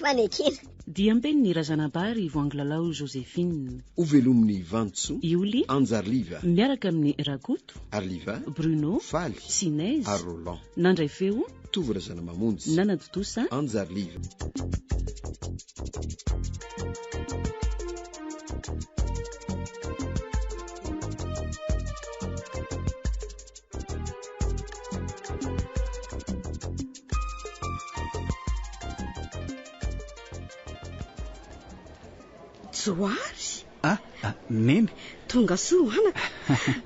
Fanekena. Diamben'ny Razanabary Voangilalao Joséphine. Hovelomin'i Vantsoa. Ioly. Anjariliva. Miaraka amin'i Rakoto. Arliva. Bruno. Faly. Sinez. Ary Roland. Nandray feo. Tovo Razanamamonjy. Nanatontosa. Anjariliva. Johary! Ah, ah, Neny. Tonga soa anaka.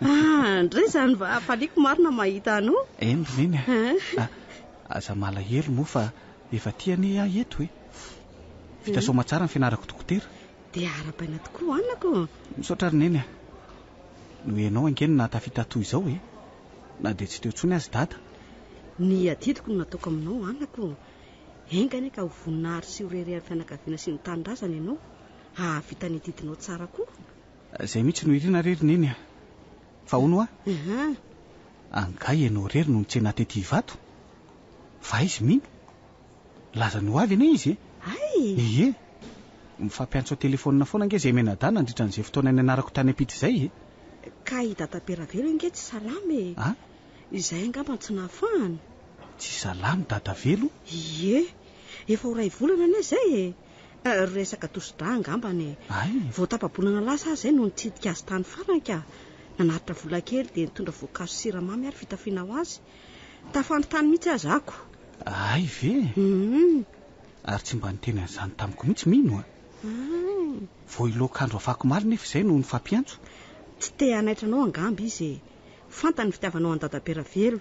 Ah, ndray izany mba hafaliako marina mahita anao. Eny ry Neny a. Ah, aza malahelo moa fa efa aty anie aho eto e. Vita soamatsara ny fianarako dokotera. Dia arahabaina tokoa anaka ô. Misaotra ry Neny a. Noho ianao ange no nahatafita toy izao e. Na dia tsy teo intsony aza i Dada. Ny adidiko no nataoko aminao anaka ô. Enga anie ka ho voninahitry sy ho reharehan'ny fianakaviana sy ny tanindrazana ianao, hahavita ny adidinao tsara koa. Izay mihitsy no irina re ry Neny a! Fa hono hoa? Angaha ianao irery no nitsena tety Ivato? Fa aiza i Mino? Nilaza ny ho avy anie izy e! Hay! Ie! Mifampiantso an-telefaonina foana ange izay mianadahy nandritra an'izay fotoana nianarako tany am-pita izay e! Ka i Dadabe Ravelo ange tsy salama e! A? Izay angamba no tsy nahafahany. Tsy salama Dadavelo? Ie! Efa ho iray volana anie izay e! Resaka tosi-drà angambany e! Hay! Vao tapa-bolana lasa aho izay no nitsidika azy tany farany ka! Nanatitra vola kely dia nitondra voankazo sy siramamy ary fitafiana ho azy. Tafandry tany mihitsy aza ako. Hay ve? Hum. Ary tsy mba niteny an'izany tamiko mihitsy Mino a! Hay! Vao hiloak'andro afakomaly nefa izay no nifampiantso. Tsy te hanaitra anao angamba izy e! Fantany ny fitiavanao an'i Dadabe Ravelo,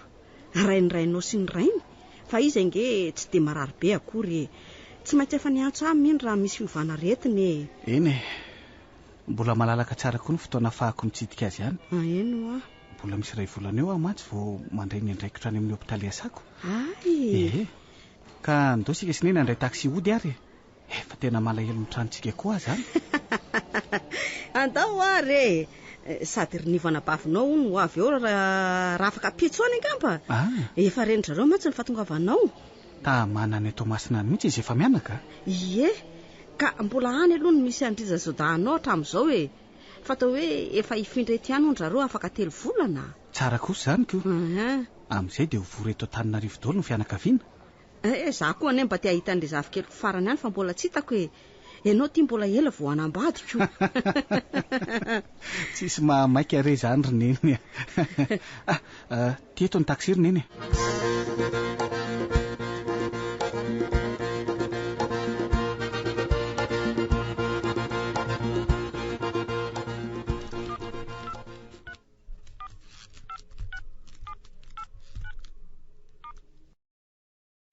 rain'ny rainao sy ny rainy, fa izy ange tsy dia marary be akory e! Tsy maintsy efa niantso ahy mino raha misy fiovana aretina e! Eny e! Mbola malalaka tsara koa ny fotoana ahafahako mitsidika azy any. Ah, eny hoa. Mbola misy iray volana eo aho mantsy vao mandray ny andraikitro any amin'ny hopitaly iasako. Hay! Ee. Ka ndao isika sy Neny handray taxi hody ary e! Efa tena malahelo ny tranontsika koa aza an! Andao ary e! Sady ry Nivo anabavinao hono ho avy eo raha afaka ampitso any angamba? Ah! Efa ren-dry zareo mantsy ny fahatongavanao. Tamana any Toamasina any mihitsy izy efa mianaka? Ie! Ka mbola any aloha no misy an-dry Zazodahinao hatramin'izao e! Fa atao hoe efa hifindra eto ihany hono ry zareo afaka telo volana. Tsara kosa izany ko! Amin'izay dia ho vory eto Antananarivo daholo ny fianakaviana. Eh, za koa anie mba te hahita an'le zafikeliko farany ihany fa mbola tsy hitako e. Ianao ty mbola ela vao hanambady ko. Tsisy mahamaika re izany ry Neny a. Ah, ty eto ny taxi ry Neny e.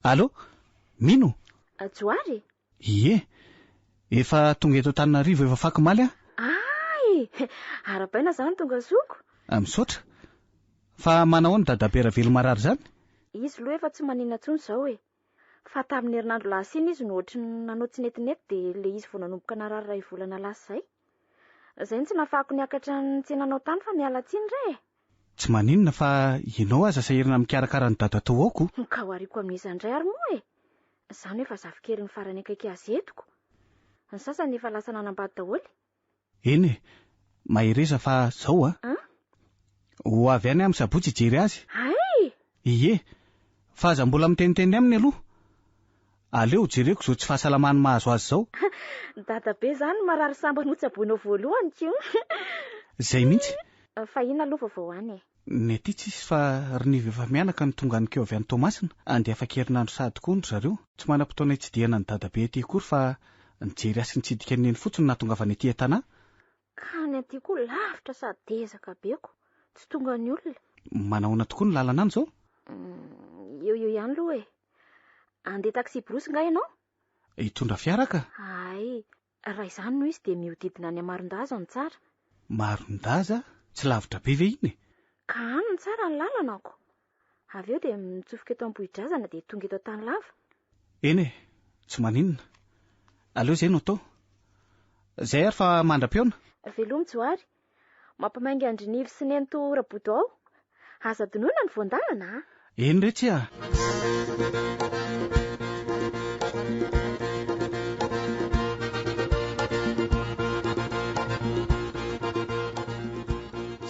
Allô? Mino? Johary e? Ie. Efa tonga eto Antananarivo efa faky omaly aho. Ay! Arahabaina izany tonga zoky. Ah, misaotra. Fa manahoana dadabe Ravelo marary izany? Izy aloha efa tsy maninona intsony izao e. Fa tamin'ny herinandro lasa iny izy no ohatry ny nanao tsy netinety dia ilay izy vao nanomboka narary iray volana lasa izay. Izay no tsy nahafahako niakatra ny tsenanao tany fa miala tsiny re e. Tsy maninona fa ianao aza sahirana mikarakara an'i dadatoa ao ko. Ka ho ariako amin'iza indray ary moa e! Izaho no efa zafikeliny farany akaiky azy eto ko. Ny sasany efa lasa nanambady daholo. Eny e, mahereza fa zao a. An? Ho avy any aho amin'ny sabotsy hijery azy. Hay! Ie, fa aza mbola miteniteny aminy aloha. Aleo jereko izao tsy fahasalamany mahazo azy izao. Dadabe izany marary sambany hotsaboinao voalohany ko. Izay mihitsy. Fa inona aloha vaovao any e? Ny aty tsisy fa ry Nivo efa mianaka no tonga any keo avy any Toamasina. Andeha afaka herinandro sahady koa hono ry zareo. Tsy manam-potoana hitsidihana an'i Dadabe aty akory fa nijery ahy sy nitsidika an'i Neny fotsiny no nahatongavany aty an-tanà. Ka ny aty koa lavitra sady ezaka be ko. Tsy tongan'ny olona. Manahoana tokoa ny lalana any izao? Eo eo ihany aloha e. Andeha taxi-brousse nga ianao? Hitondra fiara ka. Hay, raha izany no izy dia mihodidina any Marondaza no tsara. Marondaza? Tsy lavitra be ve iny e? Ka any no tsara ny lalana ko. Avy eo dia mitsofoka eto Ambohidrazana dia tonga eto Antanilava. Eny e, tsy maninona. Aleo izay no atao. Izay ary fa mandra-pihaona. Veloma Johary. Mampamainga an-dry Nivo sy Nenitoa Raboto ao. Aza adinoina ny voan-dalana a! Eny re tsia!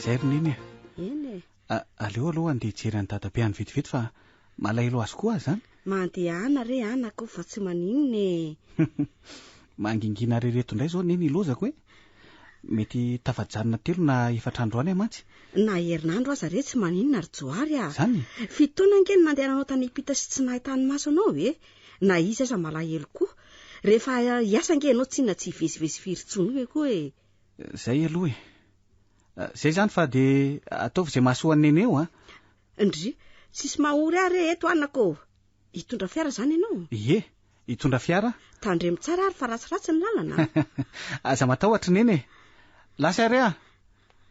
Izay ry Neny a. Eny e. Aleo aloha andeha hijery an'i Dadabe any vetivety fa malahelo azy koa aho izany. Mandehana re anaka o fa tsy maninona e. Mangingina re reto indray izao Neny ilozako e. Mety tafajanona telo na efatra andro any aho mantsy. Na herinandro aza re tsy maninona ry Johary a. Izany? Fito taona ange no nandehananao tany am-pita sy tsy nahitany maso anao e. Na izy aza malahelo koa. Rehefa hiasa ange ianao tsinona tsy hivezivezy firy intsony eo koa e. Izay aloha e. Izay izany fa dia ataovy izay mahasoa an'i Neny eo a. Ndry, tsisy mahory ahy re eto anaka ô. Hitondra fiara izany ianao? Ie, hitondra fiara. Tandremo tsara ary fa ratsiratsy ny lalana a. Aza matahotra Neny e. Lasa re a.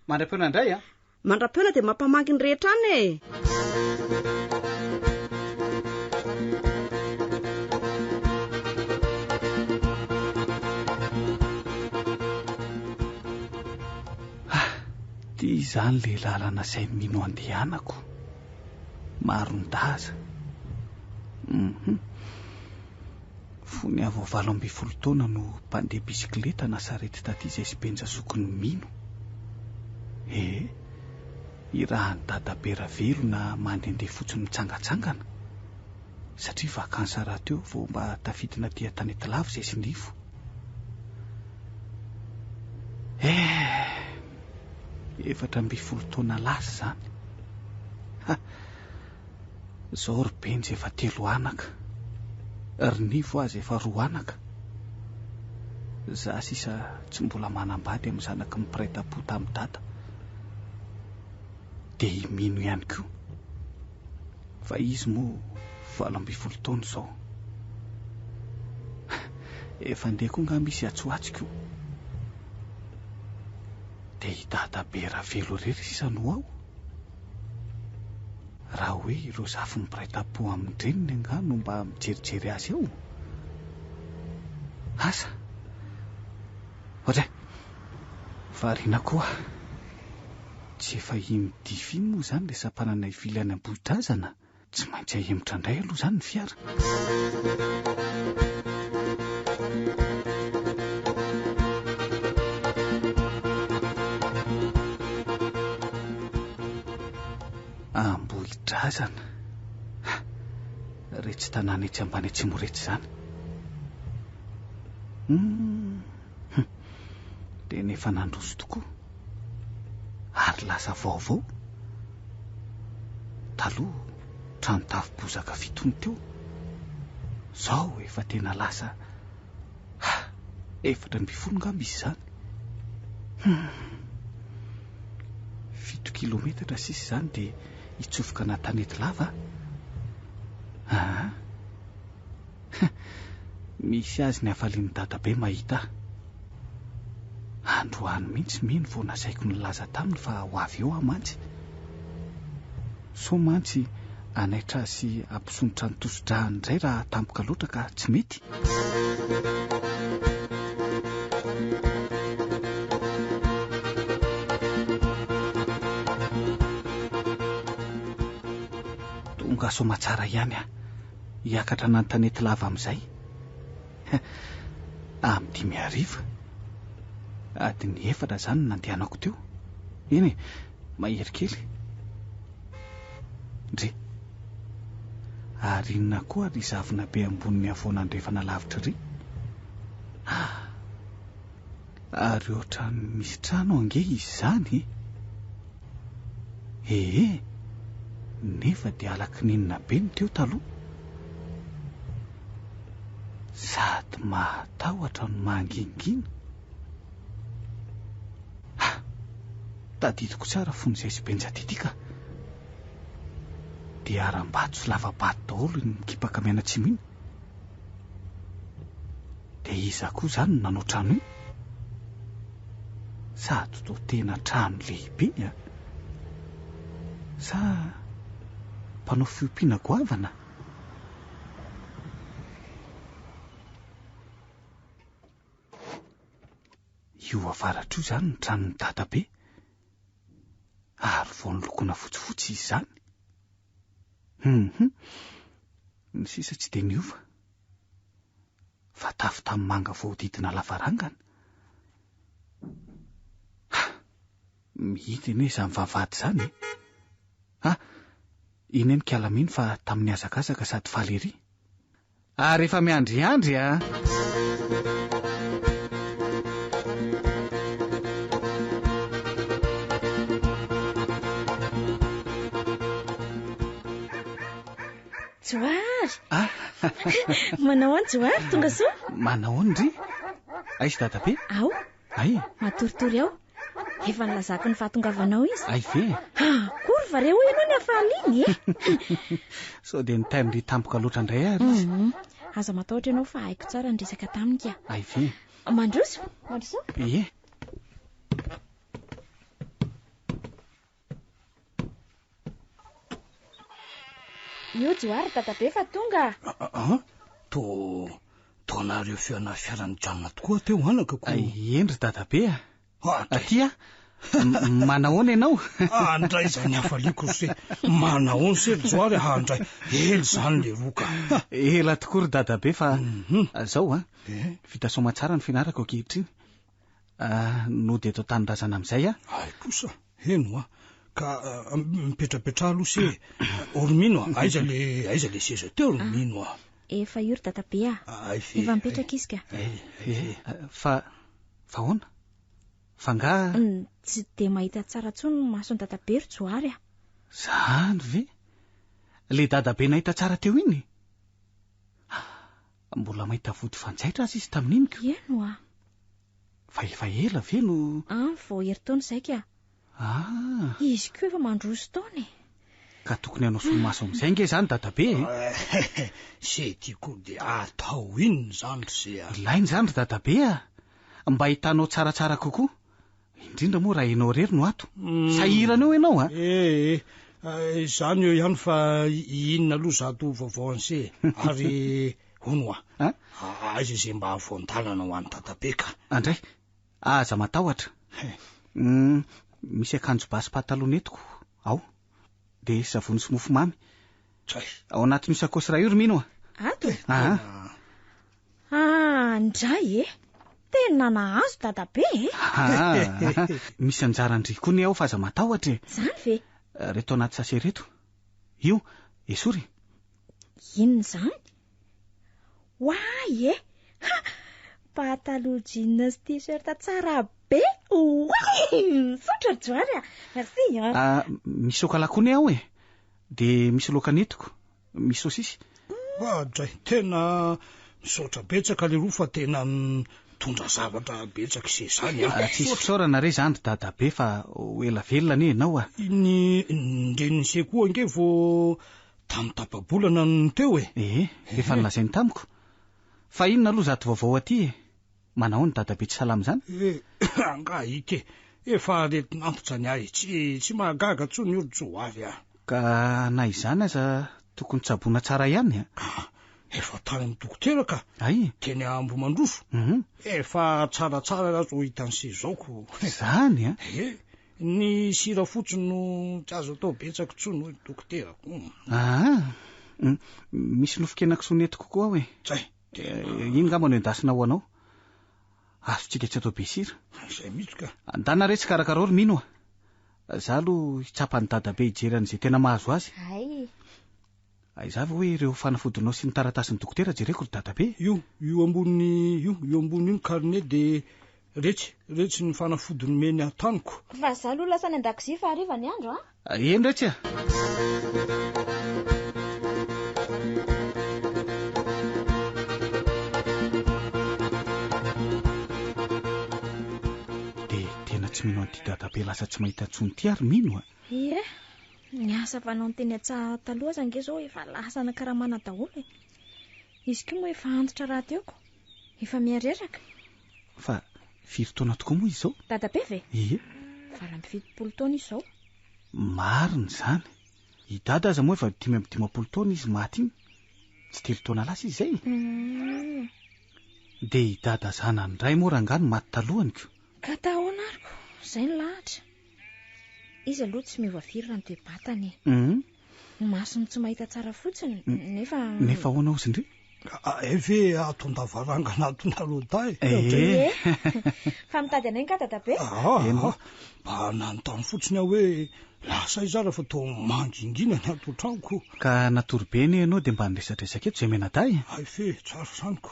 Mandra-pihaona indray a. Mandra-pihaona dia mampamangy ny rehetra any e. Ah, ty izany le lalana izay mino andehanako. Marondaza. Mhm. Fony aho vao 18 taona no mpandeha bisikileta na sarety taty izay sy Benja zokiny mino. Ee, irahan'i Dadabe Ravelo na mandehandeha fotsiny mitsangatsangana. Satria vacances rahateo vao mba tafidina aty an-tanety lava izay sy Nivo. Eh! 14 taona lasa izany. Ha! Izao ry Benja efa telo anaka. Ry Nivo aza efa roa anaka. Za sisa tsy mbola manambady amin'ny zanaky ny mpiray tampo tamin'i Dada. Dia i Mino ihany koa. Fa izy moa 18 taona izao. Efa andeha koa angamba izy hiatsoatsiko. Dia i Dadabe Ravelo irery sisa no ao. Raha hoe ireo zafiny mpiray tampo amin-dreniny angaha no mba mijerijery azy eo? Asa! Ohatray! Variana koa! Tsy efa iny dify iny moa izany ilay sampanana hivily any Ambohidrazana? Tsy maintsy ahemotra indray aloha izany ny fiara. Ambohidrazana. Ha! Retsy tanàna etsy ambany atsimo retsy izany. Hum! Tena efa nandroso tokoa. Ary lasa vaovao. Taloha, trano tafo bozaka fito no teo. Izao efa tena lasa ha! 14 angamba izy izany. Hum! 7 kilometatra sisa izany dia hitsofoka an'Antanety lava aho. Aa! Misy azy ny hafalian'i Dadabe mahita ahy. Androany mihitsy mino vao nasaiko nilaza taminy fa ho avy eo aho mantsy. Sao mantsy hanaitra azy sy hampisondrotra ny tosi-drahany indray raha tampoka loatra ka tsy mety. Tonga soamatsara ihany aho hiakatra an'Antanety lava amin'izay. Amin'ny dimy hariva. Adiny efatra izany no nandehanako teo. Eny e, mahery kely. Ndry. Ary inona koa ry zavona be ambonin'ny havoana andrefana lavitra ry? Ah! Ary ohatran'ny misy trano ange izy izany e! Ee, nefa dia ala-kininina be no teo taloha. Sady mahatahotra no mangingina. Ha! Tadidiko tsara fony izay sy Benja tety ka. Dia harambato sy lava-bato daholo iny mikipaka mianatsimo iny. Dia iza koa izany no nanao trano iny? Sady toa tena trano lehibe a! Sa mpanao fiompiana goavana? Io avaratra io izany ny tranon'i Dadabe. Ary vao nolokoina fotsifotsy izy izany. Hum, ny sisa tsy dia niova. Fa tafo tanimanga voahodidina lavarangana. Ha! Mihitsy anie izany vavahady izany e! Ah! Iny eny kala mino fa tamin'ny hazakazaka sady faly ery. Ary efa miandriandry a! Johary! Ah! Manao ahoana Johary? Tonga soa? Manao ahoana ndry? Aiza dadabe? Ao. Ay! Matoritory ao. Efa nilazako ny fahatongavanao izy. Ay ve? Akory va re hoy ianao ny hafaliany e? Sao dia nitaim-by tampoka loatra indray ary izy. Mhm. Aza matahotra ianao fa haiko tsara ny resaka taminy ka. Ay ve? Mandroso, mandroso. Ie. Io Johary dadabe fa tonga. Ah, to to nareo fiana fiara nijanona tokoa teo anaka ko. Eny ry dadabe a. Aty a. Manahoana ianao? Andray izany hafaliako ry se. Manahoana se ry Johary a, andray. Ela izany le roka. Ela tokoa ry dadabe fa zao a. Vita soamatsara ny fianarako ankehitriny. Ah, nody eto an-tanindrazana amin'izay aho. Hay kosa, heno a! Ka mipetrapetraha aloha se e. O ry Mino a, aiza le aiza le seza teo ry Mino a? Efa io ry dadabe a. Hay ve? Efa mipetraka izy ka. Eh, fa fa ahoana? Fa angaha. Tsy dia mahita tsara intsony ny mason'i dadabe ry Johary a. Zany ve? Le dadabe nahita tsara teo iny? Mbola mahita vody fanjaitra aza izy tamin'iny ko. Eny oa. Fa efa ela ve no. An, vao herintaona izay ka. Ah. Izy koa efa mandroso taona e. Ka tokony hanao solomaso amin'izay ange izany dadabe e. Se ty koa dia atao inona izany ry se a. Ilaina izany ry dadabe a. Mba ahitanao tsaratsara kokoa. Indrindra moa raha ianao irery no ato. Sahirana eo ianao a! Eh eh, izany eo ihany fa inona aloha izato vaovao an'se e? Ary hono hoa, aiza izay mba voan-dalana ho an'i dadabe ka? Andray, aza matahotra. Misy akanjo ba sy pataloha nentiko ao. Dia savony sy mofomamy. Tray. Ao anatin'io sakaosy iray io ry Mino a! Ato? Aa. Ah, ndray e! Tena nahazo dadabe e! Aa, misy anjaran-dry koa anie ao fa aza matahotra e! Izany ve? Reto anaty sachet reto. Io, esory e! Inona izany? Oay e! Ha! Pataloha jean sy t-shirt tsara be! Oay! Misaotra ry Johary a! Merci an! Ah, misy sôkôla koa anie ao e! Dia misy laoka nentiko, misy saosisy. Oadray! Tena misaotra betsaka leroa fa tena mitondra zavatra betsaka ise izany an! Tsisy fisaorana re izany ry dadabe fa ho ela velona anie ianao a! Ny renin'ise koa ange vao Tamin'ny tapa-bolana no teo e! Ee, efa nolazainy tamiko. Fa inona aloha izato vaovao aty e? Manahoana dadabe tsy salama izany? Ee, angaha ity e! Efa aretin'antitra ny ahy, tsy tsy mahagaga intsony io ry Johary a! Ka na izany aza tokony tsaboina tsara ihany a! Ka efa tany amin'ny dokotera ka! Hay! Teny Ambohimandroso. Efa tsaratsara raha izao hitan'i se izao ko! Izany a! Ee, Ny sira fotsiny no tsy azo atao betsaka intsony hoy ny dokotera. Aa! Misy nofon-kenakisoa nentiko koa ao e. Zay. Iny ngamba no endasina ho anao. Azontsika tsy atao be sira. Izay mihitsy ka. Andana re tsy karakarao ry Mino a. Za aloha hitsapa an'i dadabe hijery an'izay tena mahazo azy. Hay. Aiza avy hoe ireo fanafodinao sy ny taratasin'ny dokotera jereko ry dadabe? Io, io ambony io, io ambony io ny carnet dia retsy, retsy ny fanafody nomeny ahy tamiko. Fa za aloha lasa any an-dakozia fa hariva ny andro a! Eny retsy a! Dia tena tsy mino an'ity dadabe lasa tsy mahita intsony ity ary mino a! Ie, Ny asa fanaony teny an-tsaha taloha aza ange izao efa lasa nakaramana daholo e. Izy koa moa efa antitra rahateo ko. Efa mihareraka. Fa firy taona tokoa moa izy izao? Dadabe ve? Ie. 78 taona izy izao. Marina izany. I Dada aza moa efa 55 taona izy maty iny. Tsy telo taona lasa izy izay e. Dia i Dada zanany indray moa rangahy no maty talohany ko. Ka tahoana ary ko. Izay ny lahatra. Izy aloha tsy miova firy raha ny toe-batany e. Ny masony tsy mahita tsara fotsiny, nefa. Nefa ahoana hozy ndry? Hay ve ato an-davarangana ato nareo dahy e? Ee. Fa mitady anay nga dadabe? Ah, mba nanontany fotsiny aho hoe lasa aiza ary fa toa mangingina ny ato an-tranoko. Ka natory be anie ianao dia mba niresadresaka eto izay mianadahy e. Hay fe, tsara izany ko.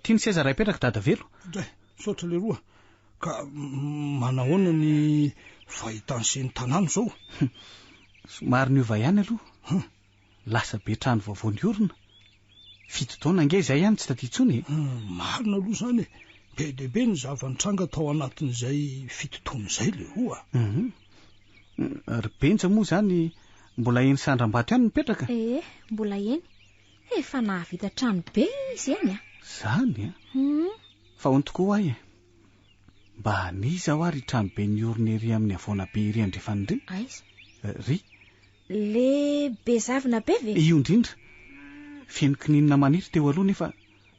Ty ny seza raha hipetraka dadavelo. Dray, misaotra leroa. Ka manahoana ny fahitan'i se ny tanàna izao? Somary niova ihany aloha. Lasa be trano vaovao niorina. Fito taona ange izay ihany tsy taty intsony e. Marina aloha izany e. Be dia be ny zava-nitranga tao anatin'izay fito taona izay leroa a. Ry Benja moa izany mbola eny Sandrambato ihany no mipetraka? Ee, mbola eny. Efa nahavita trano be izy eny a. Izany a? Fa hono tokoa ho'ahy e. Mba an'iza hoa ry trano be niorina ery amin'ny havoana be ery andrefana ery? Aiza? Ry. Le be zavona be ve? Io indrindra. Feno kininina maniry teo aloha nefa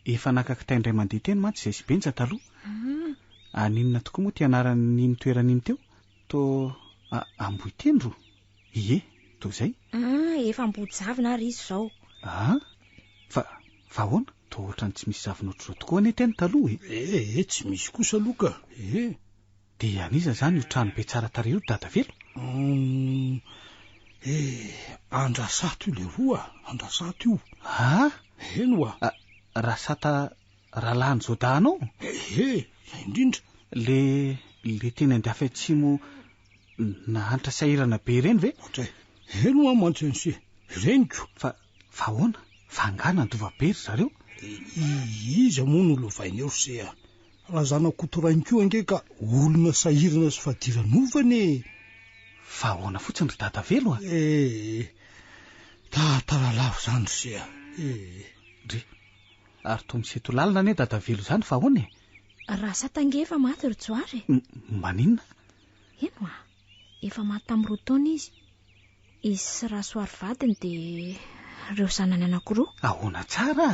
efa naka kitay indray mandeha teny mantsy izay sy Benja taloha. Aninona tokoa moa ty anaran'iny toerana iny teo? Toa Ambohitendro? Ie, toa izay. Ah, efa Ambodizavona ary izy izao. Ah, fa, fa ahoana? Toa ohatran'ny tsy misy zavona ohatr'izao tokoa anie teny taloha e. Eh, tsy misy kosa aloha ka. Eh. Dia an'iza izany io trano be tsara tarehy io ry Dadavelo? Hum, eh, Andrasato io leroa a, Andrasato io. Ah? Eny oa. Ah, Rasata rahalahin'i Jodà anao? Ehe, izay indrindra. Le, le teny Andafy Atsimo nahantra sahirana be ireny ve? Ohatray. Eny oa mantsy an'se, reniko. Fa, fa ahoana? Fa angaha nandova be ry zareo? Iza moa no lovainy eo ry se a? Razanakoto rainy koa ange ka olona sahirana sy fadiranovana e! Fa ahoana fotsiny ry Dadavelo a? Eh! Tantara lava izany ry se a! Eh! Ndry! Ary toa misento lalina anie Dadavelo izany fa ahoana e? Rasata ange efa maty ry Johary e! Maninona? Eny oa! Efa maty tamin'ny roa taona izy. Izy sy Rasoary vadiny dia ireo zanany anankiroa. Ahoana tsara?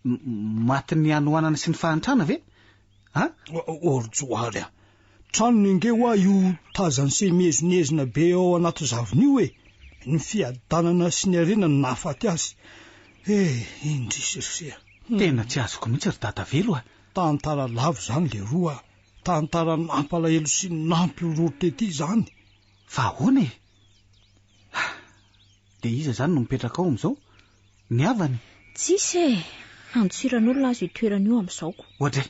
Matin'ny hanoanana sy ny fahantrana ve? A? Orjoary a! Tranony ange hoa io tazan'i se miezinezina be ao anaty zavona io e! Ny fiadanana sy ny harena no nahafaty azy. Eh, indrisy ry se a! Tena tsy azoko mihitsy ry Dadavelo a! Tantara lava izany leroa a! Tantara nampalahelo sy nampihorohoro tety izany. Fa ahoana e? Dia iza izany no mipetraka ao amin'izao? Ny havany? Tsisy e! Antsiran'olona aza io toerana io amin'izao ko. Oadray!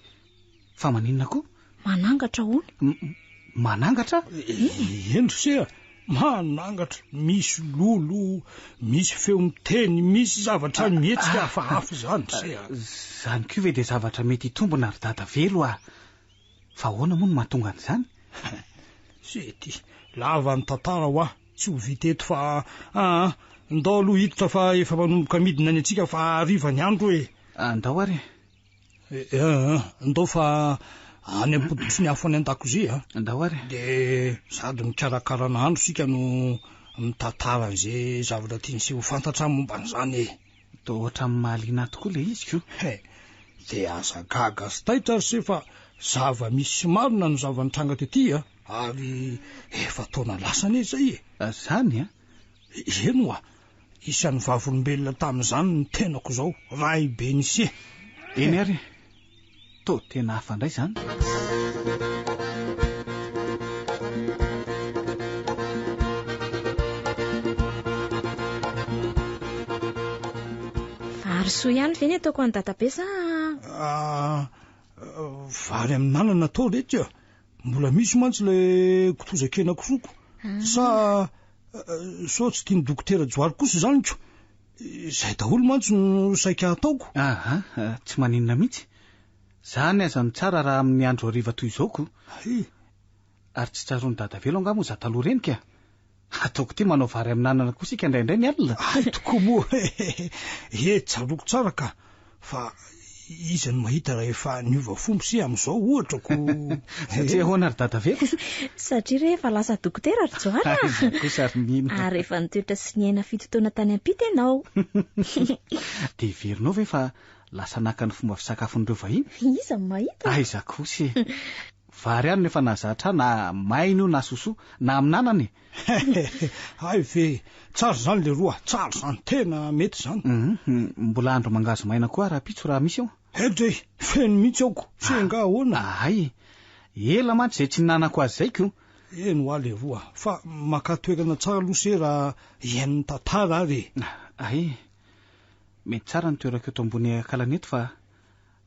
Fa maninona koa? Manangatra hono. Manangatra? Eny ry se a! Manangatra, misy lolo, misy feo miteny, misy zavatra mihetsika hafahafa izany ry se a! Izany koa ve dia zavatra mety hitombina ry Dadavelo a! Fa ahoana moa no mahatonga an'izany? Sety, lava ny tantara hoa, tsy ho vita eto fa aa, ndao aloha hiditra fa efa manomboka midina ny antsika fa hariva ny andro e. Andao ary e. Aa, ndao fa any am-pototry ny afo any an-dakozia a. Andao ary e. Dia sady mikarakara nahandro isika no mitantara an'izay zavatra tian'ise ho fantatra momba an'izany e. Toa ohatran'ny mahaliana ahy tokoa ilay izy ko. He, dia aza gaga sy taitra ry se fa zava-misy sy marina no zava-nitranga tety a! Ary efa taona lasa anie izay e! Zany a? Eny oa, isan'ny vavolombelona tamin'izany ny tenako izao, Raibenise. Eny ary e! Toa tena hafa indray izany. Vary soa ihany ve ny ataoko an'i dadabe sa? Ah, vary amin'anana atao rety a. Mbola misy mantsy ilay kitoza kena kisoa Ah. Sa sao tsy tian'i dokotera Johary kosa izany ko. Izay daholo mantsy no saika hataoko. Aha, tsy maninona mihitsy. Zany aza no tsara raha amin'ny andro hariva toy izao ko. Hay. Ary tsy tsaroan'i Dadavelo angaha moa za taloha ireny ka? Ataoko ity manao vary amin'anana koa isika indraindray ny alina. Hay tokoa moa e! He, tsaroako tsara ka. Fa iza no mahita raha efa niova fomba se amin'izao ohatra ko. Satria ahoana ry Dadavelo? Satria re efa lasa dokotera ry Johary a! Aiza kosa ry Nina. Ary efa nitoetra sy niaina fito taona tany am-pita ianao. Dia heverinao ve fa lasa naka ny fomba fisakafon'ireo vahiny? Iza no mahita? Aiza kosa e! Vary ihany no efa nahazatra ahy na maina io na sosoa na amin'anana e. Hay ve! Tsara izany leroa, tsara izany, tena mety izany. Hum, mbola andro mangahazo maina koa rahampitso raha misy eo. Edrey, feno mihitsy aho ko, tsy angaha ahoana? Hay, ela mantsy izay tsy nihinanako azy izay ko. Eny hoa leroa, fa makà toerana tsara aloha se raha hihaino ny tantara ary e. Hay, mety tsara ny toerako eto ambony akalana eto fa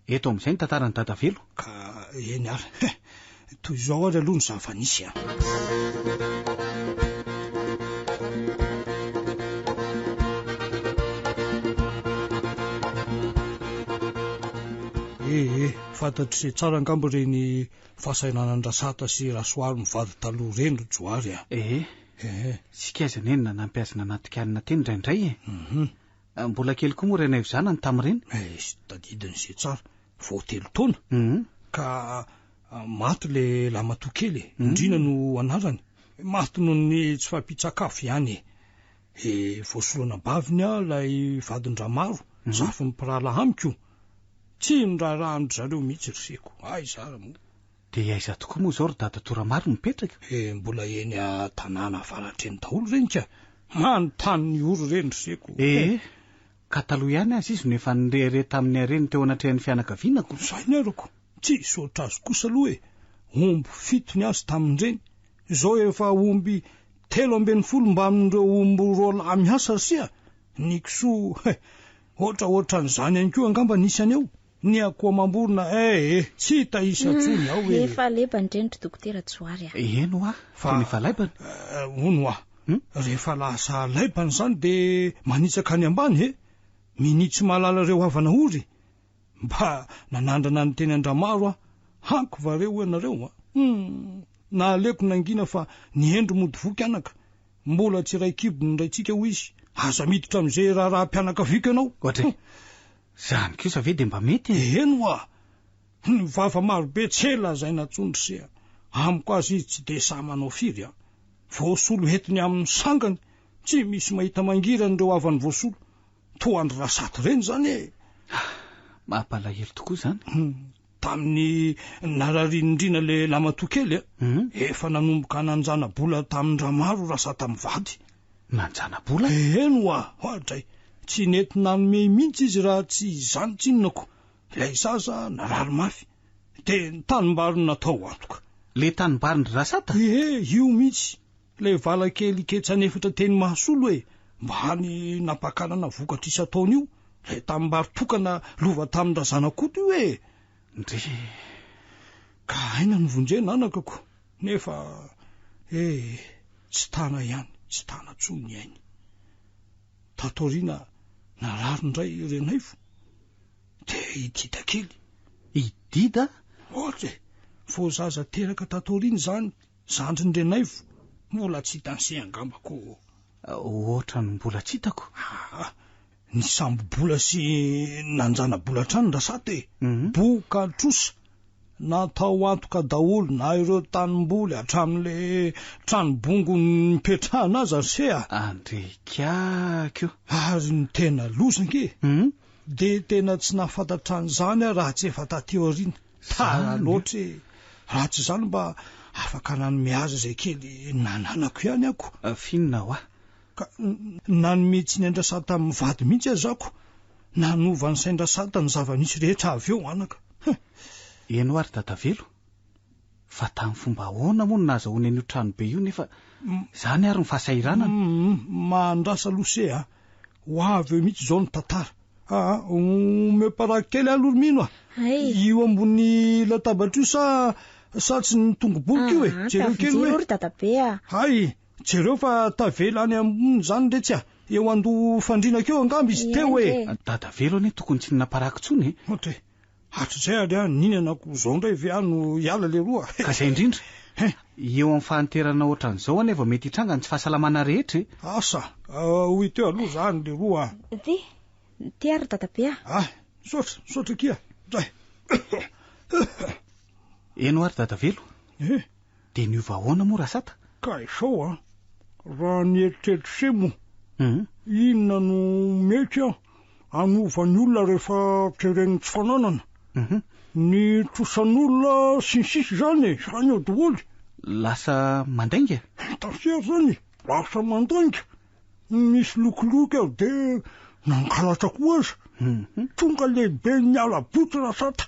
Eto amin'izay ny tantaran'i Dadavelo. Ka eny ary. He! Toy izao ary aloha ny zava-nisy a! Ee, fantatr'ise tsara angamba ireny fahasahiranan'Rasata sy Rasoary mivady taloha ireny ry Johary a! Ee, isika aza anie no nanampy azy nanatika alina teny indraindray e! Mbola kely koa moa Rainaivo zanany tamin'ireny. Eish, tadidiny izay tsara. Vao telo taona. Ka maty le lahimatoa kely e. Ndrina no anarany. Maty noho ny tsy fahampian-tsakafo ihany e. E, voasolo anabaviny aho ilay vadin-dRamaro, zafin'ny mpirahalahy amiko. Tsy niraharahan-dry zareo mihitsy ry seko. Aiza ary moa. Dia aiza tokoa moa izao ry dadatoa Ramaro no mipetraka? Eh, mbola eny a-tanàna avaratra eny daholo ireny ka! Manontany ny ory ireny ry seko. Eh, ka taloha ihany aza izy no efa nirehareha tamin'ny hareny teo anatrehan'ny fianakaviana ko. Izay ny arako, tsisy ohatr'azy kosa aloha e! Omby fito ny azy tamin'ireny, izao efa omby 13 mbamin'ireo omby roalahy miasa ry se a! Ny kisoa, he, ohatraohatran'izany ihany koa angamba ny isany eo. Ny akoho amam-borona eh eh, tsy hita isa intsony ao eh. Efa lebany ireny ry dokotera Johary a. Eny hoa, tena efa laibany. Hono hoa, rehefa lasa laibany izany dia manitsaka any ambany eh. Minia tsy mahalala ireo havana ory. Mba nanandrana niteny an-dRamaro aho, hanko va re hoy ianareo a. Hum, naleoko nangina fa ny hendry mody voky anaka. Mbola tsy iray kibo ny raintsika hoy izy, aza miditra amin'izay raharaham-pianakaviako ianao. Ohatra e. Zany kosa ve dia mba mety e? Eny hoa! Ny vava marobe tsy lazaina intsony ry se a! Amiko aza izy tsy dia sahy manao firy a! Voasolo entiny amin'ny sangany, tsy misy mahita mangirana ireo havany voasolo, toa an-dry Rasaty ireny izany e! Ah! Mampalahelo tokoa izany. Tamin'ny nararian'Indrina ilay lamatoa kely a! Efa nanomboka nanjana-bola tamin-dRamaro Rasata mivady. Nanjana-bola? Eny hoa! Oadray! Tsy nety nanome mihitsy izy raha tsy izany tsinona ko! Ilay zaza narary mafy. Dia ny tanimbary natao antoka. Ilay tanimbarin-dry Rasata? Ie, io mihitsy! Ilay vala kely ketsan'efatra teny Mahasolo e! Mba hany nampakarana vokatra isan-taona io, ilay tanimbary tokana lova tamin-dRazanakoto io e! Ndry! Ka aina no vonjena anaka ko! Nefa eh! Tsy tana ihany, tsy tana intsony ny ainy. Tato aoriana narary indray i Renaivo, dia i Dida kely. I Dida? Ohatra e! Vao zaza teraka tato aoriana izany, zandrin-dRenaivo, mbola tsy hitan'i se angamba ko. Ohatra ny mbola tsy hitako. Aa! Nisambo-bola sy nanjana-bola hatrany Rasata e! Boka trosa, natao antoka daholo na ireo tanimboly hatramin'ilay trano bongo nipetrahana aza ry se a! Andriakako! Ary ny tena loza ange dia tena tsy nahafantatra an'izany aho raha tsy efa taty aoriana. Tara loatra e! Raha tsy izany mba afaka nanome azy izay kely nananako ihany aho ko. F'inona hoa? Ka nanome tsiny an-dRasata mivady mihitsy aza aho ko. Nanova ny sain-dRasata ny zava-nisy rehetra avy eo anaka. Huh! Eny hoa ry Dadavelo, fa tamin'ny fomba ahoana moa no nahazahoany an'io tranobe io nefa izany ary ny fahasahiranana? Humm, mahandrasa aloha se a! Ho avy eo mihitsy izao ny tantara. Aa, omeo paraky kely aloha ry Mino a! Hay! Io ambony latabatra io sa sa tsy ny tongo-boky io e? Aa, Jereo kely tafinjiro hoe. ry Dadabe a! Hay! Jereo fa tavela any ambony izany retsy a! Eo andoha fandriana keo angamba izy teo e! Eny e! Dadavelo anie tokony tsy ninaparako intsony e! Ohatra e! Hatrizay ary aho nihinana ko izao indray ve aho no hiala leroa? Ka izay indrindra! Eo amin'ny fahanterana ohatran'izao anie vao mety hitranga ny tsy fahasalamana rehetra e! Asa! Ho hita eo aloha izany leroa a! Ty! Ty ary dadabe a! Ah! Misaotra! Misaotra akia! Dray! Eny ho'a ry dadavelo! Eh! Dia niova ahoana moa Rasata? Ka izao an! Raha ny eritreritr'ise moa, inona no mety an hanova ny olona rehefa teren'ny tsy fananana? Ny trosan'olona sy ny sisa izany e, izany eo daholo. Lasa mandainga? Hitantsika izany e, lasa mandainga. Nisy lokiloky aho dia nangalatra koa aza. Tonga lehiben'ny ala-boty Rasata,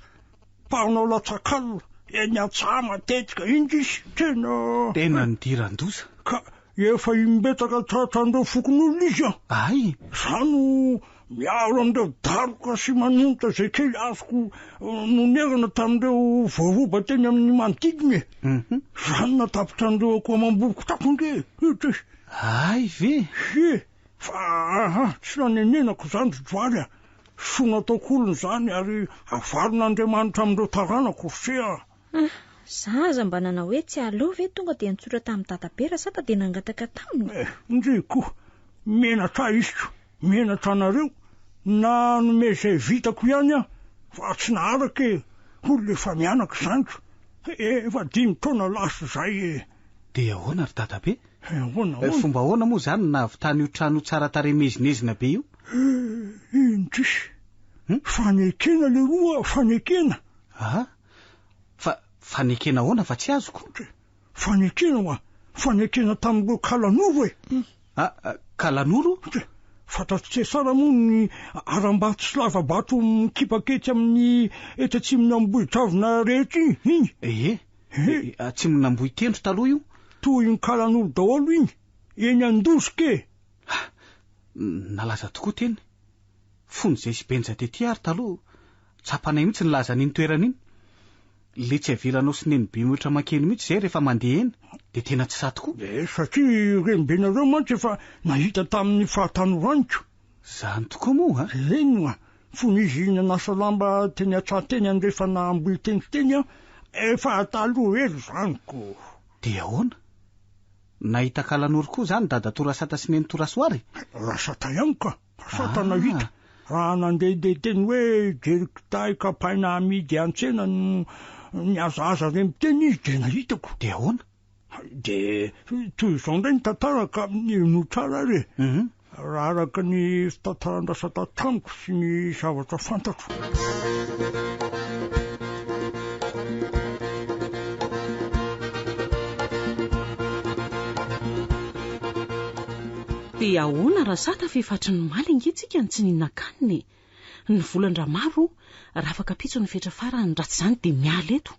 mpanao latsakalina, eny an-tsaha matetika, indrisy, tena... Tena nidiran-doza. Ka efa imbetsaka tratran'ireo fokonolona izy an! Ay! Izaho no miaro an'ireo daroka sy manonitra izay kely azoko nonerana tamin'ireo voaroba teny amin'ny manodidina e! Izany natapitra an'ireo akoho amam-boroko tako ange e! Indrisy! Hay ve? Ie! Fa aha, tsy nanenenako izany ry Johary a! Soa nataoko olona izany ary havalin'Andriamanitra amin'ireo taranako ry se a! Ah, za aza mba nanao hoe tsy aleo ve tonga dia nitsotra tamin'i dadabe Rasata dia nangataka taminy? Eh, ndry koa, menatra ahy izy ko, menatra anareo, nanome izay vitako ihany aho fa tsy naharaka e, olona efa mianaka izany ko, efa dimy taona lasa izay e. Dia ahoana ry dadabe? Eh, ahoana, ahoana? Fomba ahoana moa izany no nahavitany io trano tsara tarehy miezinezina be io? Eh, indrisy, fanekena leroa, fanekena. Ah, fa fanekena ahoana fa tsy azoko? Fanekena hoa, fanekena tamin'ireo kalanoro e. Ah, kalanoro? Fantatr'i Tsesara moa ny harambato sy lava-bato mikipaka etsy amin'ny etsy atsimon'Ambohidravina rehetra iny, iny. Ie, atsimon'Ambohitendro taloha io. Toy ny kalanoro daholo iny, eny Andosika e. Ah, nalaza tokoa teny. Fony izay sy Benja tety ary taloha, tsapanay mihitsy ny lazan'iny toerana iny. Le tsy avelanao sy nenibe mihoatra mankeny mihitsy izay rehefa mandeha eny, dia tena tsy sahy tokoa. Eh, satria renibenareo mantsy efa nahita tamin'ny fahatanoraniko. Izany tokoa moa a? Eny oa, fony izy nanasa lamba teny an-tsaha teny andrefana Ambohitendry teny aho, efa taloha ela izany ko. Dia ahoana? Nahita kalanoro koa izany dadatoa Rasata sy nenitoa Rasoary? Rasata ihany ka. Rasata nahita. Raha nandehandeha teny hoe hijery kitay kapaina amidy an-tsena no nihazahaza re miteny izy dia nahitako. Dia ahoana? Dia toy izao indray ny tantara ka henoy tsara ary e. Raha araka ny fitantaran-dRasata tamiko sy ny zavatra fantatro. Dia ahoana Rasata fa efa hatry ny omaly ange tsika no tsy nihinan-kanina e! Ny volan-dRamaro raha afaka ampitso ny fetra farany raha tsy izany dia miala eto.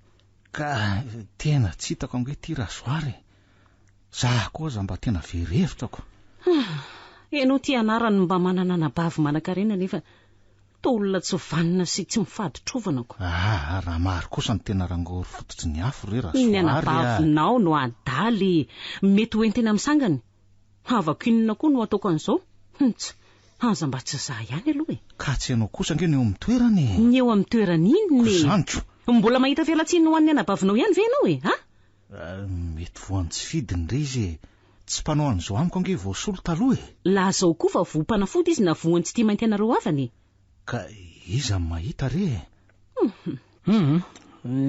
Ka tena tsy hitako ange ity Rasoary e! Za koa aza mba tena very hevitra ko! Ianao ity anarany mba manana anabavy manankarena nefa toa olona tsy vanona sy tsy mifaditrovana ko! Aa Ramaro kosa no tena rangory fototry ny afo re Rasoary a! Ny anabavinao no adala e! Mety ho entina amin'ny sangany! Havako inona koa no ataoko an'izao? Ntsa! Aza mba tsy za ihany aloha e! Ka tsy ianao kosa ange no eo amin'ny toerany e! Ny eo amin'ny toerany inona e? Ko zany ko! Mbola mahita fialantsiny ho an'ny anabavinao ihany ve ianao e? A? Mety voan'ny tsy fidiny re izy e! Tsy mpanao an'izao amiko ange voasolo taloha e! Lazao koa fa voam-panafody izy na voan'ny tsy tia mainty anareo havana e! Ka iza no mahita re e? Hum,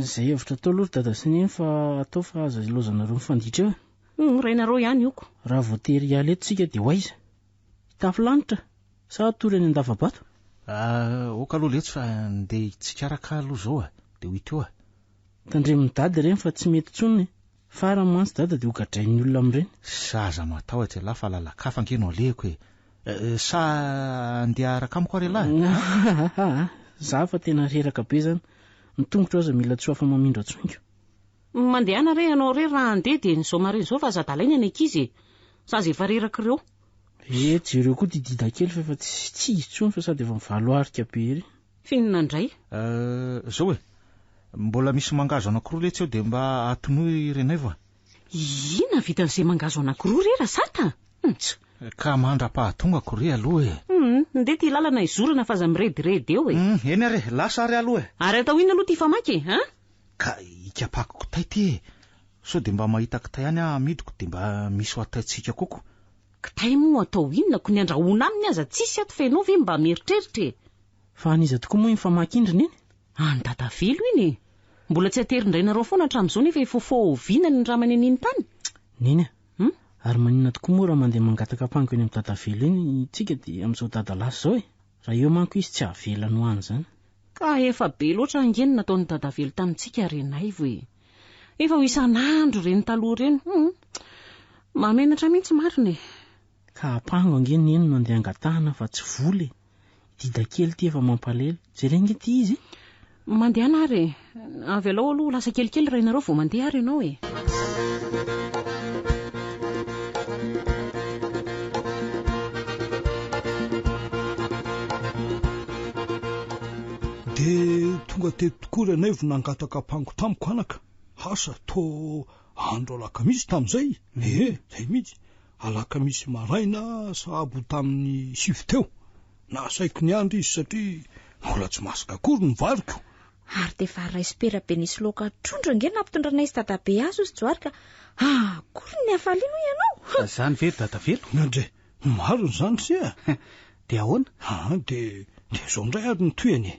izay hevitra atao aloha ry dada sy neny fa atao fa aza ilaozanareo mifanditra eo e! Hum, rainareo ihany io ko! Raha voatery hiala eto tsika dia ho aiza? Hitafy lanitra sa hatory any an-dava-bato? Ah, ok aloha letsy fa ndeha hitsikaraka aloha izao a! Dia ho hita eo a! Tandremon'i dada ireny fa tsy mety intsony e! Farany mantsy dada dia ho gadrain'ny olona amin'ireny. Sa aza matahotra ialahy fa lalan-kafa ange no alehako e! Sa handeha hiaraka amiko ary ialahy? Ahahaha! Za fa tena reraka be zany, ny tongotro aza mila tsy ho afa-mamindra intsony ko. Mandehana re ianao re raha handeha dia ny izao maraina izao fa aza adalaina ny ankizy e! Zaza efa reraka ireo. Eh, jereo koa ity dida kely fa efa tsy izy intsony fa sady efa mivaloarika be ery. F'inona indray? Euh, zao e! Mbola misy mangahazo anankiroa letsy eo dia mba atonoy Renaivo a! Inona vitan'izay mangahazo anankiroa re Rasata? Ntsa! Ka mandra-pahatongako re aloha e! Hum, ndeha ity lalana hizorana fa aza mirediredy eo e! Hum, eny ary e! Lasa ary aloha e! Ary atao inona aloha ity famaky e? An? Ka hikapako kitay ity e! Sao dia mba mahita kitay any aho hamidiko dia mba misy ho ataintsika koa ko! Kitay moa atao inona ko ny andrahoana aminy aza tsisy ato fa ianao ve mba mieritreritra e! Fa an'iza tokoa moa iny famaky iny ry neny? An'i Dadavelo iny e! Mbola tsy aterin-drainareo foana hatramin'izao nefa efa faux oviana ny ramany an'iny tany? Neny a! Hum? Ary maninona tokoa moa raha mandeha mangataka ampango eny amin'i Dadavelo eny tsika dia amin'izao dada lasa izao e? Raha eo manko izy tsy havelany ho any izany. Ka efa be loatra ange ny nataon'i Dadavelo tamintsika ry Naivo e. Efa ho isan'andro ireny taloha ireny. Hum. Mahamenatra mihitsy marina e. Ka apango ange neny no andeha angatahana fa tsy vola e. Dida kely ity efa mampalelo. Jereo ange ity izy e. Mandehana ary e. Avelao aloha ho lasa kelikely rainareo vao mandeha ary ianao e. Dia tonga teto tokoa Ranaivo nangataka apango tamiko anaka. Asa toa andro alakamisy tamin'izay. Ee, izay mihitsy. Alakamisy maraina sahabo tamin'ny sivy teo. Nasaiko niandry izy satria mbola tsy masaka akory ny variko. Ary dia vary raisopera be nisy laoka trondro ange nampitondranay sy dadabe azy hozy Johary ka akory ny hafaliany hoy ianao. Izany ve ry dadavelo? Ndry, marina izany ry se a! Dia ahoana? Aa, dia dia izao indray ary ny tohiny e.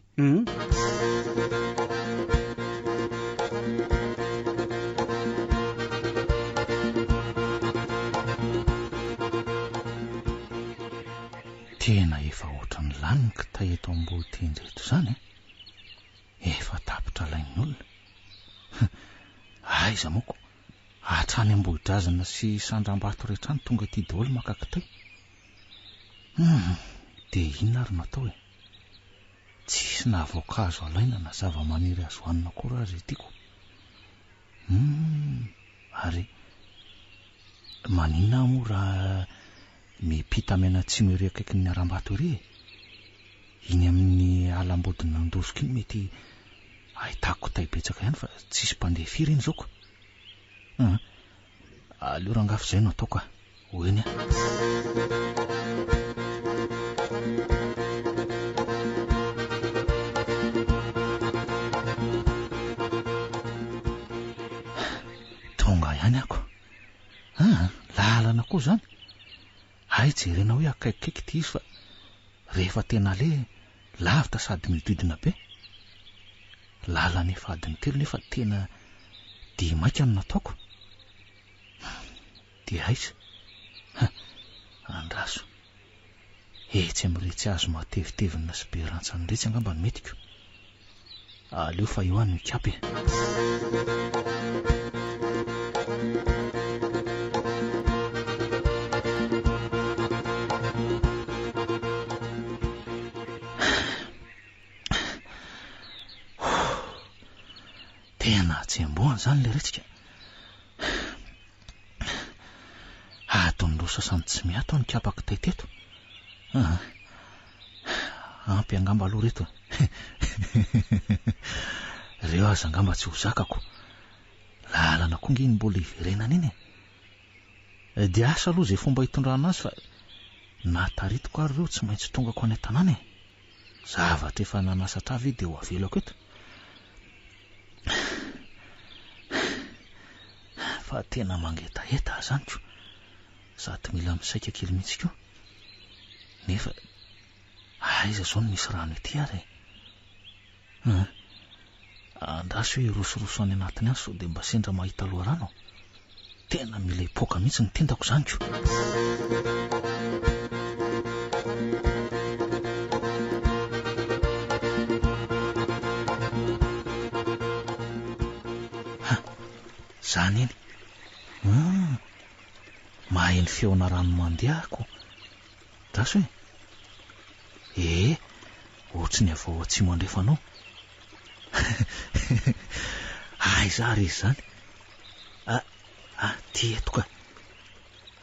Tena efa ohatran'ny lany ny kitay eto Ambohitendry eto izany e! Efa tapitra alain'ny olona. Aiza moa ko, hatrany Ambohidrazana sy Sandrambato rehetra any tonga aty daholo maka kitay. Hum, dia inona ary no atao e? Tsisy na voankazo alaina na zava-maniry azo hanina akory aza ity ko. Hum, ary maninona aho moa raha miampita mianatsimo ery akaikin'ny harambato ery e? Iny amin'ny ala ambodin'Andositra iny mety ahitako kitay betsaka ihany fa tsisy mpandeha firy iny izao ko. Hum, aleo rangahy fa izay no ataoko a. Ho eny aho. Tonga ihany ako. Ah, lalana koa izany. Hay jerena hoe akaikikaiky ity izy fa rehefa tena aleha lavitra sady mihodidina be. Lalana efa adiny telo nefa tena dia maika no nataoko. Dia aiza? Ha! Andraso. Etsy amin'iretsy hazo matevitevina sy be rantsana iretsy angamba no metiko. Aleo fa eo aho no hikapa e. Tena hatsembohana izany ilay retsika. Adiny roa sasany tsy miato aho nikapa kitay teto. Ah, ampy angamba aloha reto. Reo aza angamba tsy ho zakako. Lalana koa nge iny mbola hiverenana iny e. Dia asa aloha izay fomba hitondrana azy fa na taritiko ary ireo tsy maintsy tongako any an-tanàna e. Zavatra efa nanasatra ahy ve dia ho avelako eto? Fa tena mangetaheta aho izany ko. Sady mila misaika kely mihitsy koa. Nefa aiza izao no misy rano ety ary e? Hum. Andraso hoe hirosoroso any anatiny any sao dia mba sendra mahita loharano. Tena mila hipoaka mihitsy ny tendako izany ko. Ha, zany iny. Hum, maheno feona rano mandeha aho ko. Andraso e. Ee, ohatry ny avy ao atsimo andrefana ao. Aiza ary izy izany? Ah, ah, ty eto ka.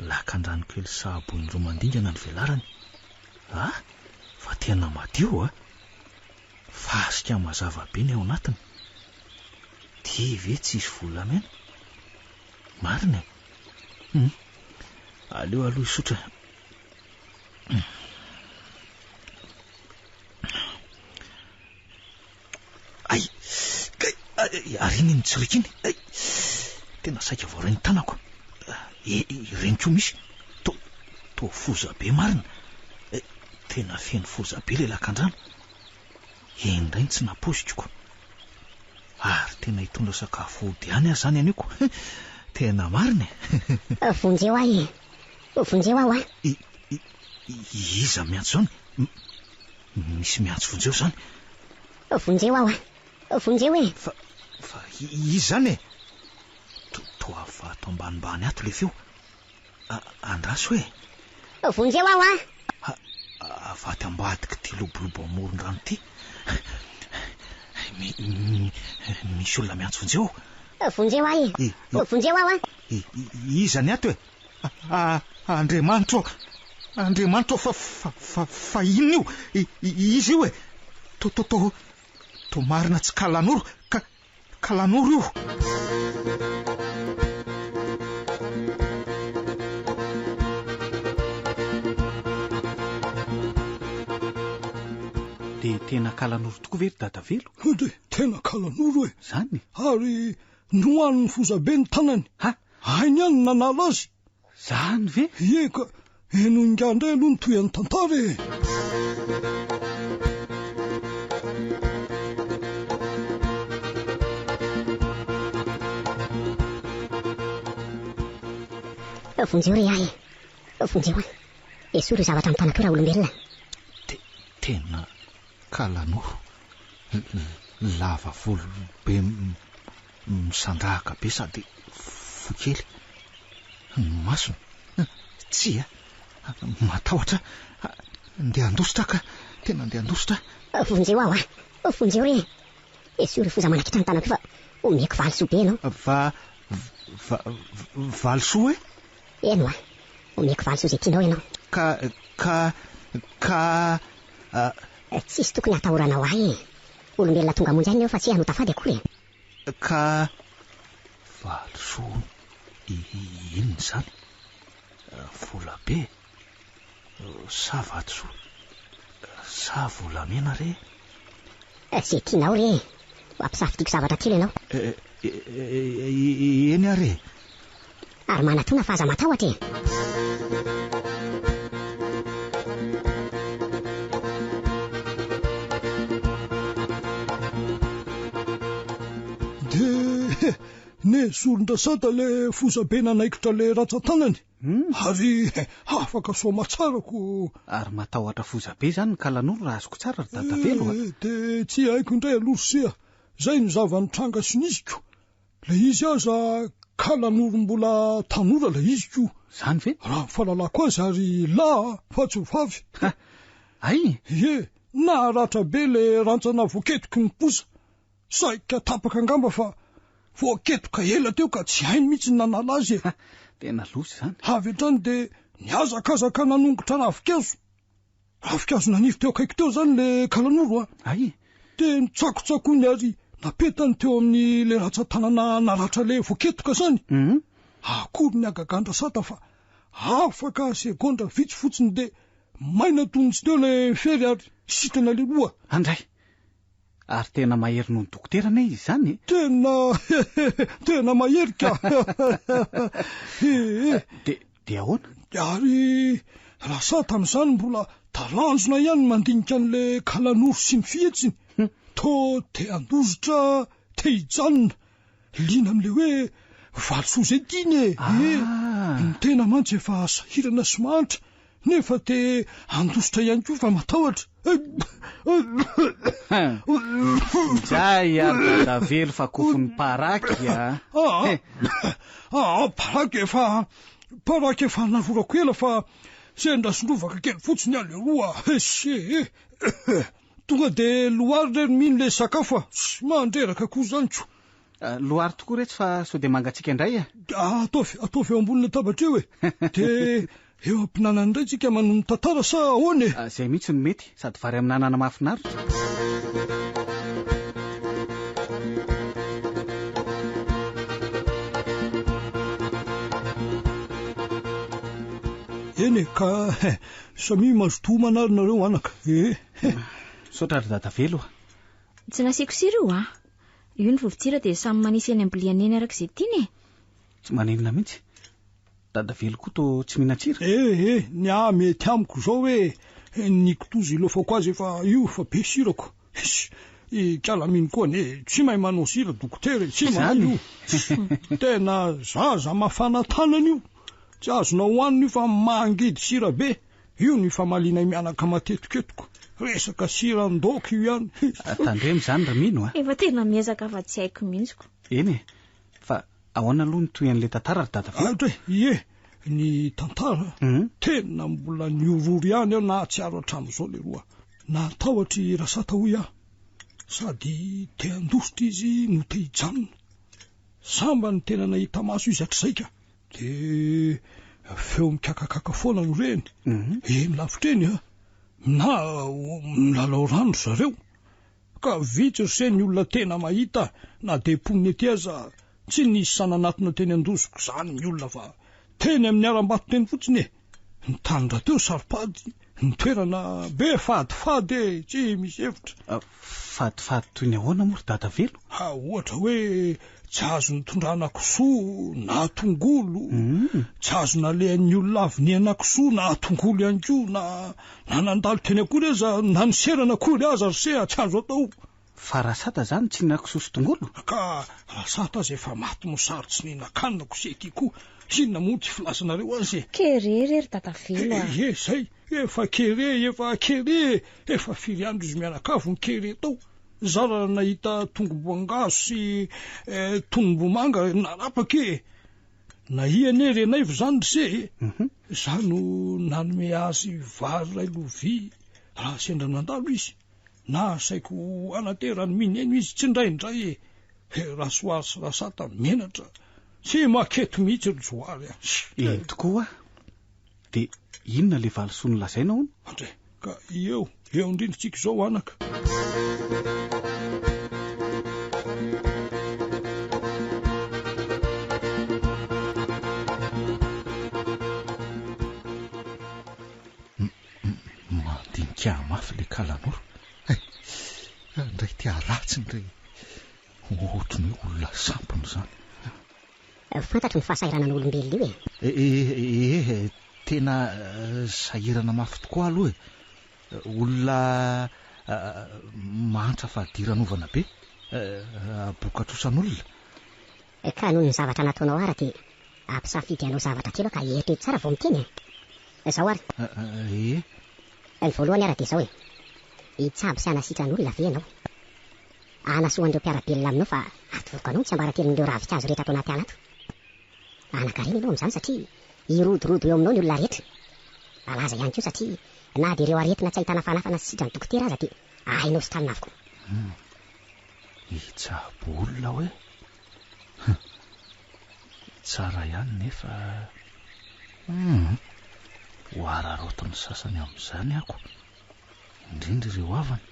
Lakan-drano kely sahabo indroa mandingana ny velarany. Ah, fa tena madio a! Fasika mazava be ny ao anatiny. Ty ve tsisy volamena? Marina e! Hum, aleo aloha hisotra. Ay! Kay! Ary iny mitsoriaka iny! Ay! Tena saika voaray ny tanako. E, ireny koa misy. To, toa foza be marina. E, tena feno foza be ilay lakandrano. Eny indray ny tsy nampoiziko. Ary tena hitondra sakafo hody ihany aho izany anio ko. Tena marina e. Vonjeo aho e! Vonjeo aho a! I, i, iza miantso izany? Misy miantso vonjeo izany. Vonjeo aho a! Vonjeo e! Fa, fa iza izany e? To, toa avy ato ambanimbany ato ilay feo. A, andraso e! Vonjeo aho a! A, avy aty ambadik'ity lobolobo amoron-drano ity. Mi, mi, misy olona miantso vonjeo. Vonjeo aho e! Vonjeo aho a! Iza ny ato e? A, Andriamanitra ô! Andriamanitra ô, fa, fa, fa, fa inona io? Iza io e? To, to, to, to marina tsy Kalanoro, ka, Kalanoro io! Dia tena Kalanoro tokoa ve ry Dadavelo? Dia tena Kalanoro e! Zany? Ary nohanin'ny fozabe ny tanany. Ha! Hainy ihany ny nanala azy. Zany ve? Ie ka, henoy ingahy indray aloha ny tohin'ny tantara e! Vonjeo re ahy e! Vonjeo aho! Esory io zavatra amin'ny tanako io raolombelona. Tena kalanoro, lava volo be Misandrahaka be sady fohy kely ny masony. Tsia, matahotra aho. Ndeha handositra aho ka. Tena ndeha handositra aho. Vonjeo aho a! Vonjeo re! Esory io foza manakitra ny tanako io fa omeko valisoa be ianao. Va, va, valisoa e? Eny oa, omeko valisoa izay tianao ianao. Ka, ka, ka. Tsisy tokony hatahoranao ahy e! Olombelona tonga hamonjy aina eo fa tsy hoe hanota fady akory e! Ka valisoa inona izany? Vola be? Sa vatosoa? Sa volamena re? Izay tianao re e! Ho ampisafidiako zavatra telo ianao. Eny ary e! Ary manatona fa aza matahotra e! Dia nesorin-dRasata ilay fozabe nanaikitra ilay rantsan-tanany ary afaka soamatsara ko. Ary matahotra fozabe izany ny kalanoro raha azoko tsara ry Dadavelo a! Eh, dia tsy haiko indray aloha ry se a! Izay no zava-nitranga sy nisy ko! Ilay izy aza kalanoro mbola tanora ilay izy ko! Izany ve? Raha ny fahalalako azy ary lahy fa tsy vavy. Ha! Hay! Ie, naharatra be ilay rantsana voaketoky ny poza. Saika tapaka angamba fa voaketoka ela teo ka tsy hainy mihitsy ny nanala azy e! Ha! Tena loza izany. Avy hatrany dia nihazakazaka nanongotra ravinkazo. Ravinkazo naniry teo akaiky teo izany ilay kalanoro a! Hay! Dia nitsakotsakoiny ary napetany teo amin'ilay rantsan-tanana naratra ilay voaketoka izany. Akory ny hagagan-dRasata fa afaka segondra vitsy fotsiny dia maina toy ny tsy teo ilay fery ary sitrana ilay loha. Andray! Ary tena mahery noho ny dokotera anie izy izany e! Tena tena mahery ka! Ee. Dia dia ahoana? Ary lasa tamin'izany mbola talanjona ihany ny mandinika an'ilay kalanoro sy ny fihetsiny. Toa te handositra, te hijanona. Liana amin'ilay hoe valisoa izay tiany e! Ee, ny tena mantsy efa sahirana sy mahantra nefa te handositra ihany koa fa matahotra. Njay ary Dadavelo fa kofon'ny paraky a! Aa, paraky efa, paraky efa narorako ela fa sendra sondrovaka kely fotsiny aho leroa. Ese e! Tonga dia loary re ry mino le sakafo a! Tsy mandreraka koa zany ko! Loary tokoa retsy fa sao dia mangatsiaka indray e! Ataovy, ataovy eo ambony latabatra eo e! Dia eo am-pinanana indray tsika manohy ny tantara sa ahoana e? Izay mihitsy no mety, sady vary amin'anana mahafinaritra. Eny e, ka samia mazotoa homana ary nareo anaka e! Misaotra ry Dadavelo a! Tsy nasiako sira io a! Io ny vovo-tsira dia samy manisy eny am-biliany eny araka izay tiany e! Tsy maninona mihitsy. Dadavelo koa toa tsy mihinan-tsira. Eh eh, ny ahy mety amiko izao hoe ny kitoza ilaofako azy efa io efa be sirako. Hiss! I Kalamino koa anie tsy mahay manao sira dokotera e, tsy mahay io. Tena zaza mafana tanana io. Tsy azonao hohanina io fa mangidy sira be. Io no ifamalianay mianaka matetika eto ko. Resaka siran-daoka io ihany. Tandremo izany ry Mino a! Efa tena miezaka fa tsy haiko mihitsy ko. Eny e! Fa ahoana aloha ny tohin'ilay tantara ry Dadavelo? Andry, ie! Ny tantara? Tena mbola nihorohoro ihany aho nahatsiaro hatramin'izao leroa. Natahotra i Rasata hoy aho. Sady te handositra izy no te hijanona. Sambany tena nahita maso izy hatrizay ka. Dia feo mikakakaka foana no reny. Eny lavitra eny a! Na milalao rano ry zareo. Ka vitsy ry se ny olona tena mahita na dia mponina ety aza. Tsy nisy sahy nanatona teny Andosiko izany ny olona fa teny amin'ny harambato teny fotsiny e! Ny tany rahateo saro-pady, ny toerana be fadifady e! Tsy misy hevitra. Fadifady toy ny ahoana moa ry Dadavelo? Ha, ohatra hoe tsy azo nitondrana kisoa na tongolo, tsy azo nalehan'ny olona avy nihena kisoa na tongolo ihany koa, na na nandalo teny akory aza, na niserana akory aza ry se a, tsy azo atao. Fa Rasata zany tsy nihina kisoa sy tongolo? Ka Rasata aza efa maty mosary tsy nihinan-kanina ko se ty ko, inona moa ty filazanareo azy e? Kere re ry Dadavelo a! Ie zay, efa kere, efa kere e! Efa firy andro izy mianakavy no kere tao? Zara raha nahita tongom-boangazo sy tonom-bomanga narapaka e! Nahia anie Renaivo izany ry se e! Za no nanome azy vary iray lovia raha sendra nandalo izy. Na asaiko hanaterany mineno izy tsindraindray e! Rasoary sy Rasata menatra tsy maketo mihitsy ry Johary a! Eny tokoa! Dia inona ilay valisoa nolazaina hono? Andre, ka eo, eo indrindra tsika izao anaka. Mandinika ahy mafy ilay kalanoro. Hay, indray ity haratsy indray. Ohatry ny hoe olona sampona izany. Fantatro ny fahasahiranan'olombelona io e. Ee, tena sahirana mafy tokoa aloha e. Olona mahantra fadiranovana be, boka-trosan'olona. Ka noho ny zavatra nataonao ara dia ampisafidy hanao zavatra telo aho ka eritrereto tsara vao miteny e. Izao ary. Ee. Ny voalohany ara dia izao e. Hitsabo sy hanasitran'olona ve ianao? Hanasoa an'ireo mpiara-belona aminao fa atoroko anao ny tsiambaratelon'ireo ravinkazo rehetra ato anaty ala ato. Hanan-karena ianao amin'izany satria hirodorodo eo aminao ny olona rehetra. Halaza ihany koa satria na dia ireo aretina tsy ahitana fanafana sy sitran'ny dokotera aza dia hainao sitranina avokoa. Hum. Hitsabo olona hoe? Hum. Tsara ihany nefa hum. Ho araraotin'ny sasany amin'izany ako. Indrindra ireo havana.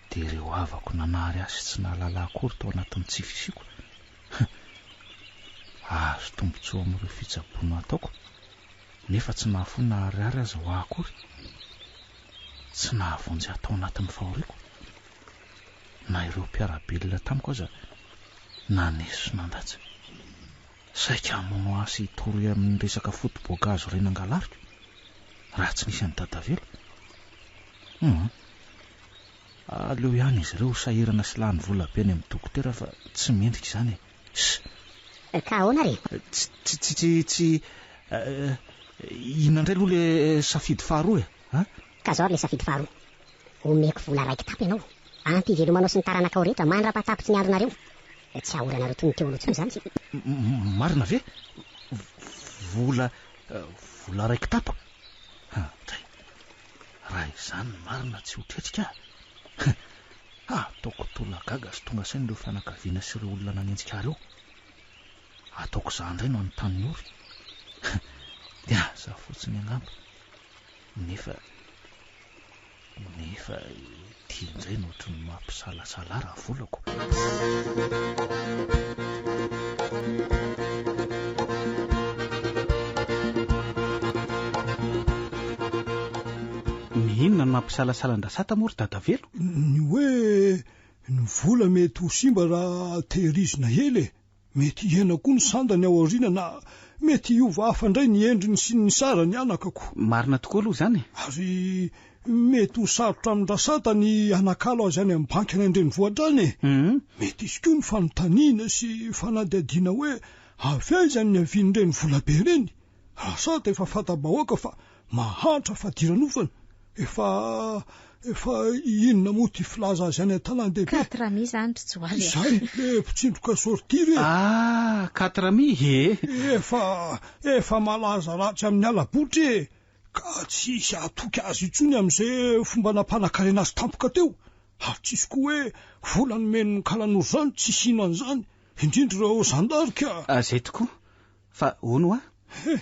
Dia ireo havako nanary ahy sy tsy nahalala akory tao anatin'ny tsy fisiako. Hahazo tombontsoa amin'ireo fitsaboana ataoko, nefa tsy nahafoy na ariary aza ho ahy akory. Tsy nahavonjy ahy tao anatin'ny fahoriako. Na ireo mpiara-belona tamiko aza naneso sy nandatsa. Saika hamono ahy sy hitory amin'ny resaka foto-boankazo iray nangalariko, raha tsy nisy an'i Dadavelo. Hum. Aleo ihany izy ireo ho sahirana sy lany vola be any amin'ny dokotera fa tsy mendrika izany e. Ss. Ka ahoana ary e? Tsy, tsy, tsy, tsy, tsy, inona indray aloha ilay safidy faharoa e? A? Ka izao ary ilay safidy faharoa. Omeko vola iray kitapo ianao, ampy hivelomanao sy ny taranakao rehetra mandra-pahatapitry ny andronareo. Tsy hahoranareo toy ny teo aloha intsony izany. Marina ve? Vola, vola iray kitapo? Dray, raha izany ny marina tsy ho tretrika aho. Ataoko tolagaga sy tonga saina ireo fianakaviana sy ireo olona nanenjika ahy ireo. Ataoko izaho indray no hanontany ny ory. Dia aza fotsiny angamba. Nefa, nefa ity indray no ohatran'ny mampisalasala raha volako. Ny inona no mampisalasala an-dRasata moa ry Dadavelo? Ny hoe ny vola mety ho simba raha tehirizina ela e! Mety hihena koa ny sandany ao aoriana na mety hiova hafa indray ny endriny sy ny sarany anakako. Marina tokoa aloha izany e! Ary mety ho sarotra amin-dRasata ny hanakalo azy any amin'ny banky any an-drenivohitra any e! Mety hisy koa ny fanontaniana sy fanadihadiana hoe avy aiza ny niavian'ireny volabe ireny? Rasata efa fanta-bahoaka fa mahantra fadiranovana. Efa, efa inona moa ity filaza azy any an-tanàn-dehibe? Quatre amis izany ry Johary a. Izay, le mpitsindroka sortie re. Ah, quatre amis e! Efa, efa malaza ratsy amin'ny hala-botry e! Ka tsy hisy hahatoky azy intsony amin'izay fomba nampanakarena azy tampoka teo. Ary tsisy koa hoe vola nomen'ny kalanoro izany, tsisy hino an'izany, indrindra ireo zandary ka. Ah, izay tokoa. Fa hono hoa? He!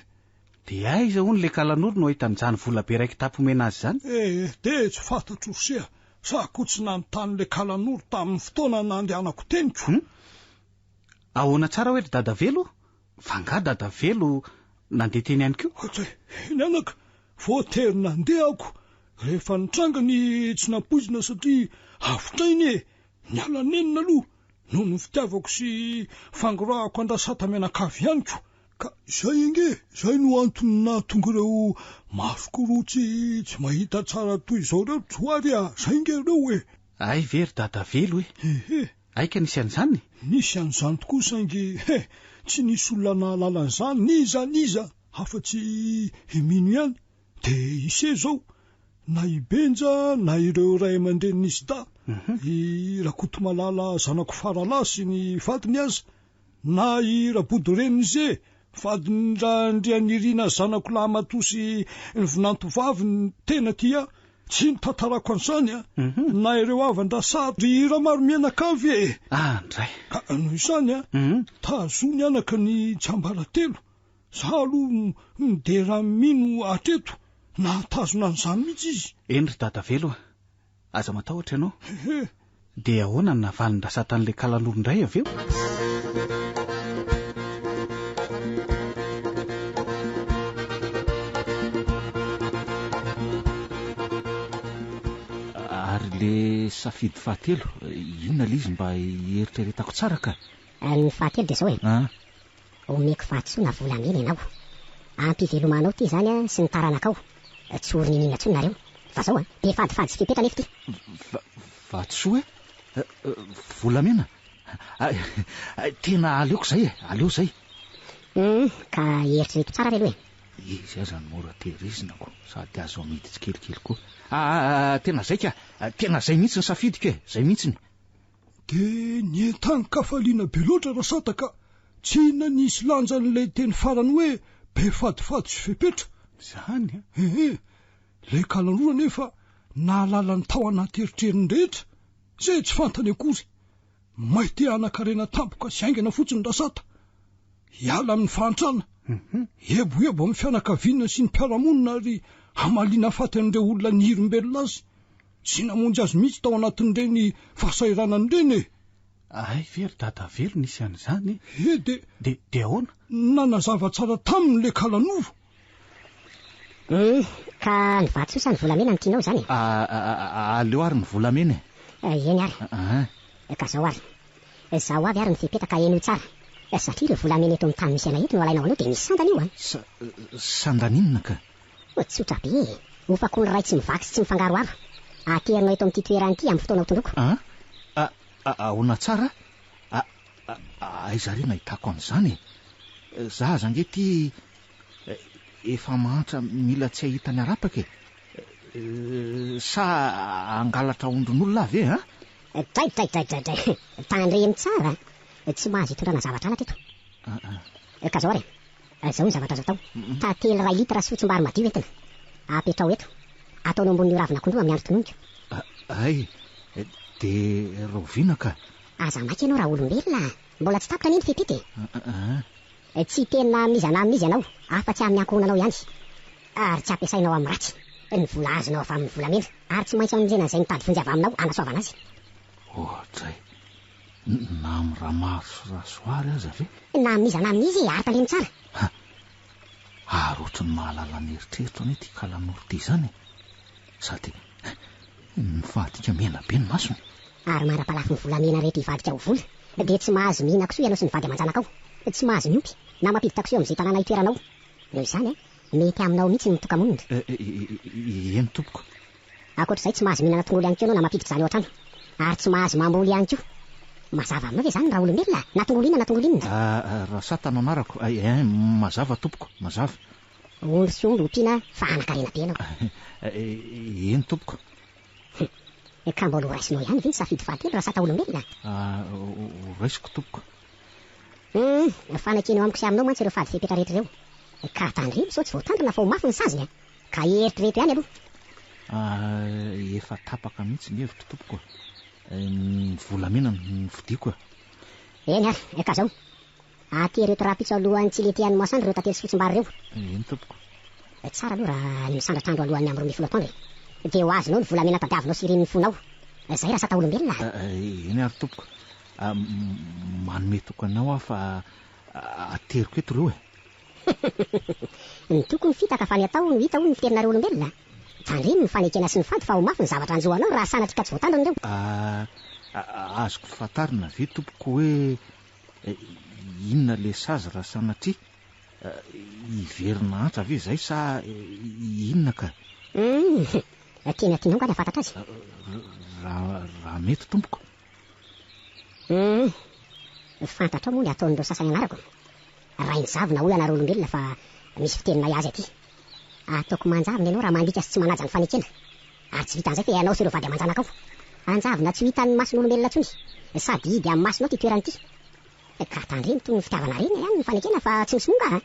Dia aiza hono ilay kalanoro no ahitany izany vola be raiki-tapo omena azy izany? Eh, dia tsy fantatro ry se a! Za koa tsy nanontany ilay kalanoro tamin'ny fotoana nandehanako teny ko. Hum! Ahoana tsara hoe ry Dadavelo? Fa angaha Dadavelo nandeha teny ihany koa? Ohatray, eny anaka, voatery nandeha aho ko rehefa nitranga ny tsy nampoizina satria avotra iny e! Niala nenina aloha noho ny fitiavako sy fangorahako an-dRasata mianakavy ihany ko. Ka izay ange, izay no antony nahatonga ireo masoko roa tsy tsy mahita tsara toy izao ireo Johary a! Izay ange ireo e! Hay ve ry Dadavelo e! Ehe! Hay ka nisy an'izany? Nisy an'izany tokoa saingy he! Tsy nisy olona nahalala an'izany n'iza n'iza afa-tsy i Mino ihany. Dia ise izao, na i Benja na ireo ray aman-drenin'i Sda, i Rakotomalala zanako faralahy sy ny vadiny aza, na i Rabodo renin'ise, vadin-dRandrianirina zanako lahimatoa sy ny vinantovaviny tena tia ahy, tsy nitantarako an'izany an, na ireo havan-dRasary, ry Ramaromianakavy e! Andray! Ka noho izany an, tazony anaka ny tsiambaratelo, Za aloha midera an'i Mino hatreto, nahatazona an'izany mihitsy izy. Eny ry Dadavelo a! Aza matahotra ianao. Ehe. Dia ahoana ny navalin-dRasatan'ilay kalanoro indray avy eo? Ary le safidy fahatelo, inona le izy mba hieritreretako tsara ka? Ny fahatelo dia izao e. Omeko vatosoa na volamena ianao. Ampivelomanao ity izany sy ny taranakao. Tsy ho ry niniana intsony nareo. Fa zao an, be fadifady sy fepetra anefa ity. Vatosoa e? Volamena? Tena aleoko izay e, aleo izay. Hum, ka eritrereto tsara re aloha e. Izy aza no mora tehirizina ko, sady azo amidy tsikelikely koa. Ah, tena zay ka, tena zay mihitsy ny safidiko e, zay mihitsiny. Dia nientanin-kafaliana be loatra Rasata ka tsy nanisy lanjan'ilay teny farany hoe be fadifady sy fepetra. Izany an? Ehe, ilay kalanoro anefa nahalala ny tao anaty eritreriny rehetra, izay tsy fantany akory. May te hanan-karena tampoka sy haingana fotsiny Rasata. Hiala amin'ny fahantrana, hieboebo amin'ny fianakaviana sy ny mpiara-monina ary hamaliana faty an'ireo olona nihirim-belona azy. Tsy namonjy azy mihitsy tao anatin'ireny fahasahiranana ireny e! Hay ve ry Dadavelo nisy an'izany e? He de. De, de ahoana? Nanazava tsara taminy le kalanoro. Hum, ka ny vatosoa sa ny volamena no tianao izany e? Aleo ary ny volamena e! Eny ary. Ka zao ary. Zao avy ary ny fepetra ka henoy tsara. Satria ireo volamena eto amin'ny tany misy anay eto no alainao anao dia misy sandany io an! Sa, sandany inona ka? Tsotra be e! Hofak'olo iray tsy mivaky sy tsy mifangaroharo. Aterinao eto amin'ity toerana ity amin'ny fotoana hotondroko. An? A, a, ahoana tsara? A, a, aiza re nahitako an'izany e? Za aza ange ity efa mahantra mila tsy hahita ny harapaka e! Sa hangalatra ondrin'olona aho ve an? Dray dray dray dray dray! Tandremo tsara a! Tsy mahazo itondrana zavatra halatra eto. Ka zao ary e! Izao ny zavatra azo atao, tantely iray litre sy fotsimbary madio entina. Apetraho eto. Ataonao ambonin'io ravin'akondro io amin'ny andro tononiko. Hay, dia rahoviana ka? Aza maika ianao raolombelona a! Mbola tsy tapitra anie ny fepetra e! Tsy hiteny na amin'iza na amin'iza ianao, afa-tsy amin'ny ankohonanao ihany. Ary tsy ampiasainao amin'ny ratsy ny vola azonao avy amin'ny volamena, ary tsy maintsy hamonjena an'izay mitady vonjy avy aminao hanasoavana azy. Ohatray! Na amin'i Ramaro sy Rasoary aza ve? Na amin'iza na amin'iza e, ary tandremo tsara. Ha! Ary ohatry ny mahalala ny eritreritro anie ity kalanoro ity izany e! Sady mivadika mena be ny masony. Ary mandra-palafo ny volamena rehetra hivadika ho vola, dia tsy mahazo mihinan-kisoa ianao sy ny vady aman-janakao. Tsy mahazo miompy, na mampiditra kisoa eo amin'izay tanàna itoeranao. Noho izany, mety aminao mihitsy ny mitoka-monina. Eny tompoko. Ankoatra izay, tsy mahazo mihinana tongolo ihany koa ianao na mampiditra izany ao an-trano. Ary tsy mahazo mamboly ihany koa. Mazava aminao ve izany raolombelona? Na tongolo inona na tongolo inona? Rasata no anarako. Ein, mazava tompoko, mazava. Ondry sy omby ompiana fa hanan-karena be ianao. Eny tompoko. Ka mbola ho raisinao ihany ve ny safidy fahatelo raha sata olombelona? Ho raisiko tompoko. Hum, fanekena eo amiko sy aminao mantsy ireo fady fepetra rehetra ireo. Ka tandremo sao tsy voatandrina fa ho mafy ny saziny a! Ka eritrereto ihany aloha. Efa tapaka mihitsy ny hevitro tompoko a! Ny volamena no nofidiako a! Eny ary, ka zao. Aty ireto rahampitso alohan'ny tsy hilentehan'ny masoandro ireo tantely sy fotsimbary ireo. Eny tompoko. Tsara aloha raha ny misandratra andro alohan'ny amin'ny 12 atoandro e! Dia ho azonao ny volamena tadiavinao sy irin'ny fonao. Izay raha sata olombelona a! Eny ary tompoko. Manome toky anao aho fa ateriko eto ireo e! Ny toky no fitaka fa ny atao no hita hono ny fiterinareo olombelona. Tandremo ny fanekena sy ny fady fa ho mafy ny zavatra hanjo anao raha sanatria ka tsy voatandrina ireo. Azoko fantarina ve tompoko hoe inona ilay sazy raha sanatria hiverina antra ve izay sa inona ka? Humm! Tena tianao angaha ny hahafantatra azy? Raha mety tompoko. Humm! Fantatrao moa ny ataon'ireo sasany anarako? Rainizavona hoy ianareo olombelona fa misy fiteninay azy aty. Ataoko manjavona ianao raha mandika sy tsy manaja ny fanekena. Ary tsy vitan'izay fa ianao sy ireo vady aman-janakao. Hanjavona tsy ho hitan'ny mason'olombelona intsony. Sady hidy amin'ny masonao ity toerana ity. Ka tandremo toy ny fitiavana reny ihany ny fanekena fa tsy misomonga a!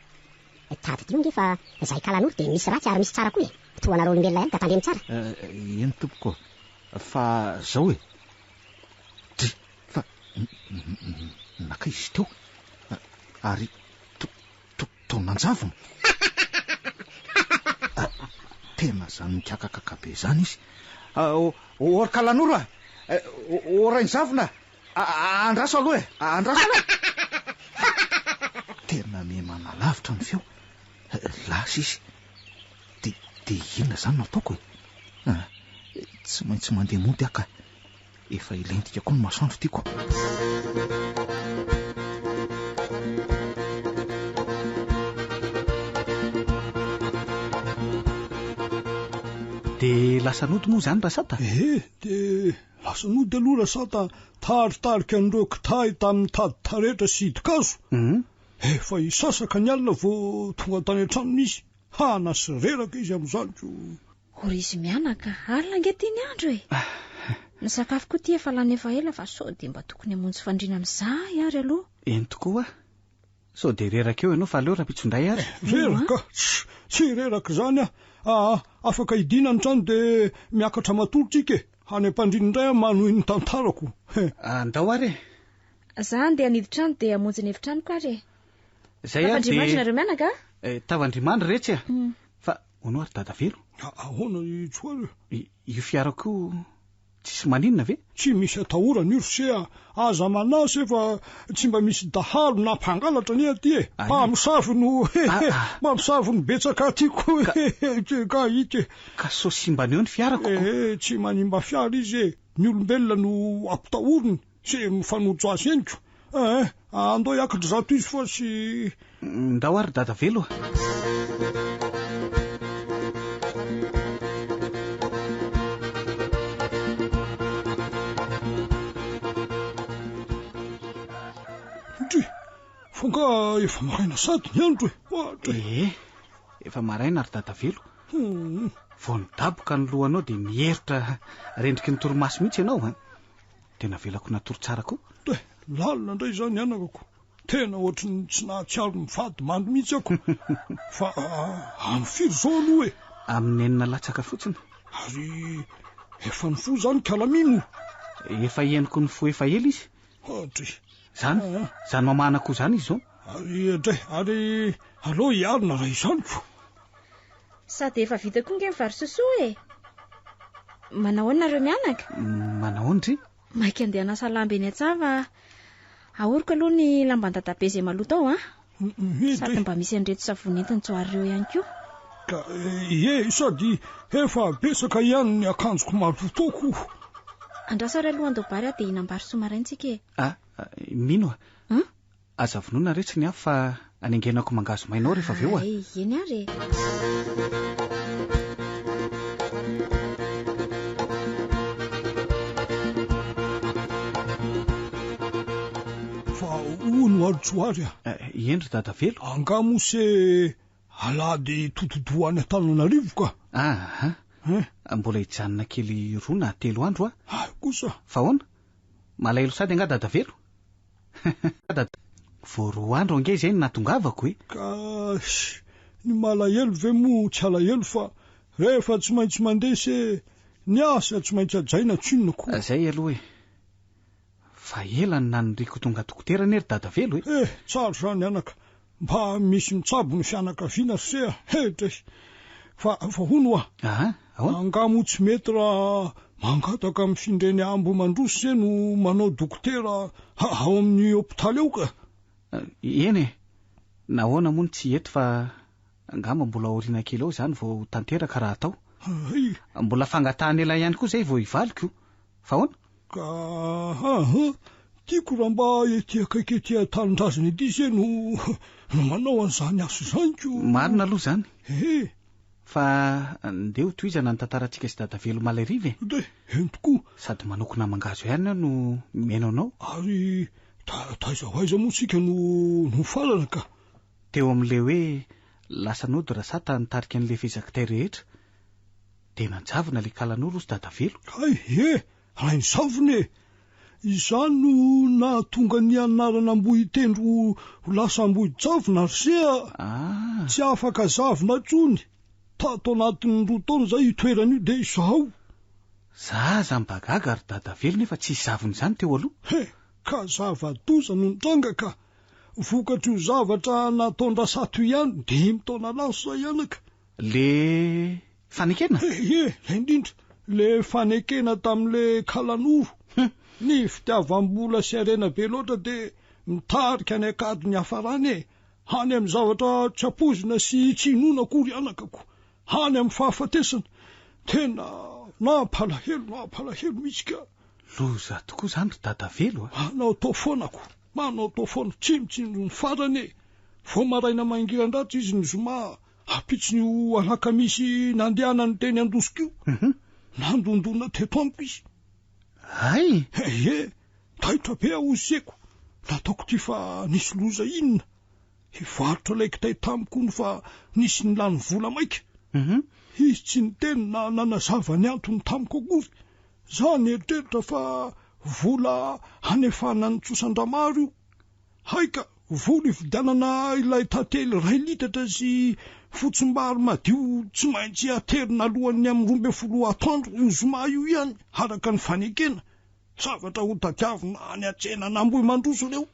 Tadidio nge fa izay kalanoro dia misy ratsy ary misy tsara koa e! Toa anareo olombelona ihany ka tandremo tsara. Eny tompoko fa zao e! Dry fa naka izy teo ary to nanjavona. Tena zany mikakakaka be zany izy. Ô ry kalanoro a! Ô Rainizavona a! Andraso aloha e! Andraso aloha! Tena miha manalavitra ny feo. Lasa izy. Dia dia inona izany no ataoko e? Tsy maintsy mandeha mody aho ka. Efa hilentika koa ny masoandro tiako. Dia lasa nody moa izany Rasata? Ehe, dia lasa nody aloha Rasata, taritarika an'ireo kitay tamin'ny tady taretra sy hidin-kazo. Efa hisasaka ny alina vao tonga tany an-tranony izy. Hana sy reraka izy amin'izany ko. O ry izy mianaka, alina ange ity ny andro e! Ny sakafo koa ity efa lany efa ela fa sao dia mba tokony hamonjy fandriana amin'izay ary aloha. Eny tokoa. Sao dia reraka eo ianao fa aleo rahampitso indray ary. Reraka? Tsy reraka izany aho. Aa, afaka hidiana ny trano dia miakatra matory tsika e! Any am-pandriana indray aho manohy ny tantarako. Andao ary e! Za andeha hanidy trano dia hamonjy ny efitranoko ary e! Zay ary dia. Tafandrimandry nareo mianaka a! Eh, tavandrimandry retsy a! Fa hono ary Dadavelo? Ahoana i Tsoa? Io fiarako io tsisy maninona ve? Tsy misy atahorana io ry se a! Aza manahy se fa tsy mba misy dahalo na mpangalatra anie aty e! Mpamosavy no mpamosavy no betsaka aty ko ka ity e! Ka sao simbany eo ny fiarako ko! Eh, tsy manimba fiara izy e! Ny olombelona no ampitahoriny. Tsy mifanojo azy henoko eh! Andao hiakatra izato izy fa tsy. Ndao ary Dadavelo a! Ndry! Fa angaha efa maraina sady ny andro e! Ohatra e! Ee, efa maraina ry Dadavelo. Vao nidaboka ny lohanao dia mieritra rendriky ny torimaso mihitsy ianao an! Dia navelako natory tsara koa. Teh, lalina indray izany anakako. Tena ohatry ny tsy nahatsiaro mivady mandry mihitsy ako. Fa amin'ny firy izao aloha e? Amin'ny enina latsaka fotsiny. Ary efa nifoha izany Kalamino? Efa henoko nifoha efa ela izy. Hadry. Izany, izany mamahana akoho izany izy izao. Ary hadray, ary aleo hiarina raha izany ko. Sady efa vita koa nge ny vary sosoa e! Manao ahoana nareo mianaka? Manao ahoana dry? Maika andeha hanasa lamba eny an-tsaha fa ahoriko aloha ny lamban-dadabe izay maloto ao an! Sady mba misy an'ireto savony entin'i Johary ireo ihany koa. Ka ie, sady efa betsaka ihany ny akanjoko maloto ao ko. Andraso ary aloha handao bary aho dia hihinam-bary soa maraina tsika e! Ah, mino a! Aza vonoina retsy ny afo fa anengenako mangahazo maina ao rehefa avy eo a! Hay, eny ary e! Fa hono ary Johary a! Eny ry Dadavelo. Angaha moa se. Alahady totodroa any Antananarivo ka. Aha. Mbola hijanona kely roa na telo andro aho. Hay kosa. Fa ahoana? Malahelo sady angaha Dadavelo? Dada, vao roa andro ange izay no nahatongavako e! Ka ny malahelo ve moa tsy alahelo fa rehefa tsy maintsy mandeha se ny asa tsy maintsy hajaina tsinona ko. Zay aloha e! Fa ela no naniriako ho tonga dokotera anie ry Dadavelo e! Eh, tsara izany anaka, mba misy mitsabo ny fianakaviana ry se a! He dray! Fa, fa hono hoa, Aha, ahoana? angaha moa tsy mety raha mangataka amin'ny findreny Ambohimandroso se no manao dokotera ao amin'ny hopitaly ao ka? Eny e! Nahoana moa no tsy hety fa angamba mbola aoriana kely ao izany vao ho tanteraka raha atao. Hay! Mbola fangatahan'ela ihany koa izay vao hivaliko. Fa ahoana? Ka aha, tiako raha mba ety akaiky ety an-tanindrazana ety se no no manao an'izany asa izany ko. Marina aloha izany. Ehe. Fa ndeha ho tohizana ny tantarantsika sy Dadavelo omaly hariva e. Dia eny tokoa. Sady manokona mangahazo ihany aho no mihaino anao. Ary taiza ho aiza moa tsika no nifarana ka? Teo amin'ilay hoe lasa nody Rasata nitarika an'ilay fezakitay rehetra. Dia nanjavona ilay kalanoro hozy Dadavelo. Hay e! Rainizavona e! Izany no nahatonga ny anarana Ambohitendro ho lasa Ambohijavona ry se a! Ah! Tsy afaka zavona intsony. Tato anatin'ny roa taona izay io toerana io dia izao. Za aza mba gaga ry Dadavelo nefa tsisy zavona izany teo aloha. He! Ka zava-doza no nitranga ka! Vokatr'io zavatra nataon-dRasato io ihany, dimy taona lasa izay anaka. Le fanekena? Ie, zay indrindra. Le fanekena tamin'le kalanoro. Hum. Ny fitiavam-bola sy harena be loatra dia mitarika any an-kady ny hiafarany e. Any amin'ny zavatra tsy ampoizina sy tsy inoana akory anakako. Any amin'ny fahafatesana. Tena nampalahelo, nampalahelo mihitsy ka. Loza tokoa izany ry Dadavelo a! Manao tao foana ko. Manao tao foana. Tsy mitsinjo ny farany e. Vao maraina mangiran-dratsy izy ny zoma ampitson'io alakamisy nandehanany teny Andosika io. Nandondona teto amiko izy. Hay! Ie, taitra be aho hoy Seko. Nataoko ity fa nisy loza inona. Hivarotra ilay kitay tamiko hono fa nisy nilany vola maika. Izy tsy niteny na nanazava ny antony tamiko akory. Za nieritreritra fa vola hanefana ny trosan-dRamaro io. Hay ka! Vola ividianana ilay tantely iray litatra sy fotsimbary madio tsy maintsy aterina alohan'ny amin'ny 12 atoandro io zoma io ihany, araka ny fanekena. Zavatra ho tadiavina any an-tsenan'Ambohimandroso ireo.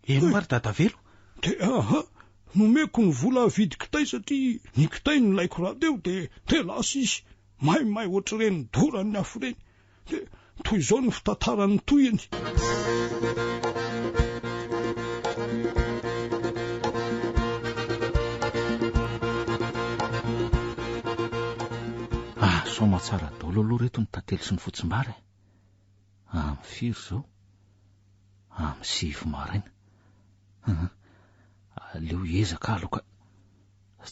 Eny ho'a ry Dadavelo. Dia aha, nomeko ny vola havidy kitay satria ny kitay no nilaiko rahateo dia dia lasa izy, maimay ohatr'ireny doran'ny afo ireny. Dia toy izao ny fitantaran'ny tohiny. Ah, soamatsara daholo aloha reto ny tantely sy ny fotsimbary e. Amin'ny firy izao? Amin'ny sivy maraina. Aleo hiezaka aloha ka.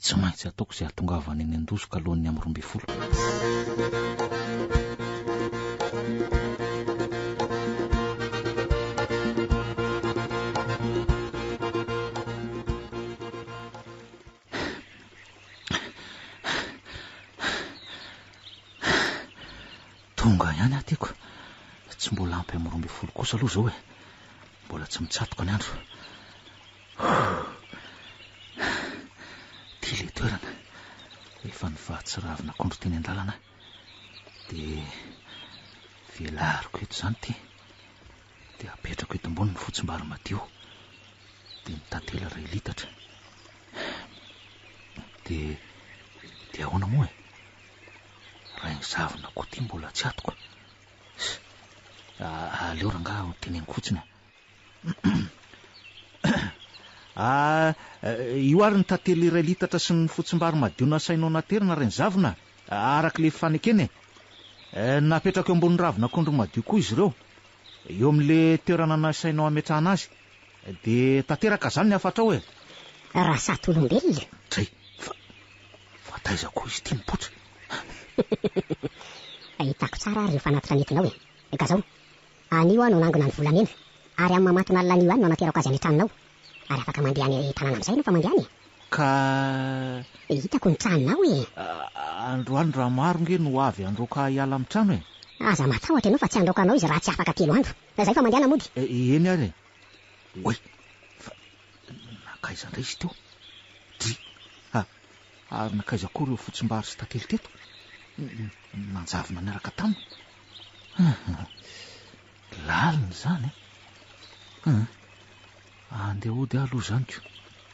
Tsy maintsy ataoko izay hahatongavana eny Andozoka alohan'ny amin'ny 12. Tonga ihany aho tiako. Tsy mbola ampy amin'ny 12 kosa aloha izao e. Mbola tsy mitsatoka ny andro. Ity ilay toerana. Efa nivatsy ravin'akondro teny an-dalana aho. Dia velariko eto izany ity. Dia apetrako eto ambony ny fotsimbary madio. Dia ny tantely iray litatra. Dia dia ahoana moa e? Rainizavona koa ity mbola tsy atoko. Aleo rangahy ho teneniko fotsiny e. Ah, io ary ny tantely iray litatra sy ny fotsimbary madio nasainao naterina Rainizavona, araka ilay fifanekena e. Napetrako eo ambony ravin'akondro madio koa izy ireo, eo amin'ilay toerana nasainao hametrahana azy. Dia tanteraka izany ny hafatrao e. Rasatolombelona. Dray, fa, fa taiza koa izy ity nipoitra? Hitako tsara ary ireo fanatitra nentinao e. Ka zao, Anio aho no nangona ny volamena, ary amin'ny mamatonalina anio ihany no anaterako azy any an-tranonao. Ary afaka mandeha any tanàna amin'izay ianao fa mandeha any e! Ka. Hitako ny tranonao e! Androany Ramaro nge no avy handroaka ahy hiala amin'ny trano e! Aza matahotra ianao fa tsy handroaka anao izy raha tsy afaka telo andro. Zay fa mandehana mody. Eny ary e! Oay! Fa nankaiza indray izy teo? Dry! Ha! Ary nankaiza koa ireo fotsimbary sy tantely teto? Nanjavona niaraka taminy. Lalina izany e! Hum! Andeha hody aho aloha izany ko!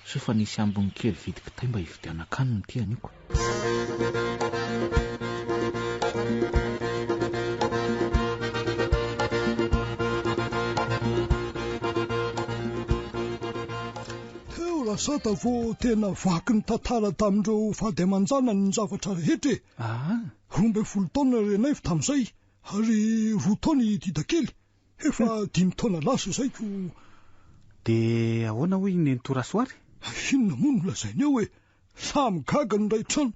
Soa fa nisy ambiny kely vidy kitay mba hividianan-kanina ity anio ko! Teo Rasata vao tena vaky ny tantara tamin'ireo vady aman-janany ny zavatra rehetra e! 12 taona Renaivo tamin'izay ary roa taona i Didakely. Efa dimy taona lasa izay ko. Dia ahoana hoy i Nenitoa Rasoary? Inona moa no lazainy eo e? Samy gaga ny iray trano,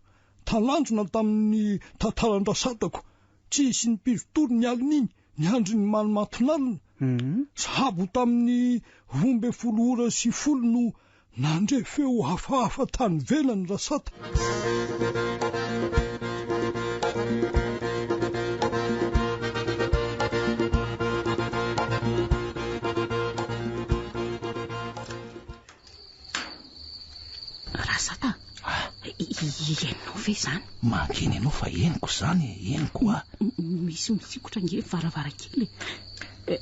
talanjona tamin'ny tantaran-dRasatako. Tsisy nipivotory ny alin'iny, niandry ny malomaton'alina. Sahabo tamin'ny 12 ora sy folo no nandre feo hafahafa tany ivelany Rasata. Rasata, henonao ve izany? Mangina ianao fa henoko izany e, henoko a. Misy misikotra ange ny varavarankely e.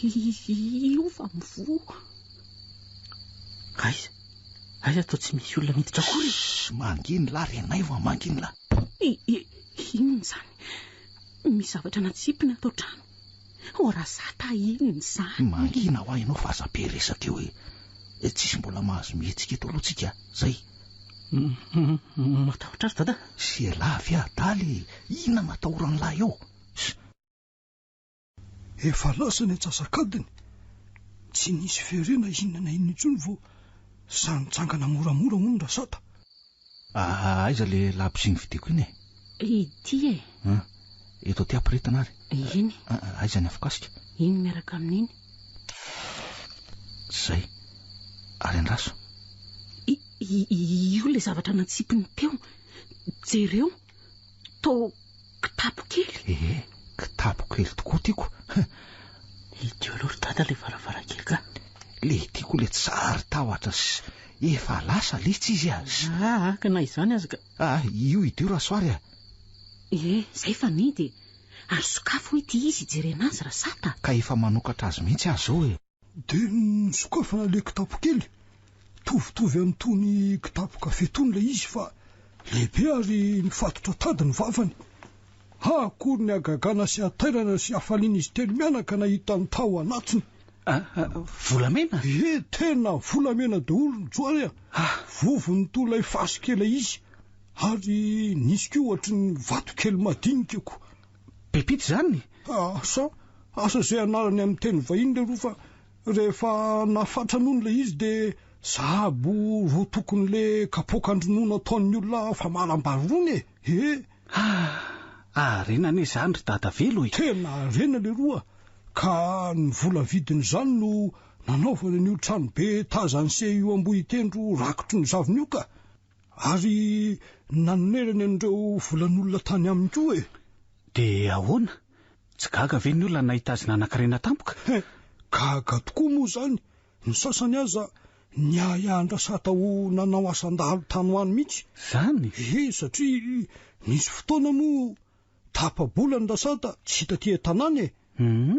Io fa mivoha. Aiza? Aiza toa tsy misy olona miditra akory e? Shh, manginy lahy ry Naivo a, manginy lahy. Inona izany? Misy zavatra natsipiny ato an-trano. Oh Rasata, inona izany? Mangina hoa ianao fa aza be resaka eo e. Tsisy mbola mahazo mihetsika eto aloha tsika, zay. Matahotra aho ry dada. Sy elah ve adala e? Inona no atahoran'lah eo? Shh. Efa lasa ny antsasak'adiny, tsy nisy fere na inona na inona intsony vao sahy nitsangana moramora hono Rasata. Aiza le labozia novidiako iny e? Ity e! An, eto aty ampiretina ary. Iny. Aiza ny afokasika? Iny miaraka amin'iny. Zay. Ary andraso. Io ilay zavatra natsipiny teo. Jereo. Toa kitapo kely. Ee, kitapo kely tokoa tiako. Hidio aloha ry dada ilay varavarankely ka. Le tiako le tsary tahotra sy efa lasa letsy izy a. Aa, ka na izany aza ka. Aa, io hidio Rasoary a. Ee, izay fa mihidy e. Ary sokafy hoy ity izy hijerena azy Rasata. Ka efa manokatra azy mihitsy aho izao e. Dia nosokafana ilay kitapo kely. Mitovitovy amin'itony kitapo kafe itony ilay izy fa lehibe ary mifatotra tady ny vavany. Akory ny hagagana sy hatairana sy hafalian'izy telo mianaka nahita ny tao anatiny. Volamena? Ie, tena volamena daholo ry Johary a! Vovony toa ilay fasika ilay izy ary nisy koa ohatry ny vatokely madinika ko. Pepite izany? Asa, asa izay anarany amin'ny teny vahiny leroa fa rehefa nafatrany hono ilay izy dia sahabo roa tokon'ilay kapoakan-dronono ataon'ny olona famalam-bary rony e! He! Harena anie izany ry Dadavelo e! Tena harena leroa ka ny vola vidin'izany no nanaovana an'io tranobe tazan'i se io Ambohitendro rakotry ny zavona io ka! Ary nanonerany an'ireo volan'olona tany aminy koa e! Dia ahoana? Tsy gaga ve ny olona nahita azy nanankarena tampoka? He! Gaga tokoa moa izany! Ny sasany aza niahiahy an-dRasata ho nanao asan-dahalo tany ho any mihitsy. Izany? He! Satria nisy fotoana moa tapa-bolana Rasata tsy hita aty an-tanàna e!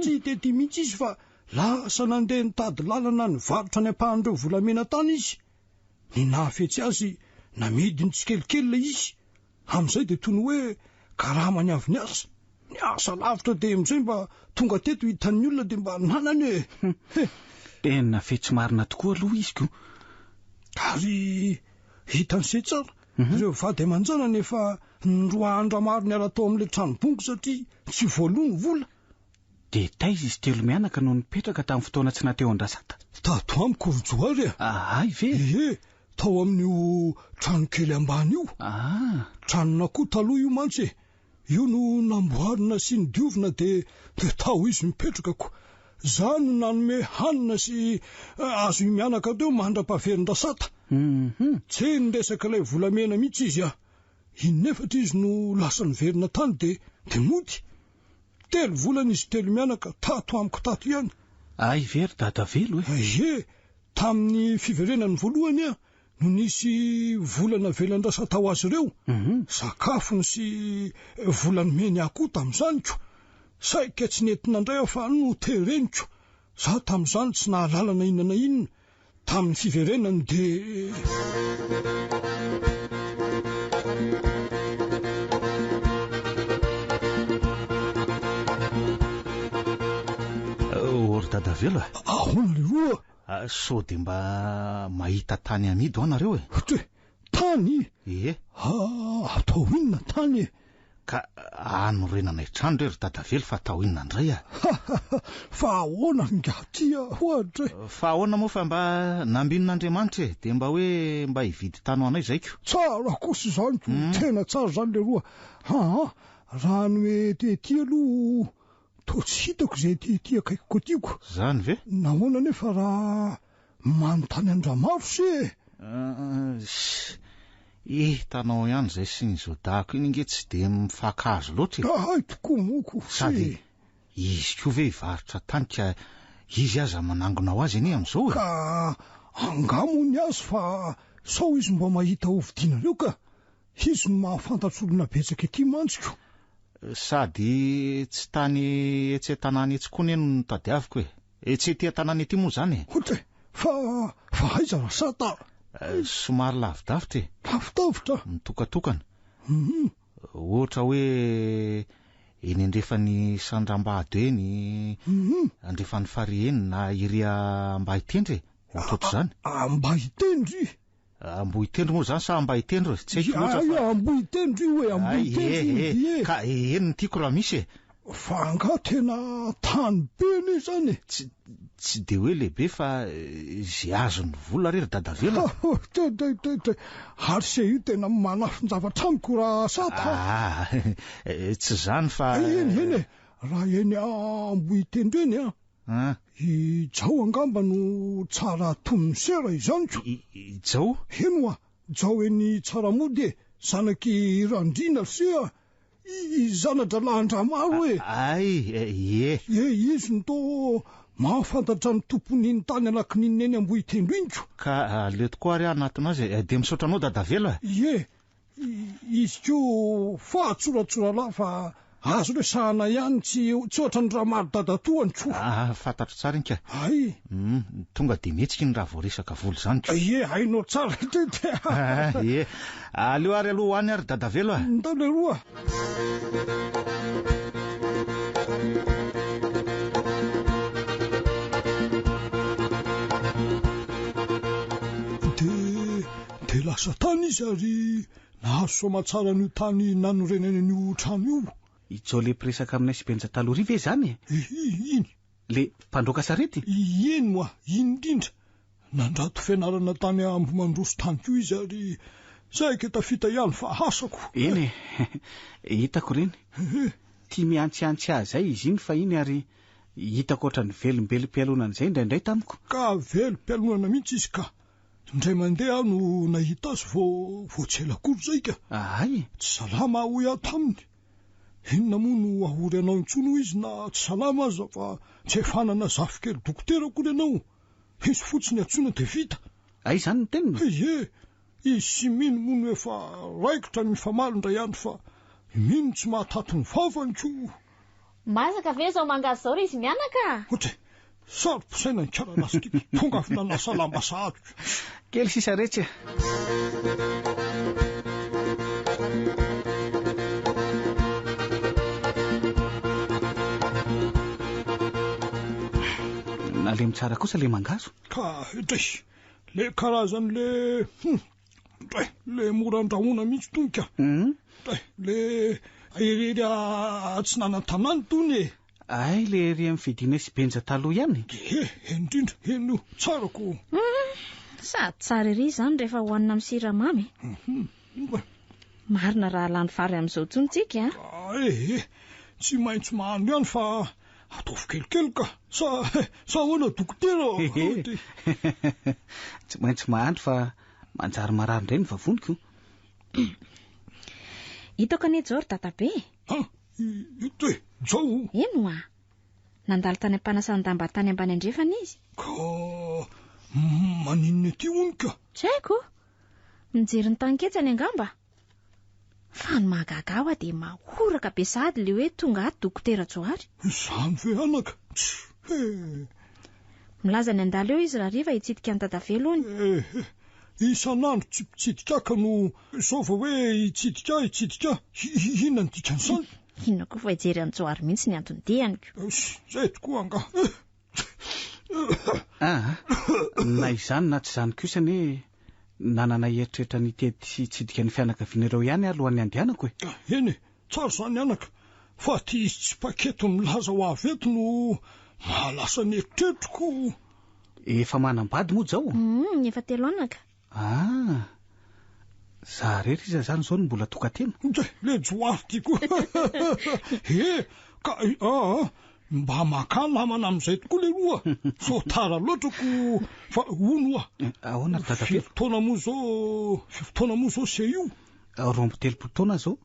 Tsy hita ety mihitsy izy fa lasa nandeha nitady lalana nivarotra ny ampahan'ireo volamena tany izy. Ny nahafetsy azy, namidiny tsikelikely ilay izy. Amin'izay dia toy ny hoe karamany avy niasa. Niasa lavitra dia amin'izay mba tonga teto hitan'ny olona dia mba nanany e! He! Tena fetsy marina tokoa aloha izy ko! Ary hitan'i se tsara, ireo vady aman-janany efa noroahan-dRamaro niala tao amin'ilay trano bongo satria tsy voaloa ny vola. Dia taiza izy telo mianaka no nipetraka tamin'ny fotoana tsy nahateo an-dRasata? Tato amiko ry Johary a! Hay ve? Ie, tao amin'io trano kely ambany io. Ah! Tranon'akoho taloha io mantsy e! Io no namboarina sy nodiovina dia dia tao izy mipetraka ko. Za no nanome hanina sy azo mianaka teo mandra-pahaverin-dRasata. Tsy niresaka ilay volamena mihitsy izy ah. Inefatra izy no lasa niverina tany dia dia mody. Telo volana izy telo mianaka tato amiko tato ihany. Hay ve ry Dadavelo e? Ie, tamin'ny fiverenany voalohany ah no nisy vola navelan-dRasata ho azy ireo, sakafony sy vola nomeny ahy koa tamin'izany ko. Saika tsy nety nandray aho fa notereniko. Izaho tamin'izany tsy nahalala na inona na inona. Tamin'ny fiverenany dia. Ô ry Dadavelo a! Ahoana leroa? Sao dia mba mahita tany amidy hoa nareo e? Ohatry hoe tany? Ie. Ah, atao inona tany e? Ka anorenanay trano re ry Dadavelo fa atao inona indray a? Fa ahoana ry ingahy ty a? Ohatry e. Fa ahoana moa fa mba nambinon'Andriamanitra e, dia mba hoe mba hividy tany ho anay izay ko. Tsara kosa izany ko, tena tsara izany leroa. Aa, raha ny hoe ety aloha Toa tsy hitako izay ety ety akaikiko aty ko. Zany ve? Nahoana anefa raha manontany an-dRamaro se e? Hitanao ihany izay sy ny zodahako iny ange tsy dia mifankahazo loatra e. Hay tokoa moa ko se. Sady izy koa ve hivarotra tany ka izy aza manangona ho azy anie amin'izao e. Ka angaha moa ny azy fa sao izy mba mahita hovidianareo ka. Izy no mahafantatra olona betsaka ety mantsy ko. Sady tsy tany etsy an-tanàna etsy koa anie no notadiaviko e. Etsy ety an-tanàna ety moa izany e. Hotra e! Fa, fa aiza Rasata? Somary lavidavitra e. Lavidavitra? Mitokatokana. Ohatra hoe eny andrefan'i Sandrambado eny, andrefan'ny farihy eny na ery Ambahitendry e. Ohatrohatr'izany. Ambahitendry? Ambohitendry moa izany sa Ambahitendry e? Tsy haiko loatra fa. Ay, Ambohitendry io e, Ambohitendry io e. Ka eny no tiako raha misy e. Fa angaha tena tany be anie izany e? Tsy, tsy dia hoe lehibe fa izay azon'ny vola re ry Dadavelo a. Tey, tey, tey, tey. Ary se io tena manafin-javatra amiko raha sata a. Ah, tsy izany fa. Eny, eny e, raha eny Ambohitendry eny an. An! I Jao angamba no tsara tonony sera izany ko! I Jao? Eny hoa, Jao eny Tsaramody e, zanak'i Randriana ry se a! I zana-drahalahin-dRamaro e! Hay, ie! Ie, izy no toa mahafantatra ny tompon'iny tany Anakininina eny Ambohitendro iny ko! Ka aleo tokoa ary aho hanatona azy e! Dia misaotra anao Dadavelo a! Ie, Izy koa fahatsoratsoralahy fa azo resahana ihany tsy tsy ohatran'ny Ramaro dadatoany ko. Ah, fantatro tsara iny ka. Hay. Hum, tonga dia mihetsika iny raha vao resaka vola izany ko. Ie, hainao tsara ity dia. Ah, ie. Aleo ary aloha ho any ary Dadavelo a. Ndao leroa. Dia Dia lasa tany izy ary nahazo soamatsara an'io tany nanorenany an'io trano io. I Joe le mpiresaka aminay sy Benja taloha ry ve izany e? Iny. Le mpandroaka sarety? Eny moa, iny indrindra. Nandrato fianarana tany Ambohimandroso tany koa izy ary saika tafita ihany fa asako. Eny e, hitako ireny. Tia mihantsihantsy ahy izay izy iny fahiny ary hitako ohatran'ny velombelom-pialonana izay indraindray tamiko. Ka velom-pialonana mihitsy izy ka. Indray mandeha aho no nahita azy vao vao tsy ela akory izay ka. Ahay! Tsy salama aho hoy aho taminy. Inona moa no hahory anao intsony hoy izy na tsy salama aza fa tsy efa hanana zafikely dokotera akory ianao. Izy fotsiny antsoina dia vita. Hay izany ny teniny? Ie! Izy sy Mino moa no efa raikitra ny mifamaly indray andro fa i Mino tsy mahataty ny vavany koa. Masaka ve izao mangahazo izao ry izy mianaka a? Ohatry e! Saro-pisaina ny karana sy tonga avy nanasa lamba sahady. Kely sisa retsy a! Nalemy tsara kosa le mangahazo. Ka dray, le karazan'le hum. Dray, le mora andrahoina mihitsy tony ka. Dray, le ery atsinanan-tanàna tony e. Hay le ery amin'ny Fidinay sy Benja taloha ihany? Ie, eny indrindra, eny io, tsara ko. Sady tsara ery izany rehefa hohanina amin'ny siramamy e. Marina raha lany vary amin'izao intsony tsika a. Ee, tsy maintsy mahandro ihany fa ataovy kelikely ka. Sa, sa ahoana dokotera? Tsy maintsy mahandro fa. Manjary marary indray ny vavoniko. Hitako anie Jao ry dadabe e. Ha! Ito e! Jao! Eny hoa! Nandalo tany am-panasan-damba tany ambany andrefana izy. Ka maninona ety hono ka? Tsy haiko. Mijery ny taninketsany angamba. Fa ny mahagaga ahy hoa dia mahoraka be sahady ilay hoe tonga ato Dokotera Johary. Izany ve anaka? Tsia e! Milaza ny handalo eo izy rahariva hitsidika an'i Dadavelo hono. Ehe! Isan'andro tsy mpitsidika ahy ka no izao vao hoe hitsidika ahy, hitsidika ahy. Inona no dikan'izany? Inona koa fa hijery an'i Johary mihitsy ny anton-diany ko. Izay tokoa angaha. Aa, na izany na tsy izany kosa anie nanana eritreritra ny hitety sy hitsidika ny fianakaviana ireo ihany aho alohan'ny handehanako e. Eny e, tsara izany anaka, fa ity izy tsy paketo milaza ho avy eto no mahalasa ny eritreritroko. Efa manambady moa Jao? Humm, efa telo anaka. Ah! Za rery iza zany zao no mbola tokatena? Ndry, le Johary ty koa! He! Ka aa! Mba makà namana amin'izay tokoa leroa sao tara loatra ko fa hono oa! Ahoana ry dadabe? Firy taona moa zao, firy taona moa zao se io? 32 taona zao.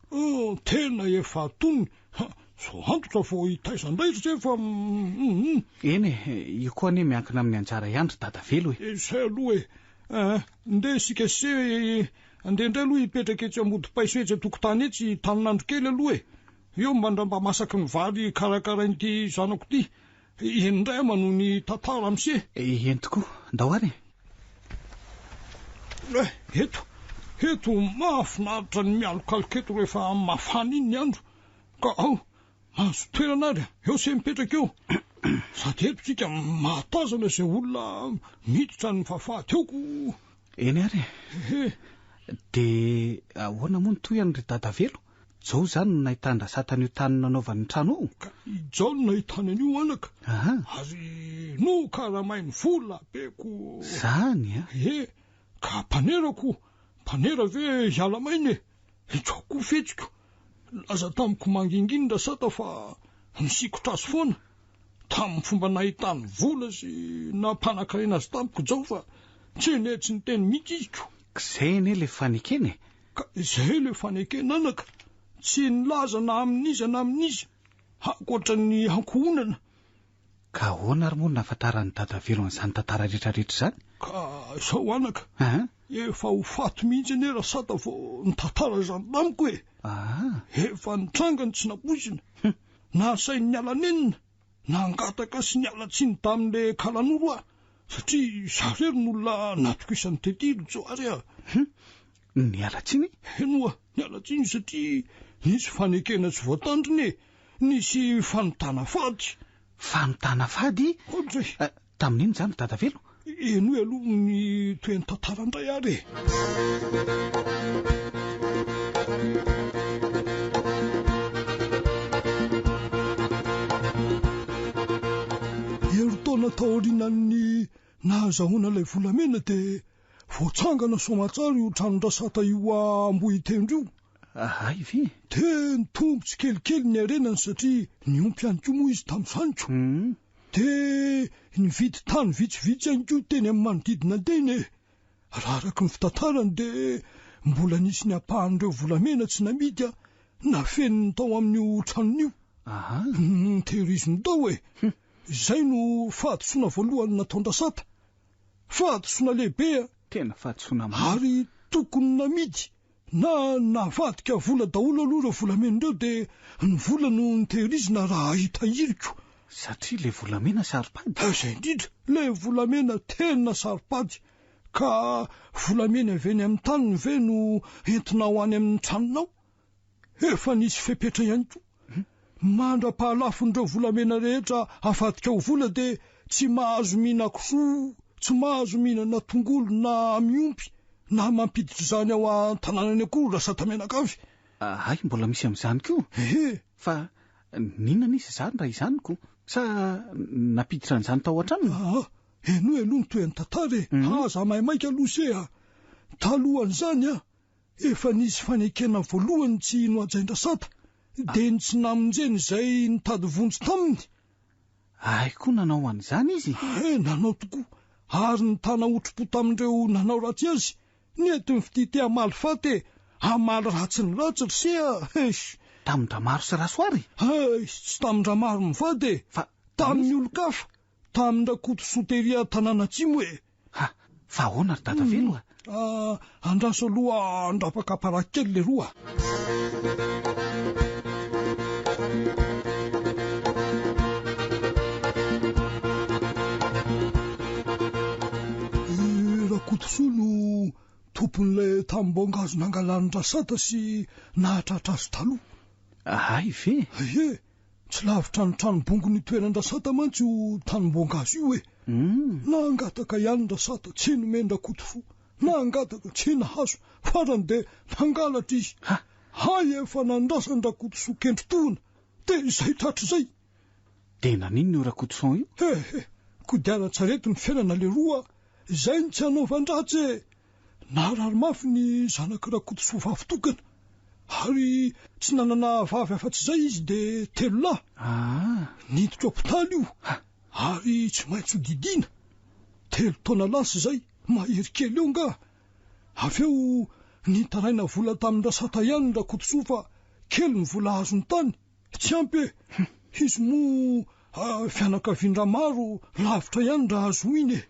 Tena efa antonony, ha! Zao antitra vao hitaiza indray ry se fa hum! Eny e, io koa anie miankina amin'ny anjara ihany ry dadavelo e! Izay aloha e! Eh, ndeha isika se andeha indray aloha hipetraka etsy ambodipaiso etsy an-tokotany etsy tanin'andro kely aloha e! Eo mba mba masaky ny vary karakarain'ity zanako ity. Eny indray aho manohy ny tantara am'se. Eny tokoa, ndao ary e! Eh, eto, eto mahafinaritra ny mialokaloka eto rehefa mafana iny ny andro. Ka ao, mahazo toerana ary, eo se mipetraka eo. Sady eto tsika mahatazana izay olona miditra ny vavahady eo ko. Eny ary e. Ehe. Dia ahoana moa ny tohiny ry Dadavelo? Jao izany no nahitan-dRasatana io tany nanaovany ny trano io? Ka i Jao no nahitany an'io anaka. Aha. Ary nokaramainy vola be ko. Zany a! Ie, ka mpanera ko, mpanera ve hiala maina e? I Jao koa fetsiko. Nilaza tamiko mangingina Rasata fa nisikotra azy foana. Tamin'ny fomba nahitany vola sy naha-mpanankarena azy tamiko Jao fa tsy nety niteny mihitsy izy ko. K'izay anie ilay fanekena e! Ka izay ilay fanekena anaka, tsy nilaza na amin'iza na amin'iza, ankoatra ny ankohonana. Ka ahoana ary moa no nahafantaran'i Dadavelo an'izany tantara rehetra rehetra izany? Ka izao anaka, efa ho faty mihitsy anie Rasata vao nitantara izany tamiko e! Efa nitranga ny tsy nampoizina, nasainy niala nenina, nangataka sy niala tsiny tamin'ilay kalanoro aho, satria izaho irery no olona natokisan'i Tety ry Johary a! Niala tsiny? Eny oa, niala tsiny satria nisy fanekena tsy voatandrina e! Nisy fanotana fady. Fanotana fady? Ohatry. Tamin'inona izany ry Dadavelo? Henoy aloha ny tohin'ny tantara indray ary e! Herintaona taorianan'ny nahazahoana ilay volamena dia Voatsangana soamatsara io tranon-dRasata io Ambohitendry io. Hay ve? Dia nitombo tsikelikely ny harenany satria niompy ihany koa moa izy tamin'izany ko. Dia nividy tany vitsivitsy ihany koa teny amin'ny manodidina teny e. Raha araka ny fitantarany dia mbola nisy ny ampahan'ireo volamena tsy namidy nafeniny tao amin'io tranony io. Aha. Notehiriziny tao e. Izay no fahadisoana voalohany nataon-dRasata. Fahadisoana lehibe a! Tena fahadisoana marina. Ary tokony namidy na navadika vola daholo aloha ireo volamena ireo dia ny vola no notehirizina raha hitahiriko. Satria ilay volamena saropady. Izay indrindra, ilay volamena tena saropady. Ka volamena avy eny amin'ny taniny ve no entinao any amin'ny tranonao? Efa nisy fepetra ihany koa. Mandra-pahalafon'ireo volamena rehetra avadika ho vola dia tsy mahazo mihinan-kisoa, tsy mahazo mihinana tongolo na miompy na mampiditra izany ao an-tanànany akory Rasatamianakavy. Hay mbola misy amin'izany koa? Ehe. Fa n'inona izy izany raha izany ko? Sa nampiditra an'izany tao an-tranony? Aa, henoy aloha ny tohin'ny tantara e! Aza maimaika aloha se a! Talohan'izany a! Efa nisy fanekena voalohany tsy nohajain-dRasata, dia ny tsy namonjeny izay nitady vonjy taminy. Hay koa nanao an'izany izy? He, nanao tokoa, ary nitana otri-po tamin'ireo nanao ratsy azy. Nentin'ny fitia te hamaly faty e! Hamaly ratsy ny ratsy ry se a! Eish! Tamin-dRamaro sy Rasoary? Eish! Tsy tamin-dRamaro mivady e! Fa tamin'ny olon-kafa! Tamin-dRakotosoa tery an-tanàna atsimo e! Ha! Fa ahoana ry Dadavelo a? Ah, andraso aloha handrapaka paraky kely leroa a! I Rakotosoa no tompon'ilay tamim-boangazo nangalan'i Rasata sy nahatratra azy taloha. Hay ve? Ie, tsy lavitra ny trano bongo nitoeran-dRasata mantsy io tanim-boangazo io e. Nangataka ihany Rasata, tsy nomen-dRakotosoa. Nangataka, tsy nahazo. Farany dia nangalatra izy. Hay efa nandrasan-dRakotosoa kendry tohina. Dia izay tratra izay. Dia naninona io Rakotoson io? He he, kodiaran-tsarety ny fiainana leroa a! Izay no tsy hanaovan-dratsy e! Narary mafy ny zanak'i Rakotosoa vavy tokana. Ary tsy nanana vavy afa-tsy izay izy dia telo lahy. Niditra hopitaly io ary tsy maintsy ho didiana. 3 taona lasa izay, mahery kely eo angaha. Avy eo nitaraina vola tamin-dRasata ihany Rakotosoa fa kely ny vola azony tany. Tsy ampy e! Izy moa fianakavian-dRamaro lavitra ihany raha azo iny e!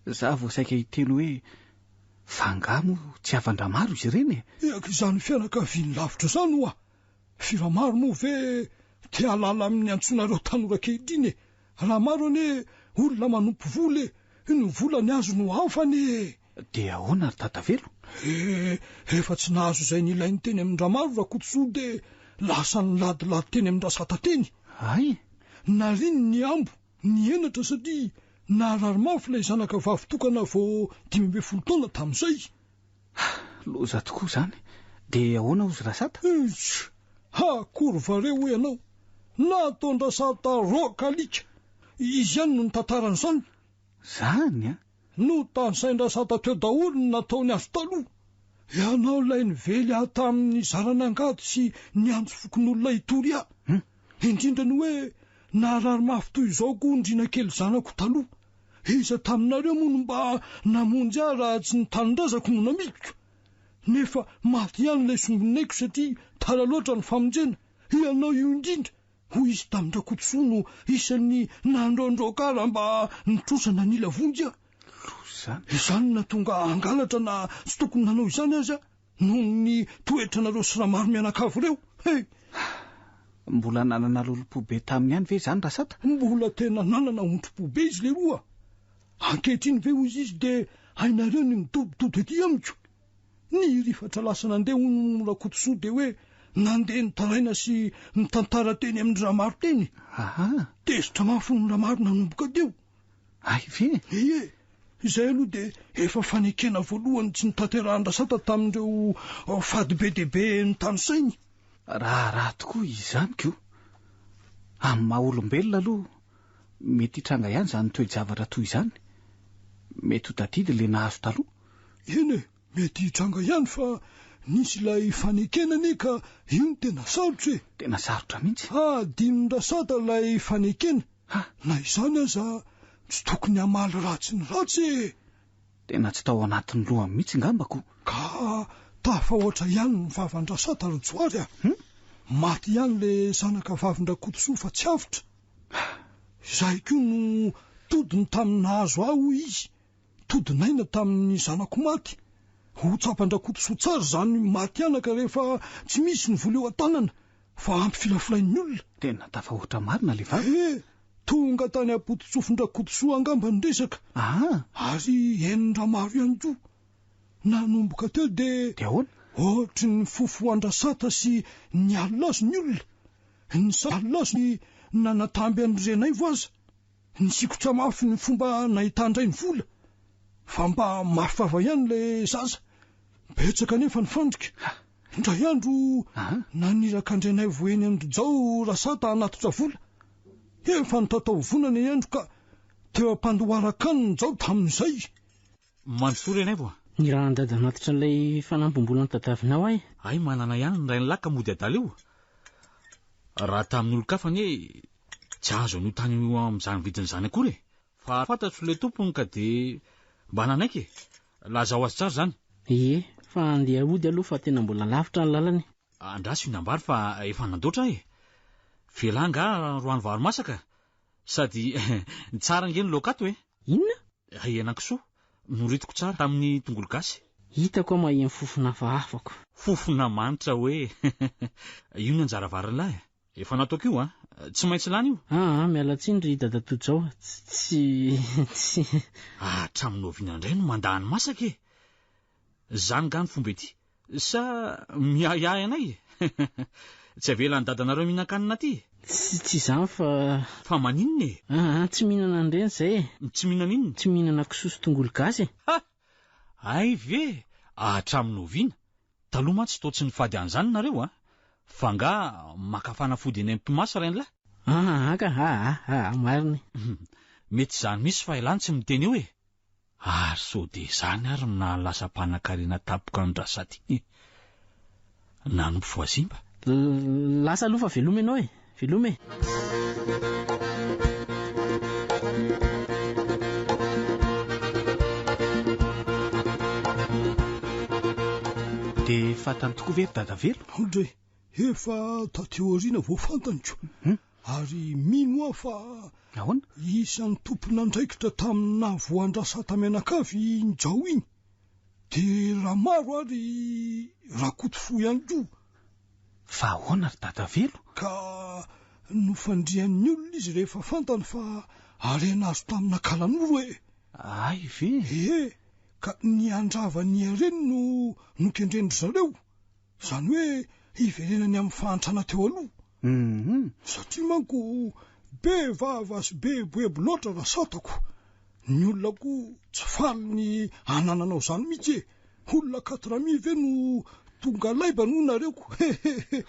Za vao saika hiteny hoe fa angaha moa tsy havan-dRamaro izy ireny e? Eka izany fianakaviany lavitra izany hoa! Firamaro moa ve te hahalala amin'ny antsoinareo tanora ankehitriny e? Ramaro anie olona manompo vola e! Ny volany azo no hafany e! Dia ahoana ry Dadavelo? Eh, efa tsy nahazo izay nilainy teny amin-dRamaro Rakotosoa dia lasa niladilady teny amin-dRasata teny. Hay! Nariany ny ambo, nihenatra satria narary mafy ilay zanaka vavy tokana vao 15 taona tamin'izay. Loza tokoa izany. Dia ahoana hozy Rasata? Eish! Akory vare hoy ianao. Nataon-dRasata roaka alika. Izy ihany no nitantara an'izany. Izany an? Notanisain-dRasata teo daholo ny nataony azy taloha. Ianao ilay nively ahy tamin'ny zaran'angady sy niantso fokonolona hitory ahy. Indrindra ny hoe narary mafy toy izao koa Ndrina kely zanako taloha. Iza taminareo moa no mba namonjy ahy raha tsy ny tanindrazako no namiliko? Nefa maty ihany ilay sombinaiko satria tara loatra ny famonjena. Ianao io indrindra, hoy izy tamin-dRakotosoa no isan'ny nandroandroaka ahy raha mba nitrosa nanila vonjy aho. Loza. Izany no nahatonga hangalatra na tsy tokony nanao izany aza noho ny toetranareo sy Ramaro mianakavy ireo. Hey! Mbola nanana lolompo be taminy ihany ve izany Rasata? Mbola tena nanana ondrim-po be izy leroa. Ankehitriny ve hoy izy dia hainareo ny midobodobo ety amiko? Ny rifatra lasa nandeha hono Rakotosoa dia hoe nandeha nitaraina sy nitantara teny amin-dry Ramaro teny. Aha. Tezitra mafy hono Ramaro nanomboka teo. Hay ve? Ie. Izay aloha dia efa fanekena voalohany tsy notanterahan-dRasata tamin'ireo fady be dia be notanisainy. Raharaha tokoa izany ko. Amin'ny maha olombelona aloha, mety hitranga ihany izany toe-javatra toy izany. Mety ho tadidy ilay nahazo taloha. Eny e, mety hitranga ihany fa nisy ilay fanekena anie ka io no tena sarotra e. Tena sarotra mihitsy. Hadinon'Rasata ilay fanekena. Ha! Na izany aza tsy tokony hamaly ratsy ny ratsy e. Tena tsy tao anatin'ny lohany mihitsy angamba ko. Ka tafahoatra ihany ny vavan-dRasata ry Johary a. Maty ihany ilay zanaka vavin-dRakotosoa fa tsy avotra. Izahay koa no todiny tamin'ny nahazo ahy hoy izy. Todin'aina tamin'ny zanako maty. Ho tsapan-dRakotosoa tsara izany maty anaka rehefa tsy misy ny vola eo an-tanana fa ampy filafilain'ny olona. Tena tafahoatra marina ilay vava. He! Tonga tany am-poto-tsofin-dRakotosoa angamba ny resaka. Aha! Ary henon-dRamaro ihany koa. Nanomboka teo dia Dia ahoana? ohatry ny fofoan-dRasata sy nialona azy ny olona. Ny alona azy ny nanatamby an'i Renaivo aza. Nisikotra mafy ny fomba nahitan-dray ny vola. Fa mba mafy vava ihany ilay zaza. Betsaka anefa ny fandrika. Indray andro naniraka an-dRenaivo eny an-dRojao Rasata hanatitra vola. Efa nitatao vonana i Andro ka teo am-pandoharan-kanina Jao tamin'izay. Mandrosoa Renaivo a! Nirahan-dada hanatitra an'ilay fanampim-bola notadiavinao aho e. Hay manana ihany ny rain'ny lahy ka mody adala io. Raha tamin'ny olon-kafa anie tsy azo an'io tany io amin'izany vidiny izany akory e. Fa fantatro ilay tompony ka dia mba nanaiky e. Lazao azy tsara izany. Ie, fa andeha hody aloha fa tena mbola lavitra ny lalana e. Andraso hihinam-bary fa efa nandoatra aho e. Vela angaha roany vary masaka? Sady tsara ange ny laoka ato e. Inona? Henan-kisoa, noritiko tsara tamin'ny tongolo gasy. Hitako aho maheno fofona hafahafa ko. Fofona manitra hoe. Io ny anjara varin'lahy e. Efa nataoko io an! Tsy maintsy lany io. Aa, miala tsiny ry dadatoa Jao, tsy, tsy. Hatramin'ny oviana indray no mandà ny masaka e? Zany nga ny fomba ety? Sa miahiahy anay e? Tsy avelan'ny dadanareo mihinan-kanina aty e? Tsy, tsy izany fa. Fa maninona e? Aa, tsy mihinana an'ireny izay e. Tsy mihinana inona? Tsy mihinana kisoa sy tongolo gasy e. Ha! Hay ve? Hatramin'ny oviana? Taloha mantsy toa tsy nifady an'izany nareo a! Fa nga maka fanafody eny am-pimaso rainilahy? Aa ka, aa, aa, marina e. Mety izany mihitsy fa ialahy no tsy miteny eo e! Ary sao dia izany ary no nahalasa mpanankarena tampoka an-dRasady iny e! Nanompo voazimba. Lasa aloha fa veloma ianao e! Veloma e! Dia fantany tokoa ve ry Dadavelo? Andre, efa taty aoriana vao fantany ko. Ary mino aho fa Ahoana? isan'ny tompon'andraikitra tamin'ny nahavoan-dRasata mianakavy iny Jao iny. Dia Ramaro ary Rakotofoa ihany koa. Fa ahoana ry Dadavelo? Ka nofandrian'ny olona izy rehefa fantany fa harena azo tamina kalanoro e! Hay ve? Ie, ka ny handrava ny hareny no nokendren-dry zareo. Izany hoe hiverenany amin'ny fahantrana teo aloha. Satria manko be vava sy be eboebo loatra Rasatako. Ny olona koa tsy faly ny hanananao izany mihitsy e! Olona quatre mille ve no tonga laibany hoy nareo ko! Hehehe!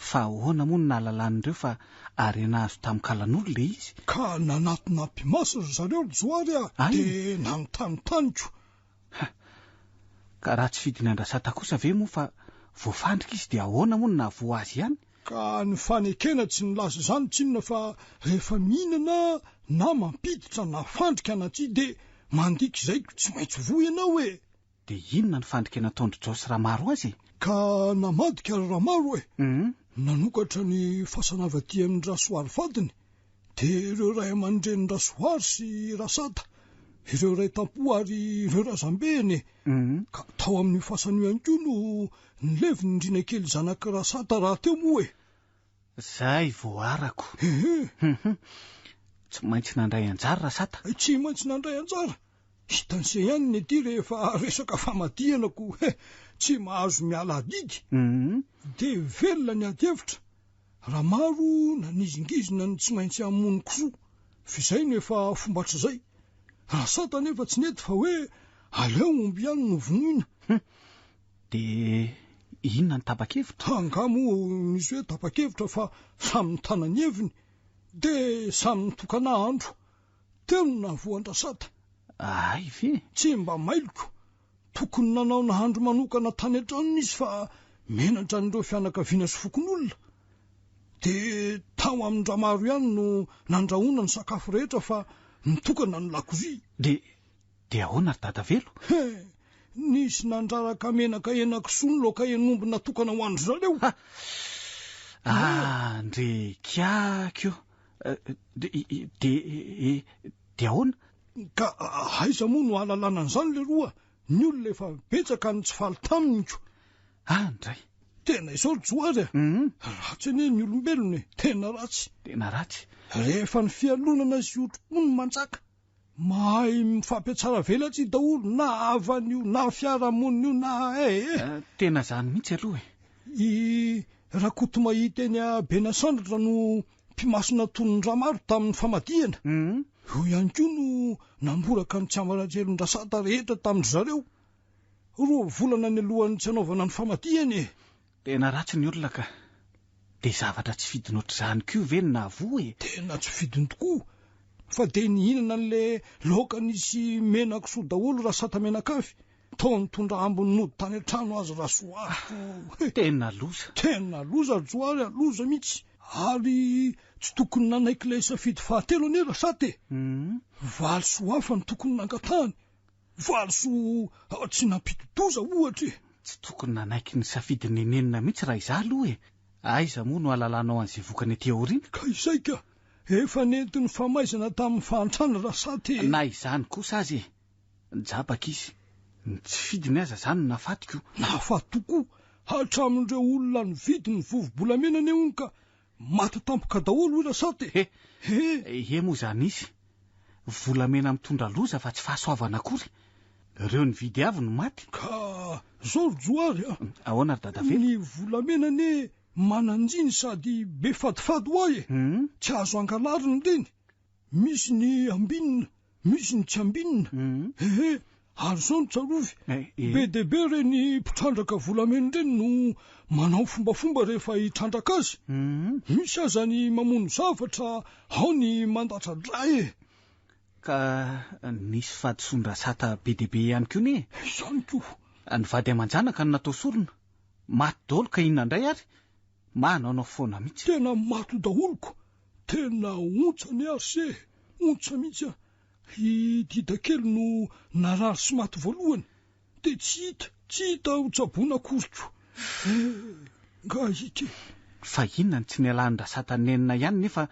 Fa ahoana moa no nahalalan'ireo fa harena azo tamin'ny kalanoro ilay izy? Ka nanatona mpimasy ry zareo ry Johary a! Ay! Dia nanontany ko! Ha! Ka raha tsy fidiny an-dRasata kosa ve moa fa voafandrika izy dia ahoana moa no nahavoa azy ihany? Ka ny fanekena tsy nilaza izany tsinona fa rehefa mihinana na mampiditra na fandrika na tsia dia mandika izay ko tsy maintsy voa ianao e! Dia inona ny fandrika nataon-dry Jao sy Ramaro azy e? Ka namadika ry Ramaro e! Nanokatra ny fasana avy aty amin-dRasoary vadiny dia ireo ray aman-drenin-dRasoary sy Rasata, ireo ray tampo ary ireo razambeny e! Ka tao amin'io fasana io ihany koa no nileviny ny Rinakely zanak'i Rasata rahateo moa e! Zay vao arako. Ehe! Tsy maintsy nandray anjara Rasata. Tsy maintsy nandray anjara. Hitan'i se ihany ny aty rehefa resaka famadihana ko he! Tsy mahazo miala adidy. Dia velona ny ady hevitra. Ramaro nanizingizina ny tsy maintsy hamono kisoa, f'izay no efa fomba hatrizay. Rasata anefa tsy nety fa hoe aleo omby ihany no vonoina. Hum! Dia inona ny tapa-kevitra? Angaha moa misy hoe tapa-kevitra fa samy nitana ny heviny, dia samy nitokana andro. Teo no nahavoan-dRasata. Hay ve? Tsy mba mailoko. Tokony nanao nahandro manokana tany an-tranony izy fa menatra an'ireo fianakaviana sy fokonolona. Dia tao amin-dRamaro ihany no nandrahoana ny sakafo rehetra fa nitokana ny lakozia. Dia, dia ahoana ry Dadavelo? He! Nisy nandraraka menaka henakisoa ny laoka hen'omby natokana ho an-dry zareo. Ha! Ah, ndry kiaky o! Dia, dia, dia ahoana? Ka aiza moa no ahalalana an'izany leroa? Ny olona efa betsaka no tsy faly taminy ko. Ah ndray. Tena izao ry Johary a! Ratsy anie ny olombelona e! Tena ratsy. Tena ratsy. Rehefa ny fialonana sy otripo no manjaka, mahay mifampiatsara velatsihy daholo na havana io na fiarahamonina io na eh! Tena izany mihitsy aloha e! I Rakotomahia teny Benasandratra no Mpimasy natonin'i Ramaro tamin'ny famadihana. Io ihany koa no namboraka ny tsiambaratelon-dRasata rehetra tamin-dry zareo. Roa volana nialohan'ny tsy hanaovana ny famadihana e! Tena ratsy ny olona ka. Dia zavatra tsy fidiny ohatr'izany koa ve no nahavoa e? Tena tsy fidiny tokoa. Fa dia nihinana an'ilay laoka nisy menakisoa daholo Rasata mianakavy. Toa nitondra ambiny nody tany an-trano azy Rasoariko. Tena loza. Tena loza ry Johary a, loza mihitsy. Ary tsy tokony nanaiky ilay safidy fahatelo anie Rasata e. Valisoa hafa no tokony nangatahany. Valisoa tsy nampidi-doza ohatra e! Tsy tokony nanaiky ny safidin'i Nenina mihitsy raha izaho aloha e! Aiza moa no hahalalanao an'izay vokany aty aoriana? Ka izay ka! Efa nentin'ny famaizana tamin'ny fahantrana Rasata e! Na izany kosa aza e! Jabaka izy. Ny tsy fidiny aza izany no nahafatiko. Nahafaty tokoa! Hatramin'ireo olona nividy ny vovo-bolamena anie hono ka maty tampoka daholo hoy Rasata e! He! He moa izany izy. Volamena mitondra loza fa tsy fahasoavana akory. Ireo nividy avy no maty. Ka zao ry Johary a! Ahoana ry Dadavelo? Ny volamena anie manan-jiny sady be fadifady ho ahy e! Tsy azo angalarina ireny. Misy ny ambinina, misy ny tsy ambinina. Ehe, ary izao no tsarovy, be dia be ireny mpitrandraka volamena ireny no manao fombafomba rehefa hitrandraka azy. Misy aza ny mamono zavatra, ao ny mandatsa-drà e! Ka nisy fahadisoan-dRasata be dia be ihany koa anie e! Izany koa! Ny vady aman-janaka no natao sorona. Maty daholo ka inona indray ary? Manaonao foana mihitsy. Tena maty daholo ko! Tena ontsa anie ary se e! Ontsa mihitsy an! I Dida kely no narary sy maty voalohany, dia tsy hita, tsy hita ho tsaboina akory ko! Eh! Nga hita e! Fa inona no tsy nialan-dRasata nenina ihany nefa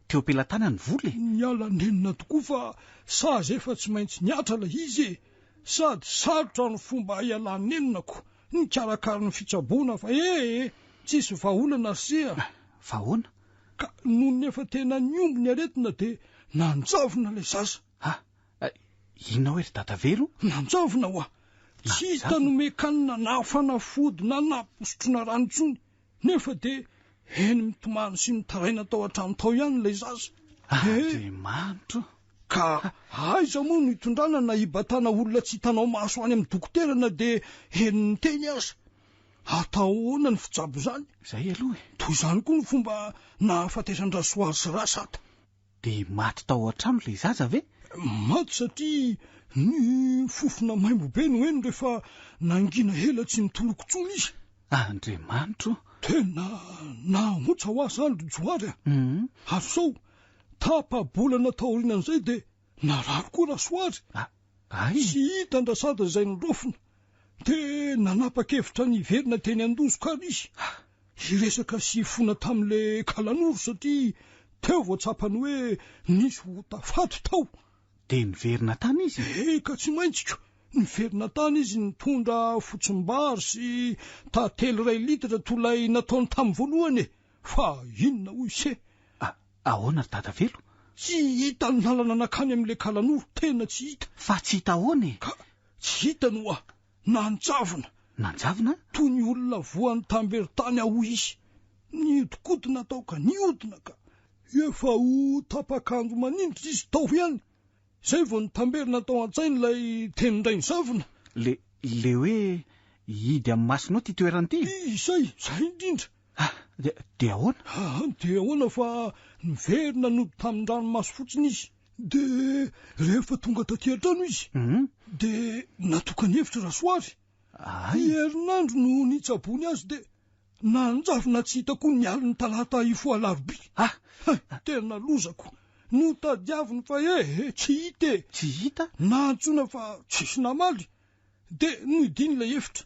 teo am-pelatanany ny vola e? Niala nenina tokoa fa sazy efa tsy maintsy nihatra ilay izy e! Sady sarotra ny fomba hialan-nenina ko! Nikarakara ny fitsaboana fa ee! Tsisy vahaolana ry se a! Fa ahoana? Ka nony efa tena nihombo ny aretina dia nanjavona ilay zaza. Ha! Inona hoe ry Dadavelo? Nanjavona hoa! Tsy hita nomen-kanina na fanafody na nampisotroina rano intsony, nefa dia heno mitomany sy mitaraina tao an-trano tao ihany ilay zaza. Andriamanitro! Ka aiza moa no hitondrana na hibatana olona tsy hitanao maso any amin'ny dokotera na dia heno niteny aza? Atao ahoana ny fitsabo izany? Izay aloha e! Toy izany koa ny fomba nahafatesan-dRasoary sy Rasata. Dia maty tao an-trano ilay zaza ve? Maty satria ny fofona maimbo be no heno rehefa nangina ela tsy nitoloko intsony izy. Andriamanitro o! Tena nahaontsa ho ahy izany ry Johary a! Ary izao, tapa-bolana taorianan'izay dia narary koa Rasoary. Ay! Tsy hitan-dRasata izay niraofina. Dia nanapa-kevitra ny hiverina teny Andozoka ary izy. Hiresaka sy hifona tamin'ilay kalanoro satria teo vao tsapany hoe nisy ota faty tao. Dia niverina tany izy? Eka, tsy maintsy ko. Niverina tany izy nitondra fotsim-bary sy tantely iray litatra toy ilay nataony tamin'ny voalohany e! Fa inona hoy se? A, ahoana ry Dadavelo? Tsy hita ny lalana nankany amin'ilay kalanoro, tena tsy hita. Fa tsy hita ahoana e? Ka tsy hitany ho'a, nanjavona. Nanjavona? Toy ny olona voan'ny tamberin-tany aho hoy izy. Nihodinkodina tao ka nihodina ka. Efa ho tapak'andro manindry izy tao ihany. Izay vao nitamberina tao an-tsainy ilay tenin-dRainizavona. Le, le hoe hihidy amin'ny masonao ity toerana ity? Izay, izay indrindra. Ah, dia, dia ahoana? Ah, dia ahoana fa niverina nody tamin-dranomaso fotsiny izy. Dia rehefa tonga taty an-trano izy, dia natokany hevitra Rasoary. Ay. Herinandro no nitsaboany azy dia nanjavona tsy hita koa ny alin'ny talata hifoha alarobia. Ah! Hay, tena lozako. Notadiaviny fa eh, tsy hita e. Tsy hita? Nantsoina fa tsisy namaly. Dia nohidiany ilay efitra.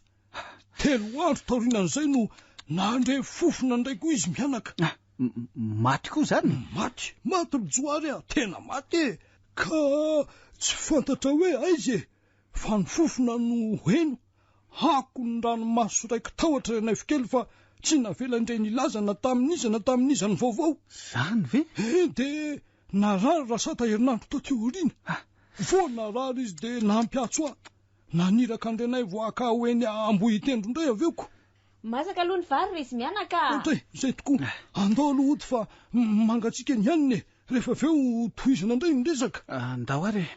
Telo andro taorianan'izay no nandre fofona indray koa izy mianaka. Ah, maty koa izany? Maty, maty ry Johary a, tena maty e. Ka tsy fantatra hoe aiza e, fa ny fofona no heno. Akon'ny ranomaso raiki-tahotra Ranaivo kely fa tsy navelan-dReny hilaza na tamin'iza na tamin'iza ny vaovao. Izany ve? Eh, dia narary Rasata herinandro taty aoriana. Ah. Vao narary izy dia nampiantso ahy. Naniraka an-dRenaivo haka ho eny Ambohitendro indray avy eo ko. Masaka aloha ny vary ry izy mianaka a! Zay, zay tokoa. Andao aloha hody fa mangatsiaka ny hanina e. Rehefa avy eo tohizana indray ny resaka. Andao ary e.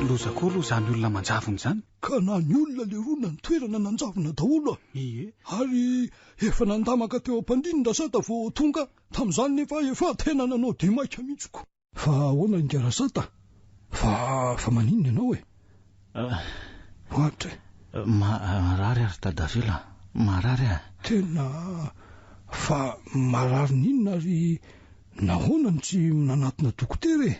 Loza koa aloha izany olona manjavona izany. Ka na ny olona leroa na ny toerana nanjavona daholo a! Ie. Ary efa nandamaka teo am-pandriany Rasata vao tonga tamin'izany nefa efa tena nanao dia maika mihitsy ko. Fa ahoana ingahy Rasata? Fa fa maninona ianao e? Ohatra e. Marary aho ry Dadavelo a! Marary aho. Tena. Fa marary ny inona ary nahoana no tsy nanatona dokotera e?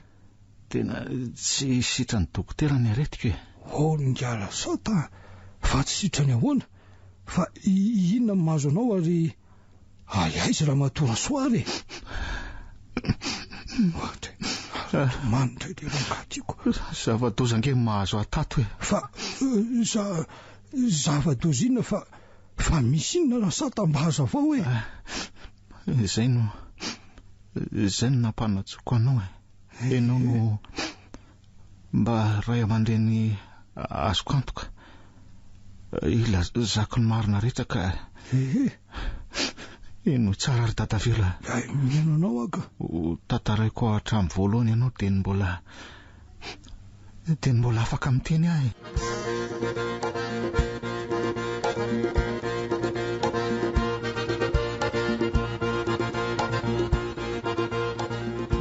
Tena tsy sitran'ny dokotera ny aretiko e. Oh ingahy Rasata a! Fa tsy sitrany ahoana? Fa inona no mahazo anao ary Ay aiza ramatoa Rasoa ary e! Ohatra e! Tomany indray ilay rangahy tiako. Zava-doza ange ny mahazo ahy tato e! Fa za zava-doza inona fa fa misy inona Rasata mba hazavao e! Izay no izay no nampanantsoiko anao e! Ianao no mba ray aman-dreny azoko antoka. Ilazako ny marina rehetra ka. Ehe. Henoy tsara ry Dadavelo a. Ay, mihaino anao aho ka. Ho tantaraiko hatramin'ny voalohany ianao dia ny mbola dia ny mbola afaka miteny ahy.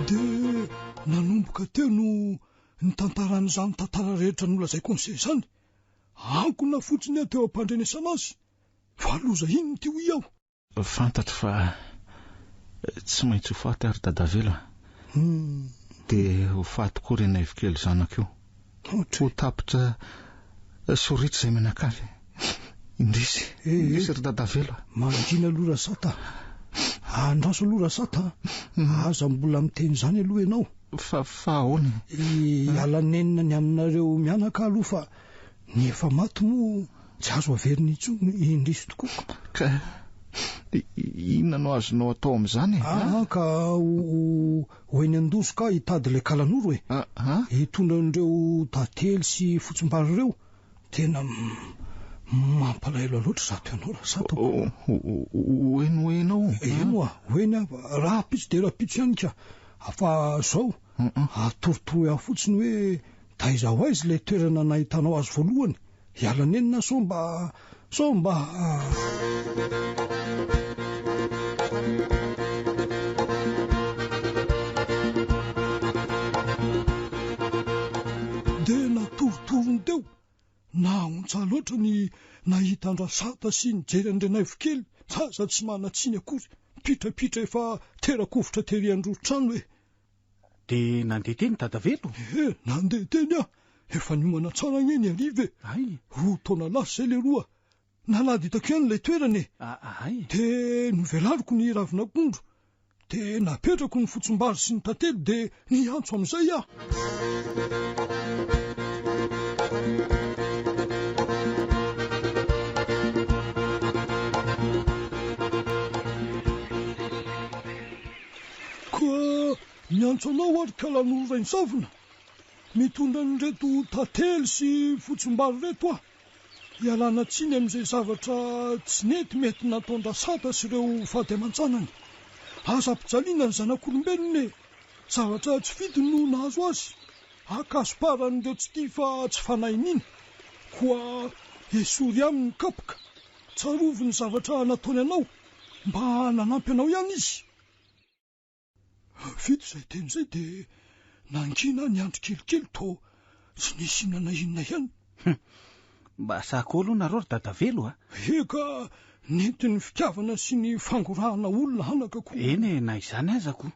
Dia Nanomboka teo no nitantarany izany tantara rehetra nolazaiko an'ise izany. Ankona fotsiny aho teo am-pandrenesana azy. Fa loza inona ity hoy aho? Fantatro fa tsy maintsy ho faty aho ry Dadavelo a. Dia ho faty koa Renaivo kely zanako io. Ho tapitra soritra izay mianakavy. Indrisy, indrisy ry Dadavelo a. Mangina aloha Rasata a. Andraso aloha Rasata a. Aza mbola miteny izany aloha ianao. Fa, fa ahoana e? Hiala nenina ny aminareo mianaka aloha fa ny efa maty moa tsy azo averina intsony, indrisy tokoa. Ka inona no azonao atao amin'izany e? Aa ka ho Ho eny Andosoka aho hitady ilay kalanoro e! Hitondra an'ireo tantely sy fotsimbary ireo. Tena mampalahelo ahy loatra izato ianao Rasato. Ho eny ho eny ao? Eny oa, ho eny aho. Rahampitso dia rahampitso ihany ka. Fa izao, atorotoroy ahy fotsiny hoe taiza ho aiza ilay toerana nahitanao azy voalohany. Hiala nenina sao mba, sao mba. Dia natorotorony teo, nahaontsa loatra ny nahita an-dRasata sy nijery an-dRenaivo kely, zaza tsy manan-tsiny akory, mipitrapitra efa tera-kovitra tery an-drotrano e. Dia nandeha teny Dadavelo? Ee, nandeha teny aho. Efa niomana tsara ange ny hariva e. Hay. 2 taona lasa izay leroa. Nalady hitako ihany ilay toerana e. Hay. Dia novelariko ny ravin'akondro. Dia napetrako ny fotsimbary sy ny tantely dia niantso amin'izay aho. Koa miantso anao aho ry Kalanoro Rainizavona, mitondra an'ireto tantely sy fotsimbary ireto aho, hialana tsiny amin'izay zavatra tsy nety mety nataon-dRasata sy ireo vady aman-janany. Aza ampijaliana ny zanak'olombelona e! Zavatra tsy fidiny no nahazo azy. Ankasoparan'ireo tsy tia fa tsy fanahiniana. Koa esory aminy ny kapoka. Tsarovy ny zavatra nataony anao. Mba nanampy anao ihany izy. Vita izay teny izay dia nangina niandry kelikely toa tsy nisy inona na inona ihany. Hum! Mba sahy koa aloha nareo ry Dadavelo a! Eka, nentin'ny fitiavana sy ny fangorahana olona anaka ko. Eny e, na izany aza ko.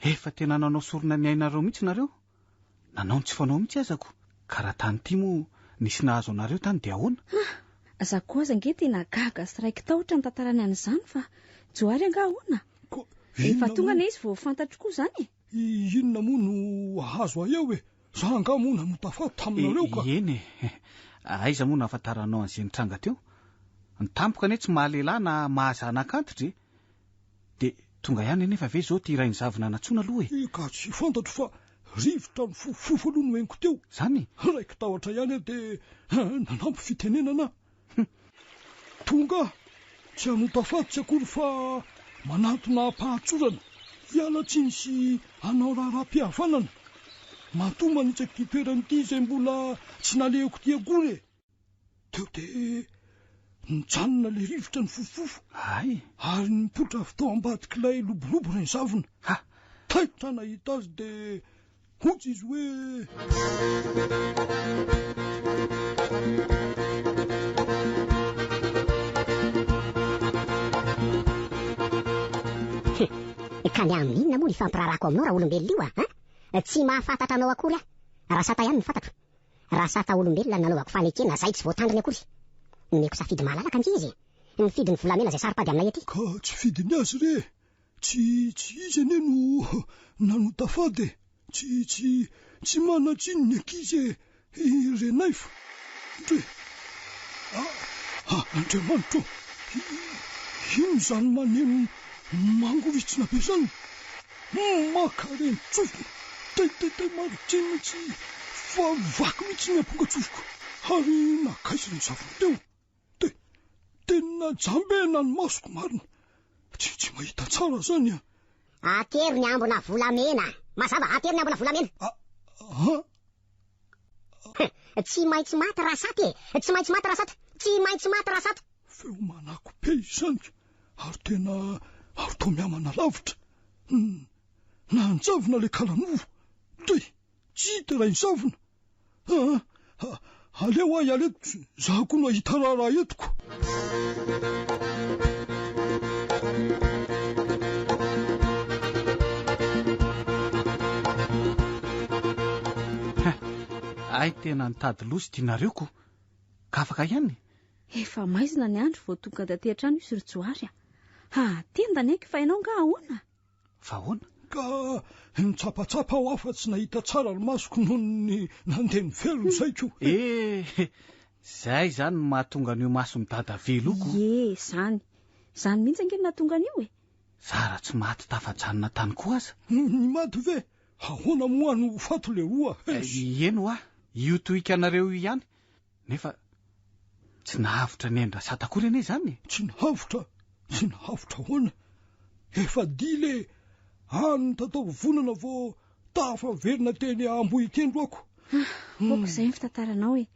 Efa tena nanao sorona ny ainareo mihitsy nareo. Nanao ny tsy fanao mihitsy aza ko. Ka raha tany ity moa nisy nahazo anareo tany dia ahoana? Ah! Za koa aza ange tena gaga sy raiki-tahotra ny tantarany an'izany fa Johary angaha ahoana? Ko Efa inona tonga moa anie izy vao fantatro koa izany e! Inona moa no hahazo ahy eo e? Za angaha moa nanota faty taminareo ka. Eny e! Aiza moa no ahafantaranao an'izay nitranga teo? Ny tampoka anie tsy maha-lehilahy na maha-zanak'antitra e! Dia tonga ihany anefa ve izao ity rainizavona nantsoina aloha e? Ka tsy fantatro fa rivotra nifofofofo aloha no henoko teo. Izany? Raiki-tahotra ihany aho dia nanampy fitenenana aho. Tonga aho, tsy hanota faty tsy akory fa manantona am-pahatsorana, hiala tsiny sy hanao raharaham-pihavanana. Matoa manitsaka ity toerana ity izay mbola tsy nalehako ity akory e! Teo dia nijanona ilay rivotra nifofofofo. Hay! Ary nipoitra avy tao ambadik'ilay lobolobo Rainizavona. Ha! Taitra nahita azy dia hoy izy hoe. Ka ny amin'ny inona moa no ifampiraharahako aminao raolombelona io a? An? Tsy mahafantatra anao akory aho. Rasata ihany no fantatro. Rasata olombelona no nanaovako fanekena izay tsy voatandriny akory. Nomeko safidy malalaka ange izy e! Nifidy ny volamena izay saro-pady aminay aty. Ka tsy fidiny azy re! Tsy, tsy izy anie no nanota fady e! Tsy, tsy, tsy manan-tsiny ny ankizy e! I Renaivo. Ndry! Ah, ah, Andriamanitra ô! Inona izany maneno mangovitsina be izany? Mankarentsofina! Tay, tay, tay, marin-tsinona tsy fa vaky mihitsy ny amponga-tsofiko ary nankaiza ny zavona teo? Te, tena jambena ny masoko marina. Tsy, tsy mahita tsara zany a. Atero ny ambina volamena. Mazava, atero ny ambina volamena. A, a. Tsy maintsy maty Rasata e! Tsy maintsy maty Rasata! Tsy maintsy maty Rasata! Feo manako be izany ary tena ary toa mihamana lavitra. Nanjavona ilay kalanovo. Toy, tsy hita ilay nizavona. Aa, aleo aho hiala eto, za koa nahita raharaha eto ko. Hay tena nitady loza ity nareo ko. Ka afaka ihany? Efa maizina ny andro vao tonga taty an-trano izy ry Johary a. Ha, tendany aiky fa ianao angaha ahoana? Fa ahoana? Ka nitsapatsapa aho afa tsy nahita tsara ny masoko noho ny nandeha nivelona ny saiko. Eh! Zay izany no mahatonga an'io mason'i Dada velo io ko. Ie, izany. Izany mihitsy ange no nahatonga an'io e. Zara tsy maty tafajanona tany koa aza. Ny maty ve? Ahoana moa no ho faty leroa? Eny hoa, io tohikanareo io ihany. Nefa tsy nahavotra ny ain-dRasata akory anie izany e! Tsy nahavotra? Tsy nahavotra ahoana? Efa dila e! Any mitataovovonana vao tafaverina teny Ambohitendro ako. Ah, ok izay ny fitantaranao e!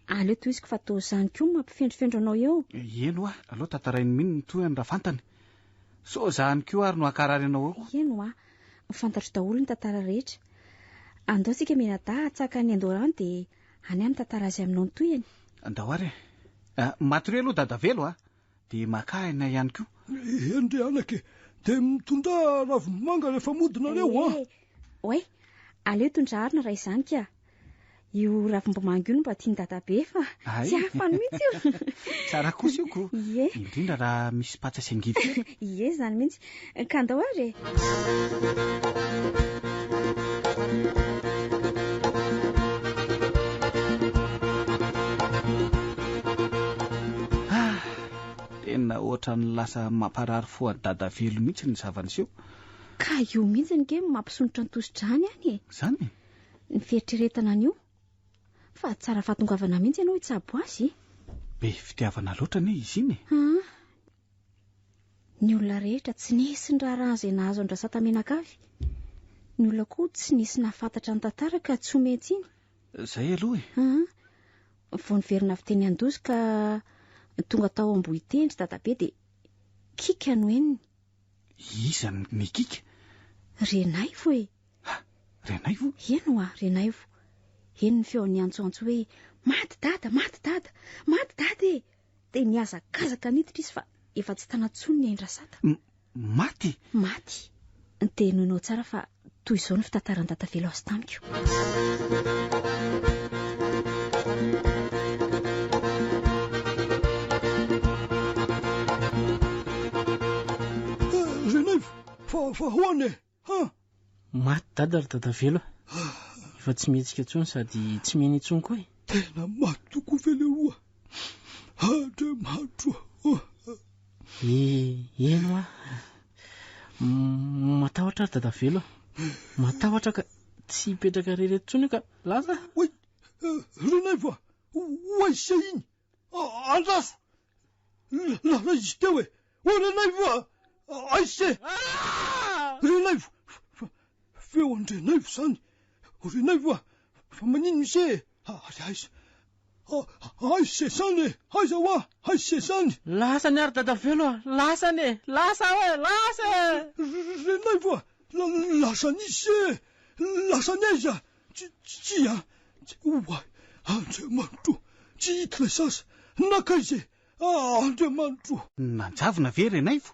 Aleo tohiziko fa toa izany koa no mampifendrofendro anao eo. Eny hoa, aleo tantarain'i Mino ny tohiny raha fantany. Sao izany koa ary no hankarary anao eo. Eny hoa, fantatro daholo ny tantara rehetra. Andao tsika mianadahy hatsaka ny Andorano dia Any aho mitantara azy aminao ny tohiny. Andao ary e. Matoria aloha Dadavelo a! Dia makà aina ihany koa. Eny re anaka e! Dia mitondrà ravim-bomanga rehefa mody nareo an! Eh! Oay! Aleo hitondra harona raha izany ka! Io ravim-bomanga io no mba tian'i Dadabe fa tsy afany mihitsy io! Tsara kosa io ko! Ie! Indrindra raha misy patsa sy angivy kely. Ie, izany mihitsy. Ka andao ary e! Ah! Tena ohatran'ny lasa mamparary fo an'i Dadavelo mihitsy ny zava-niseho. Ka io mihitsy ange no mampisondrotra ny tosi-drany any e! Izany e? Ny fieritreretana an'io. Fa tsara fahatongavana mihitsy ianao hitsabo azy e! Be fitiavana loatra anie izy iny e! Aa! Ny olona rehetra tsy nisy niraharaha izay nahazo an-dRasata mianakavy. Ny olona koa tsy nisy nahafantatra ny tantara ka tsy omen-tsiny. Izay aloha e! Aa! Vao niverina avy teny Andozy ka tonga tao Ambohitendry dadabe dia kiaka no henony. Iza no nikiaka? Renaivo e! Ha! Renaivo? Eny hoa, Renaivo. Heno ny feony niantsoantso hoe, Maty dada! Maty dada! Maty dada e! Dia nihazakazaka niditra izy fa efa tsy tana intsony ny ain-dRasata. Maty? Maty. Dia henoinao tsara fa toy izao ny fitantaran'i Dadavelo azy tamiko. Renaivo, fa fa ahoana e? Ha! Maty dada ry dadavelo a! Efa tsy mihetsika intsony sady tsy miaina intsony koa e! Tena maty tokoa ve leroa? Andriamanitro ô! E, eny hoa. Matahotra aho ry dadavelo a! Matahotra aho ka tsy hipetraka irery eto intsony aho ka lasa. Oay! Renaivo a! Ho aiza iny? Andraso! Lasa izy teo e! O Renaivo a! Aiza e! Renaivo! Feo an-dRenaivo izany! O Renaivo a! Fa maninona ise e? Ary aiza? Aiza izany e? Aiza hoa? Aiza izany? Lasany ary Dadavelo a! Lasany e! Lasa aho e! Lasa e! Renaivo a! Lasan'iza e? Lasany aiza? Tsia, oay, Andriamanitro, tsy hita ilay zaza, nankaiza e? Andriamanitro! Nanjavona ve Renaivo?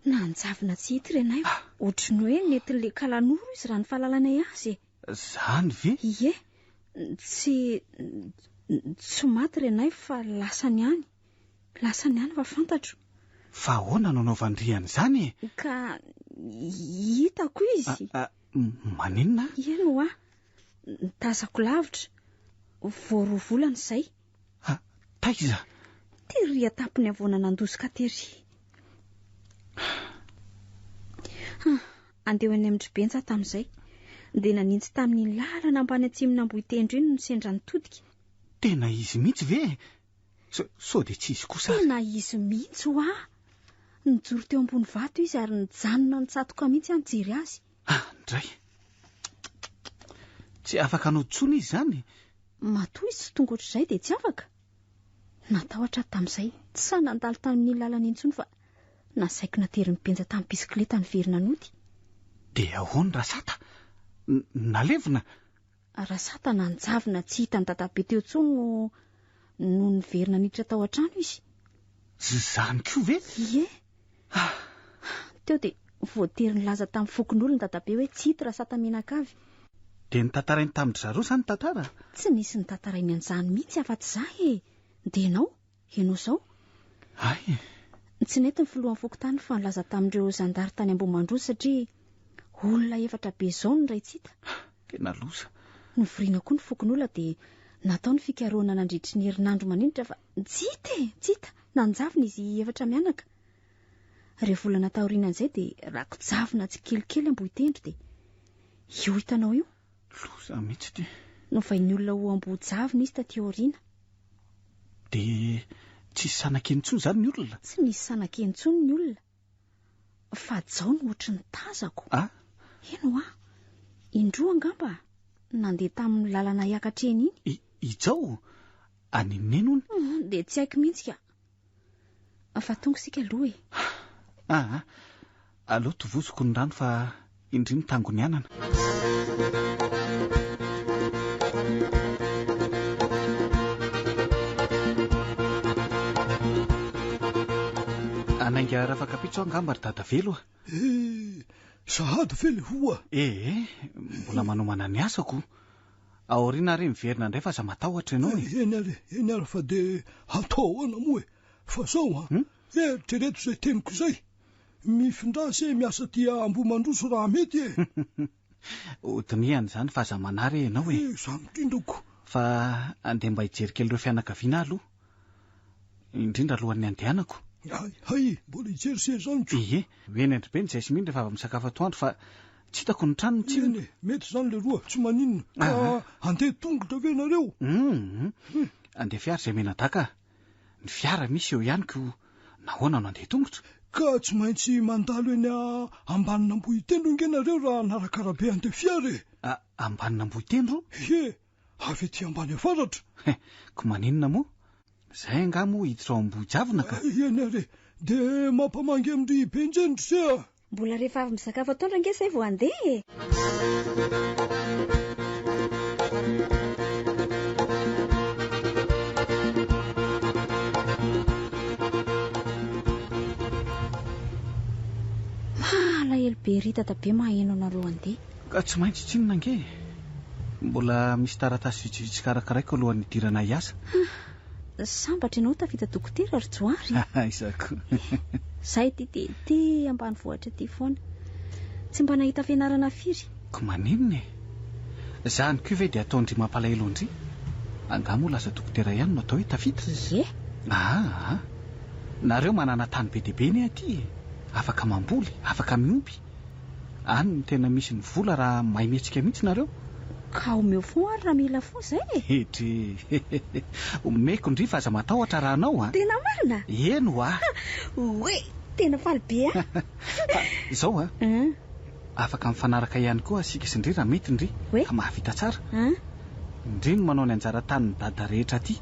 Nanjavona tsy hita Renaivo. Ohatry ny hoe nentin'ilay kalanoro izy raha ny fahalalanay azy e. Zany ve? Ie. Tsy tsy maty Renaivo fa lasany any. Lasany any fa fantatro. Fa ahoana no anaovan-dry an'izany e? Ka hitako izy. Maninona? Eny hoa. Tazako lavitra. Vao roa volana izay. Ha, taiza? Tery an-tampon'ny havoana nandosika tery. Ha, andeha ho eny amin-dry Benja aho tamin'izay. Dia nanintsy tamin'iny lalana ambany atsimon'Ambohitendro iny no sendra nitodika. Tena izy mihitsy ve e? Sao, sao dia tsy izy kosa ary? Tena izy mihitsy hoa! Nijoro teo ambony vato izy ary nijanona nitsatoka mihitsy aho nijery azy. Ah, ndray! Tsy afaka hanao intsony izy izany? Matoa izy tsy tonga ohatr'izay dia tsy afaka. Natahotra aho tamin'izay, tsy sahy nandalo tamin'iny lalana intsony fa nasaiko naterin'i Benja tamin'ny bisikileta niverina nody. Dia ahoana Rasata? Nalevina? Rasata nanjavona tsy hitan'i dadabe teo intsony no no niverina niditra tao an-trano izy. Izany koa ve? Ie. Teo dia voatery nilaza tamin'ny fokonolona dadabe hoe tsy hita Rasata mianakavy. Dia notantarainy tamin-dry zareo izany ny tantara? Tsy nisy notantarainy an'izany mihitsy afa-tsy izaho e! Dia ianao? Ianao izao? Hay! Tsy nety ny filohan'ny fokontany fa nilaza tamin'ireo zandary tany Ambohimandroso satria olona efatra be izao no iray tsy hita. Tena loza. Novoriana koa ny fokonolona dia natao ny fikarohana nandritry ny herinandro maninitra fa tsy hita e! Tsy hita! Nanjavona izy efatra mianaka. Ireo volana taorianan'izay dia rako-javona tsikelikely Ambohitendro dia io hitanao io. Loza mihitsy ity. Novain'ny olona ho Ambohijavona izy taty aoriana. Dia tsisy sanakeny intsony izany ny olona? Tsy nisy sanakeny intsony ny olona. Fa Jao no ohatry ny tazako. Ah? Eny hoa. Indroa angamba nandeha tamin'ny lalana hiakatra eny iny. I Jao? Any Neny hono? Dia tsy haiko mihitsy ka. Fa tonga isika aloha e. Aa, aleo tovoziko ny rano fa indry ny tangony anana. Hanainga rafakapitso aho angamba ry Dadavelo a. Eh, sahady ve le hoa? Eh, mbola manomana ny asako. Aoriana ary miverina indray fa aza matahotra ianao e. Eny ary e, eny ary fa dia atao ahoana moa e. Fa zao an, eritrereto izay teniko izay. Mifindrà se miasa aty Ambohimandroso raha mety e. Ho dinihana izany fa aza manary e ianao e. Eh, izany indrindra ko. Fa andeha mba hijery kely ireo fianakaviana aho aloha. Indrindra alohan'ny handehanako. Hay, hay, mbola hijery se izany ko. Ie, ho eny Andribe ny Jasmine rehefa avy misakafo atoandro fa tsy hitako ny tranony tsinona. Eny e, mety izany leroa, tsy maninona. Ka handeha tongotra ve nareo? Hum, handeha fiara izay mianadahy ka. Ny fiara misy eo ihany ko nahoana no handeha tongotra? Ka tsy maintsy mandalo eny ambanin'Ambohitendro ange nareo raha hanaraka arabe handeha fiara e! Ambanin'Ambohitendro? Ie, avy aty ambany avaratra. He, ko maninona moa? Zay angaha moa hiditra ao Ambohijavona ka? Eny ary e, dia mampamangy amin-dry Benjeny ry se a! Mbola rehefa avy misakafo atoandro ange izay vao handeha e! Malahelo be ery dadabe maheno anareo handeha. Ka tsy maintsy tsinona ange e! Mbola misy taratasy vitsivitsy karakaraiko alohan'ny hidirana hiasa. Sambatra ianao tafita dokotera ry Johary. Aiza koa. Izaho ity dia ety ambanivohitra ety foana. Tsy mba nahita fianarana firy. Ko maninona e? Izany koa ve dia ataon-dry mampalahelo an-dry? Angaha moa lasa dokotera ihany no atao hoe tafita? Ie. Aa! Nareo manana tany be dia be anie aty e! Afaka mamboly, afaka miompy. Any no tena misy ny vola raha mahay mihetsika mihitsy nareo. Ka omeo fo ary raha mila fo zay e! Edrey! Omeko ndry fa aza matahotra raha anao a! Tena marina? Eny hoa! Oe! Tena faly be aho! Fa izao a! Afaka mifanaraka ihany koa isika sy ndry raha mety ndry ka mahavita tsara. Ndry no manao ny anjara tanin'i dada rehetra aty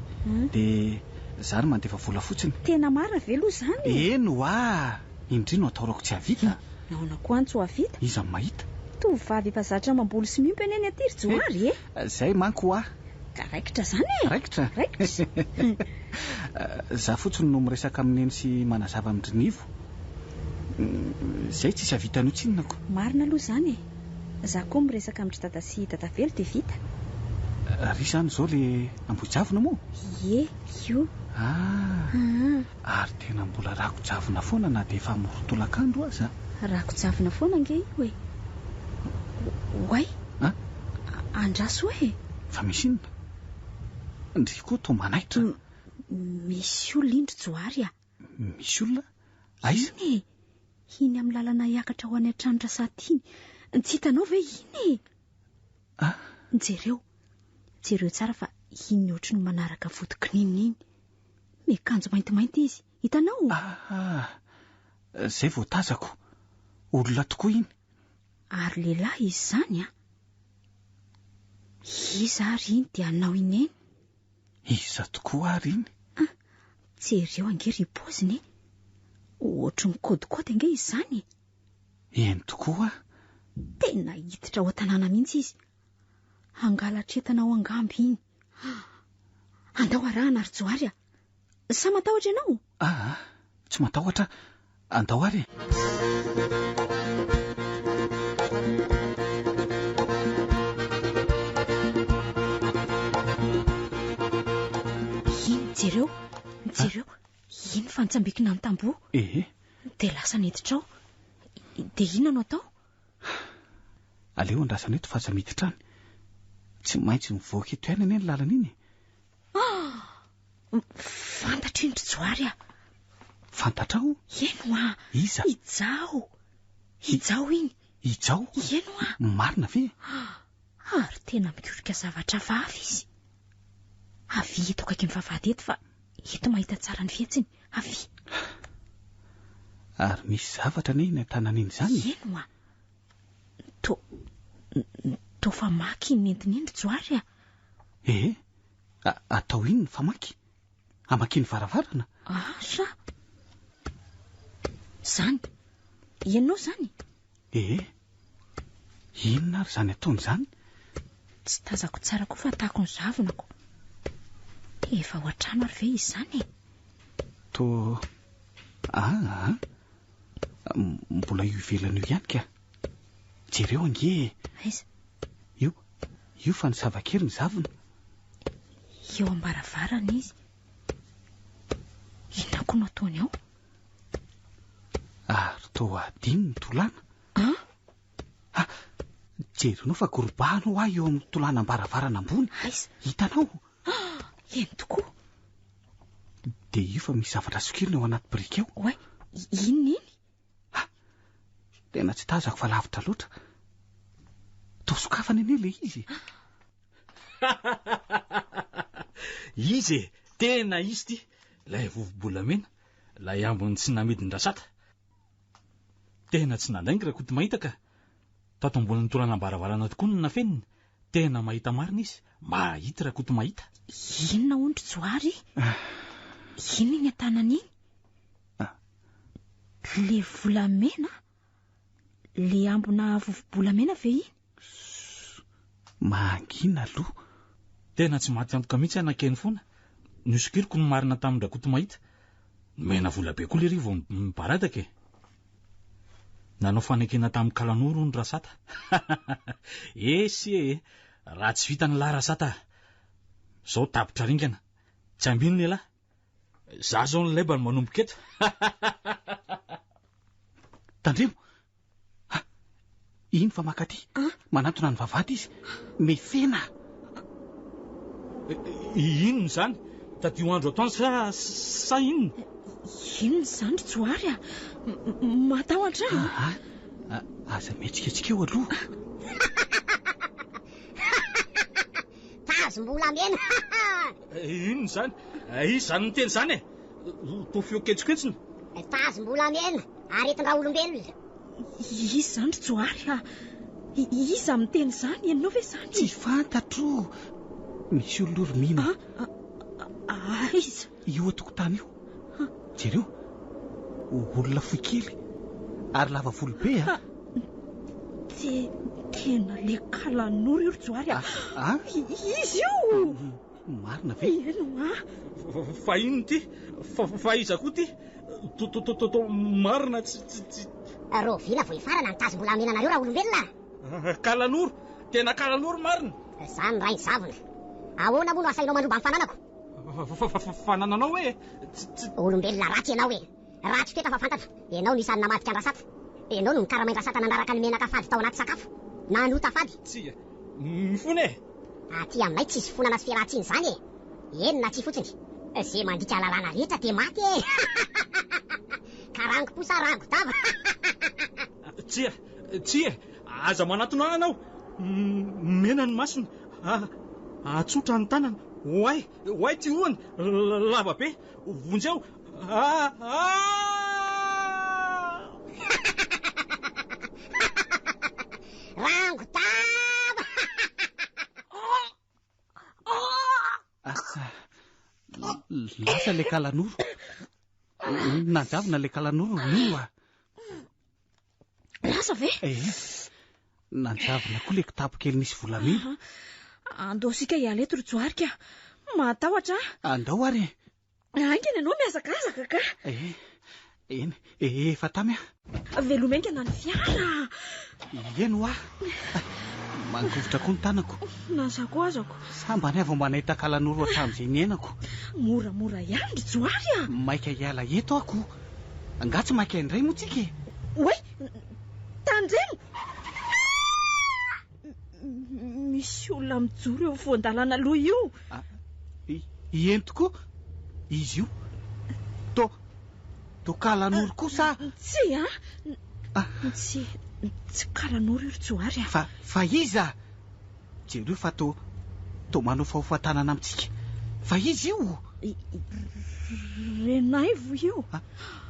dia za no mandefa vola fotsiny. Tena marina ve aloha izany e? Eny hoa! Indry no ataorako tsy hahavita. Nahoana koa any tsy ho hahavita? Iza no mahita? Tovovavy efa zatra mamboly sy miompy anie ny aty ry Johary e! Zay manko hoa! Ka raikitra zany e! Raikitra? Raikitra! Za fotsiny no miresaka amin'i Neny sy manazava amin-dry Nivo. Izay tsisy hahavita an'io tsinona ko. Marina aloha izany e. Za koa miresaka amin-dry dada sy dadavelo dia vita. Ry izany izao le Ambohijavona moa? Ie, io. Ah, ary tena mbola rako-javona foana na dia efa amoron-tolakandro aza. Rako-javona foana ange io e. Oay! An? Andraso e! Fa misy inona? Ndry koa toa manaitra. Misy olona iny ry Johary a! Misy olona? Aiza? Iny e! Iny amin'ny lalana hiakatra ho any an-tranon-dRasaty iny. Tsy hitanao ve iny e? Ah! Jereo. Jereo tsara fa iny ohatry ny manaraka vodikininina iny. Miakanjo maintimainty izy. Hitanao? Ah! Izay vao tazako. Olona tokoa iny. Ary lehilahy izy izany an! Iza ary iny dia anao ineny? Iza tokoa ary iny? Ah, jereo ange ry paoziny e! Ohatry ny kaodikaody ange izany e! Eny tokoa. Tena hiditra ao an-tanàna mihitsy izy. Hangalatra entana ao angamba iny. Andao arahana ry Johary a! Sa matahotra ianao? Aa, tsy matahotra aho. Andao ary e! Iny, jereo, jereo, iny fa nitsambikina ny tamboho. Ehe. Dia lasa niditra ao. Dia inona no atao? Aleo andrasana eto fa aza miditra any. Tsy maintsy mivoaka eto ihany anie ny lalana iny e. Ah! Fantatro iny ry Johary a! Fantatrao? Eny hoa! Iza? I Jao! I Jao iny! I Jao? Eny hoa! Marina ve? Ary tena mikorika zavatra hafahafa izy. Avia eto akaikin'ny vavahady eto fa eto mahita tsara ny fihetsiny. Avia. Ary misy zavatra anie iny an-tanana iny izany e? Eny hoa! To, toa famaky iny nentiny iny ry Johary a! Ee, atao inona ny famaky? Hamakiany varavarana? Asa! Izany! Ianao izany? Ee, inona ary izany ataony izany? Tsy tazako tsara koa fa tako ny zavonako. Efa ao an-trano ary ve izy izany e? Toa... Aa, mbola io ivelany io ihany ka. Jereo ange e! Aiza? Io, io fa nisava kely ny zavona. Eo am-baravarana izy. Inona koa no ataony ao? Ary toa adino ny tolàna. An? Ah, jerenao fa gorobahana ho ahy eo amin'ny tolàna am-baravarana ambony. Aiza? Hitanao? Ah, eny tokoa. Dia io fa misy zavatra sokirina ao anaty biriky ao. Oay, inona iny? Ah! Tena tsy tazako fa lavitra loatra. Toa sokafana anie ilay izy e. Izy e! Tena izy ity! Ilay vovo-bolamena, ilay ambiny tsy namidin-dRasata. Tena tsy nandainga Rakotomahita ka! Tato ambonin'ny toranam-baravarana tokoa no nafeniny. Tena mahita marina izy. Mahita Rakotomahita. Inona hono ry Johary? Inona iny an-tanany iny? Le volamena? Le ambina vovo-bolamena ve iny? Mangina aloha. Tena tsy maty antoka mihitsy aho nankeny foana. Nosokiriko ny marina tamin-dRakotomahita. Nomena vola be koa lery vao nibaradaka e. Nanao fanekena tamin'i Kalanoro hono Rasata. Esy e! Raha tsy vitan'i lahy Rasata, zao tapitra ringana. Tsy ambinina ialahy. Za zao ny leba no manomboka eto. Tandremo! Ha! Iny fa makaty. Manantona ny vavahady izy. Mefena! Inona izany? Tadio andro atoandro sa sa inona? Inona izany ry Johary a? Matahotra aho. Aa, aza mihetsiketsika eo aloha. Tazom-bolamena! Inona izany? Iza izany miteny izany e? Toa feo kentsokentsona. Tazom-bolamena, aretin-draolombelona. Iza izany ry Johary a? Iza miteny izany? Ianao ve izany? Tsy fantatro. Misy olona ry Mino. Aiza? Io an-tokotany io. Jereo. Olona fohy kely ary lava volo be a. Tena le kalanoro io ry Johary a. Izy io. Marina ve? Eny hoa. Fa inona ity? Fa iza koa ity? To marina tsy tsy tsy. Rahoviana vao hifarana ny tazom-bola hamena anareo raolombelona a? Kalanoro! Tena kalanoro marina! Zany ray zavona. Ahoana moa no asainao mandroba ny fananako? Fanananao hoe? Tsy tsy. Olombelona ratsy ianao e! Ratsy toetra fa fantatro, ianao no isan'ny namadika an-dRasata. Ianao no nikaramain-dRasata nanaraka ny menaka fady tao anaty sakafo. Nanota fady. Tsia. Mifona e! Aty aminay tsisy fonana sy fialan-tsiny izany e! Eny na tsia fotsiny. Ze mandika lalàna rehetra dia maty e! Ka rango-po sa rango-dava? Tsia, tsia e! Aza manatona ahy anao! Mena ny masony, atsotra ny tanany, oay, oay ty hohony, lava be, vonjeo, ah, ah! Rango-dava! Asa, lasa ilay kalanoro. Nanjavona ilay kalanoro, mino ah. Lasa ve? Eh, nanjavona koa ilay kitapo kely nisy volamena. Andao isika hiala eto ry Johary ka. Mahatahotra aho. Andao ary e. Haingana ianao mihazakazaka ka. Eh, eny, eh, efa tamy aho. Veloma haingana ny fiara. Eny hoa. Mangovitra koa ny tanako. Na izaho koa azako. Sambany aho vao mba nahita kalanoro hatramin'izay niainako. Moramora ihany ry Johary a. Maika hiala eto aho ko. Angaha tsy maika indray moa tsika e? Oay! Tandremo! Misy olona mijoro eo afovoan-dalana aloha io. Ah, eny tokoa, izy io. To, to kalanoro kosa. Tsia, ah. Tsy, tsy kalanoro io ry Johary a. Fa, fa iza? Jereo fa to, to manofahofa tanana amintsika. Fa iza io? Renaivo io. Ah,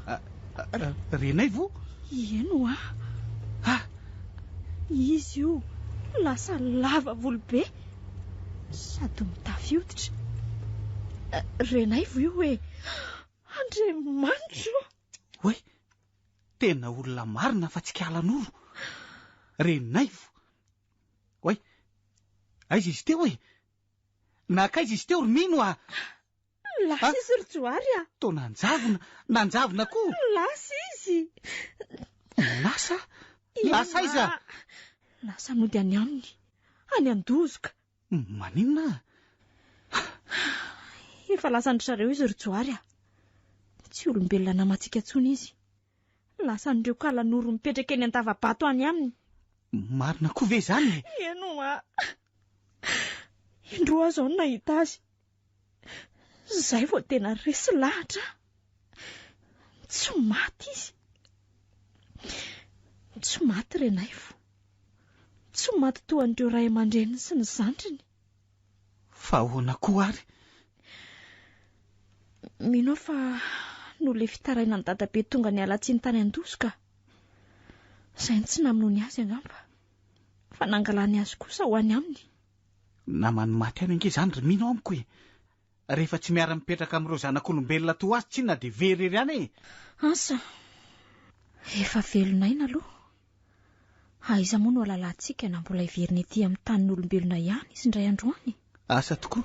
ah, ah, Renaivo? Eny hoa. Ah! Izy io lasa lava volo be sady mitafy hoditra. Renaivo io e! Andriamanitro! Oay! Tena olona marina fa tsy kalanoro. Renaivo! Oay! Aiza izy teo e? Nankaiza izy teo ry Mino a? Lasa izy ry Johary a! Toa nanjavona, nanjavona koa! Lasa izy! Lasa? Lasa aiza? Lasa nody any aminy, any an-dozoka. Maninona? Efa lasan-dry zareo izy ry Johary a! Tsy olombelona namantsika intsony izy. Lasan'ireo kalanoro mipetraka eny an-dava-bato any aminy. Marina koa ve izany e? Eny hoa. Indroa aho izao no nahita azy. Izay vao tena resy lahatra aho. Tsy maty izy. Tsy maty Renaivo. Tsy maty toa an'ireo ray aman-dreniny sy ny zandriny. Fa ahoana koa ary? Mino aho fa noho ilay fitarainan'i dadabe tonga niala tsiny tany Andoso ka. Izay no tsy namonoany azy angamba. Fa nangalany azy kosa ho any aminy. Naman'ny maty any ange izany ry Mino amiko e! Rehefa tsy miara-mipetraka amin'ireo zanak'olombelona toa azy tsinona dia very irery any e! Asa! Efa velon'aina aloha. Aiza moa no hahalalantsika na mbola hiverina ety amin'ny tanin'olombelona ihany izy indray andro any? Asa tokoa.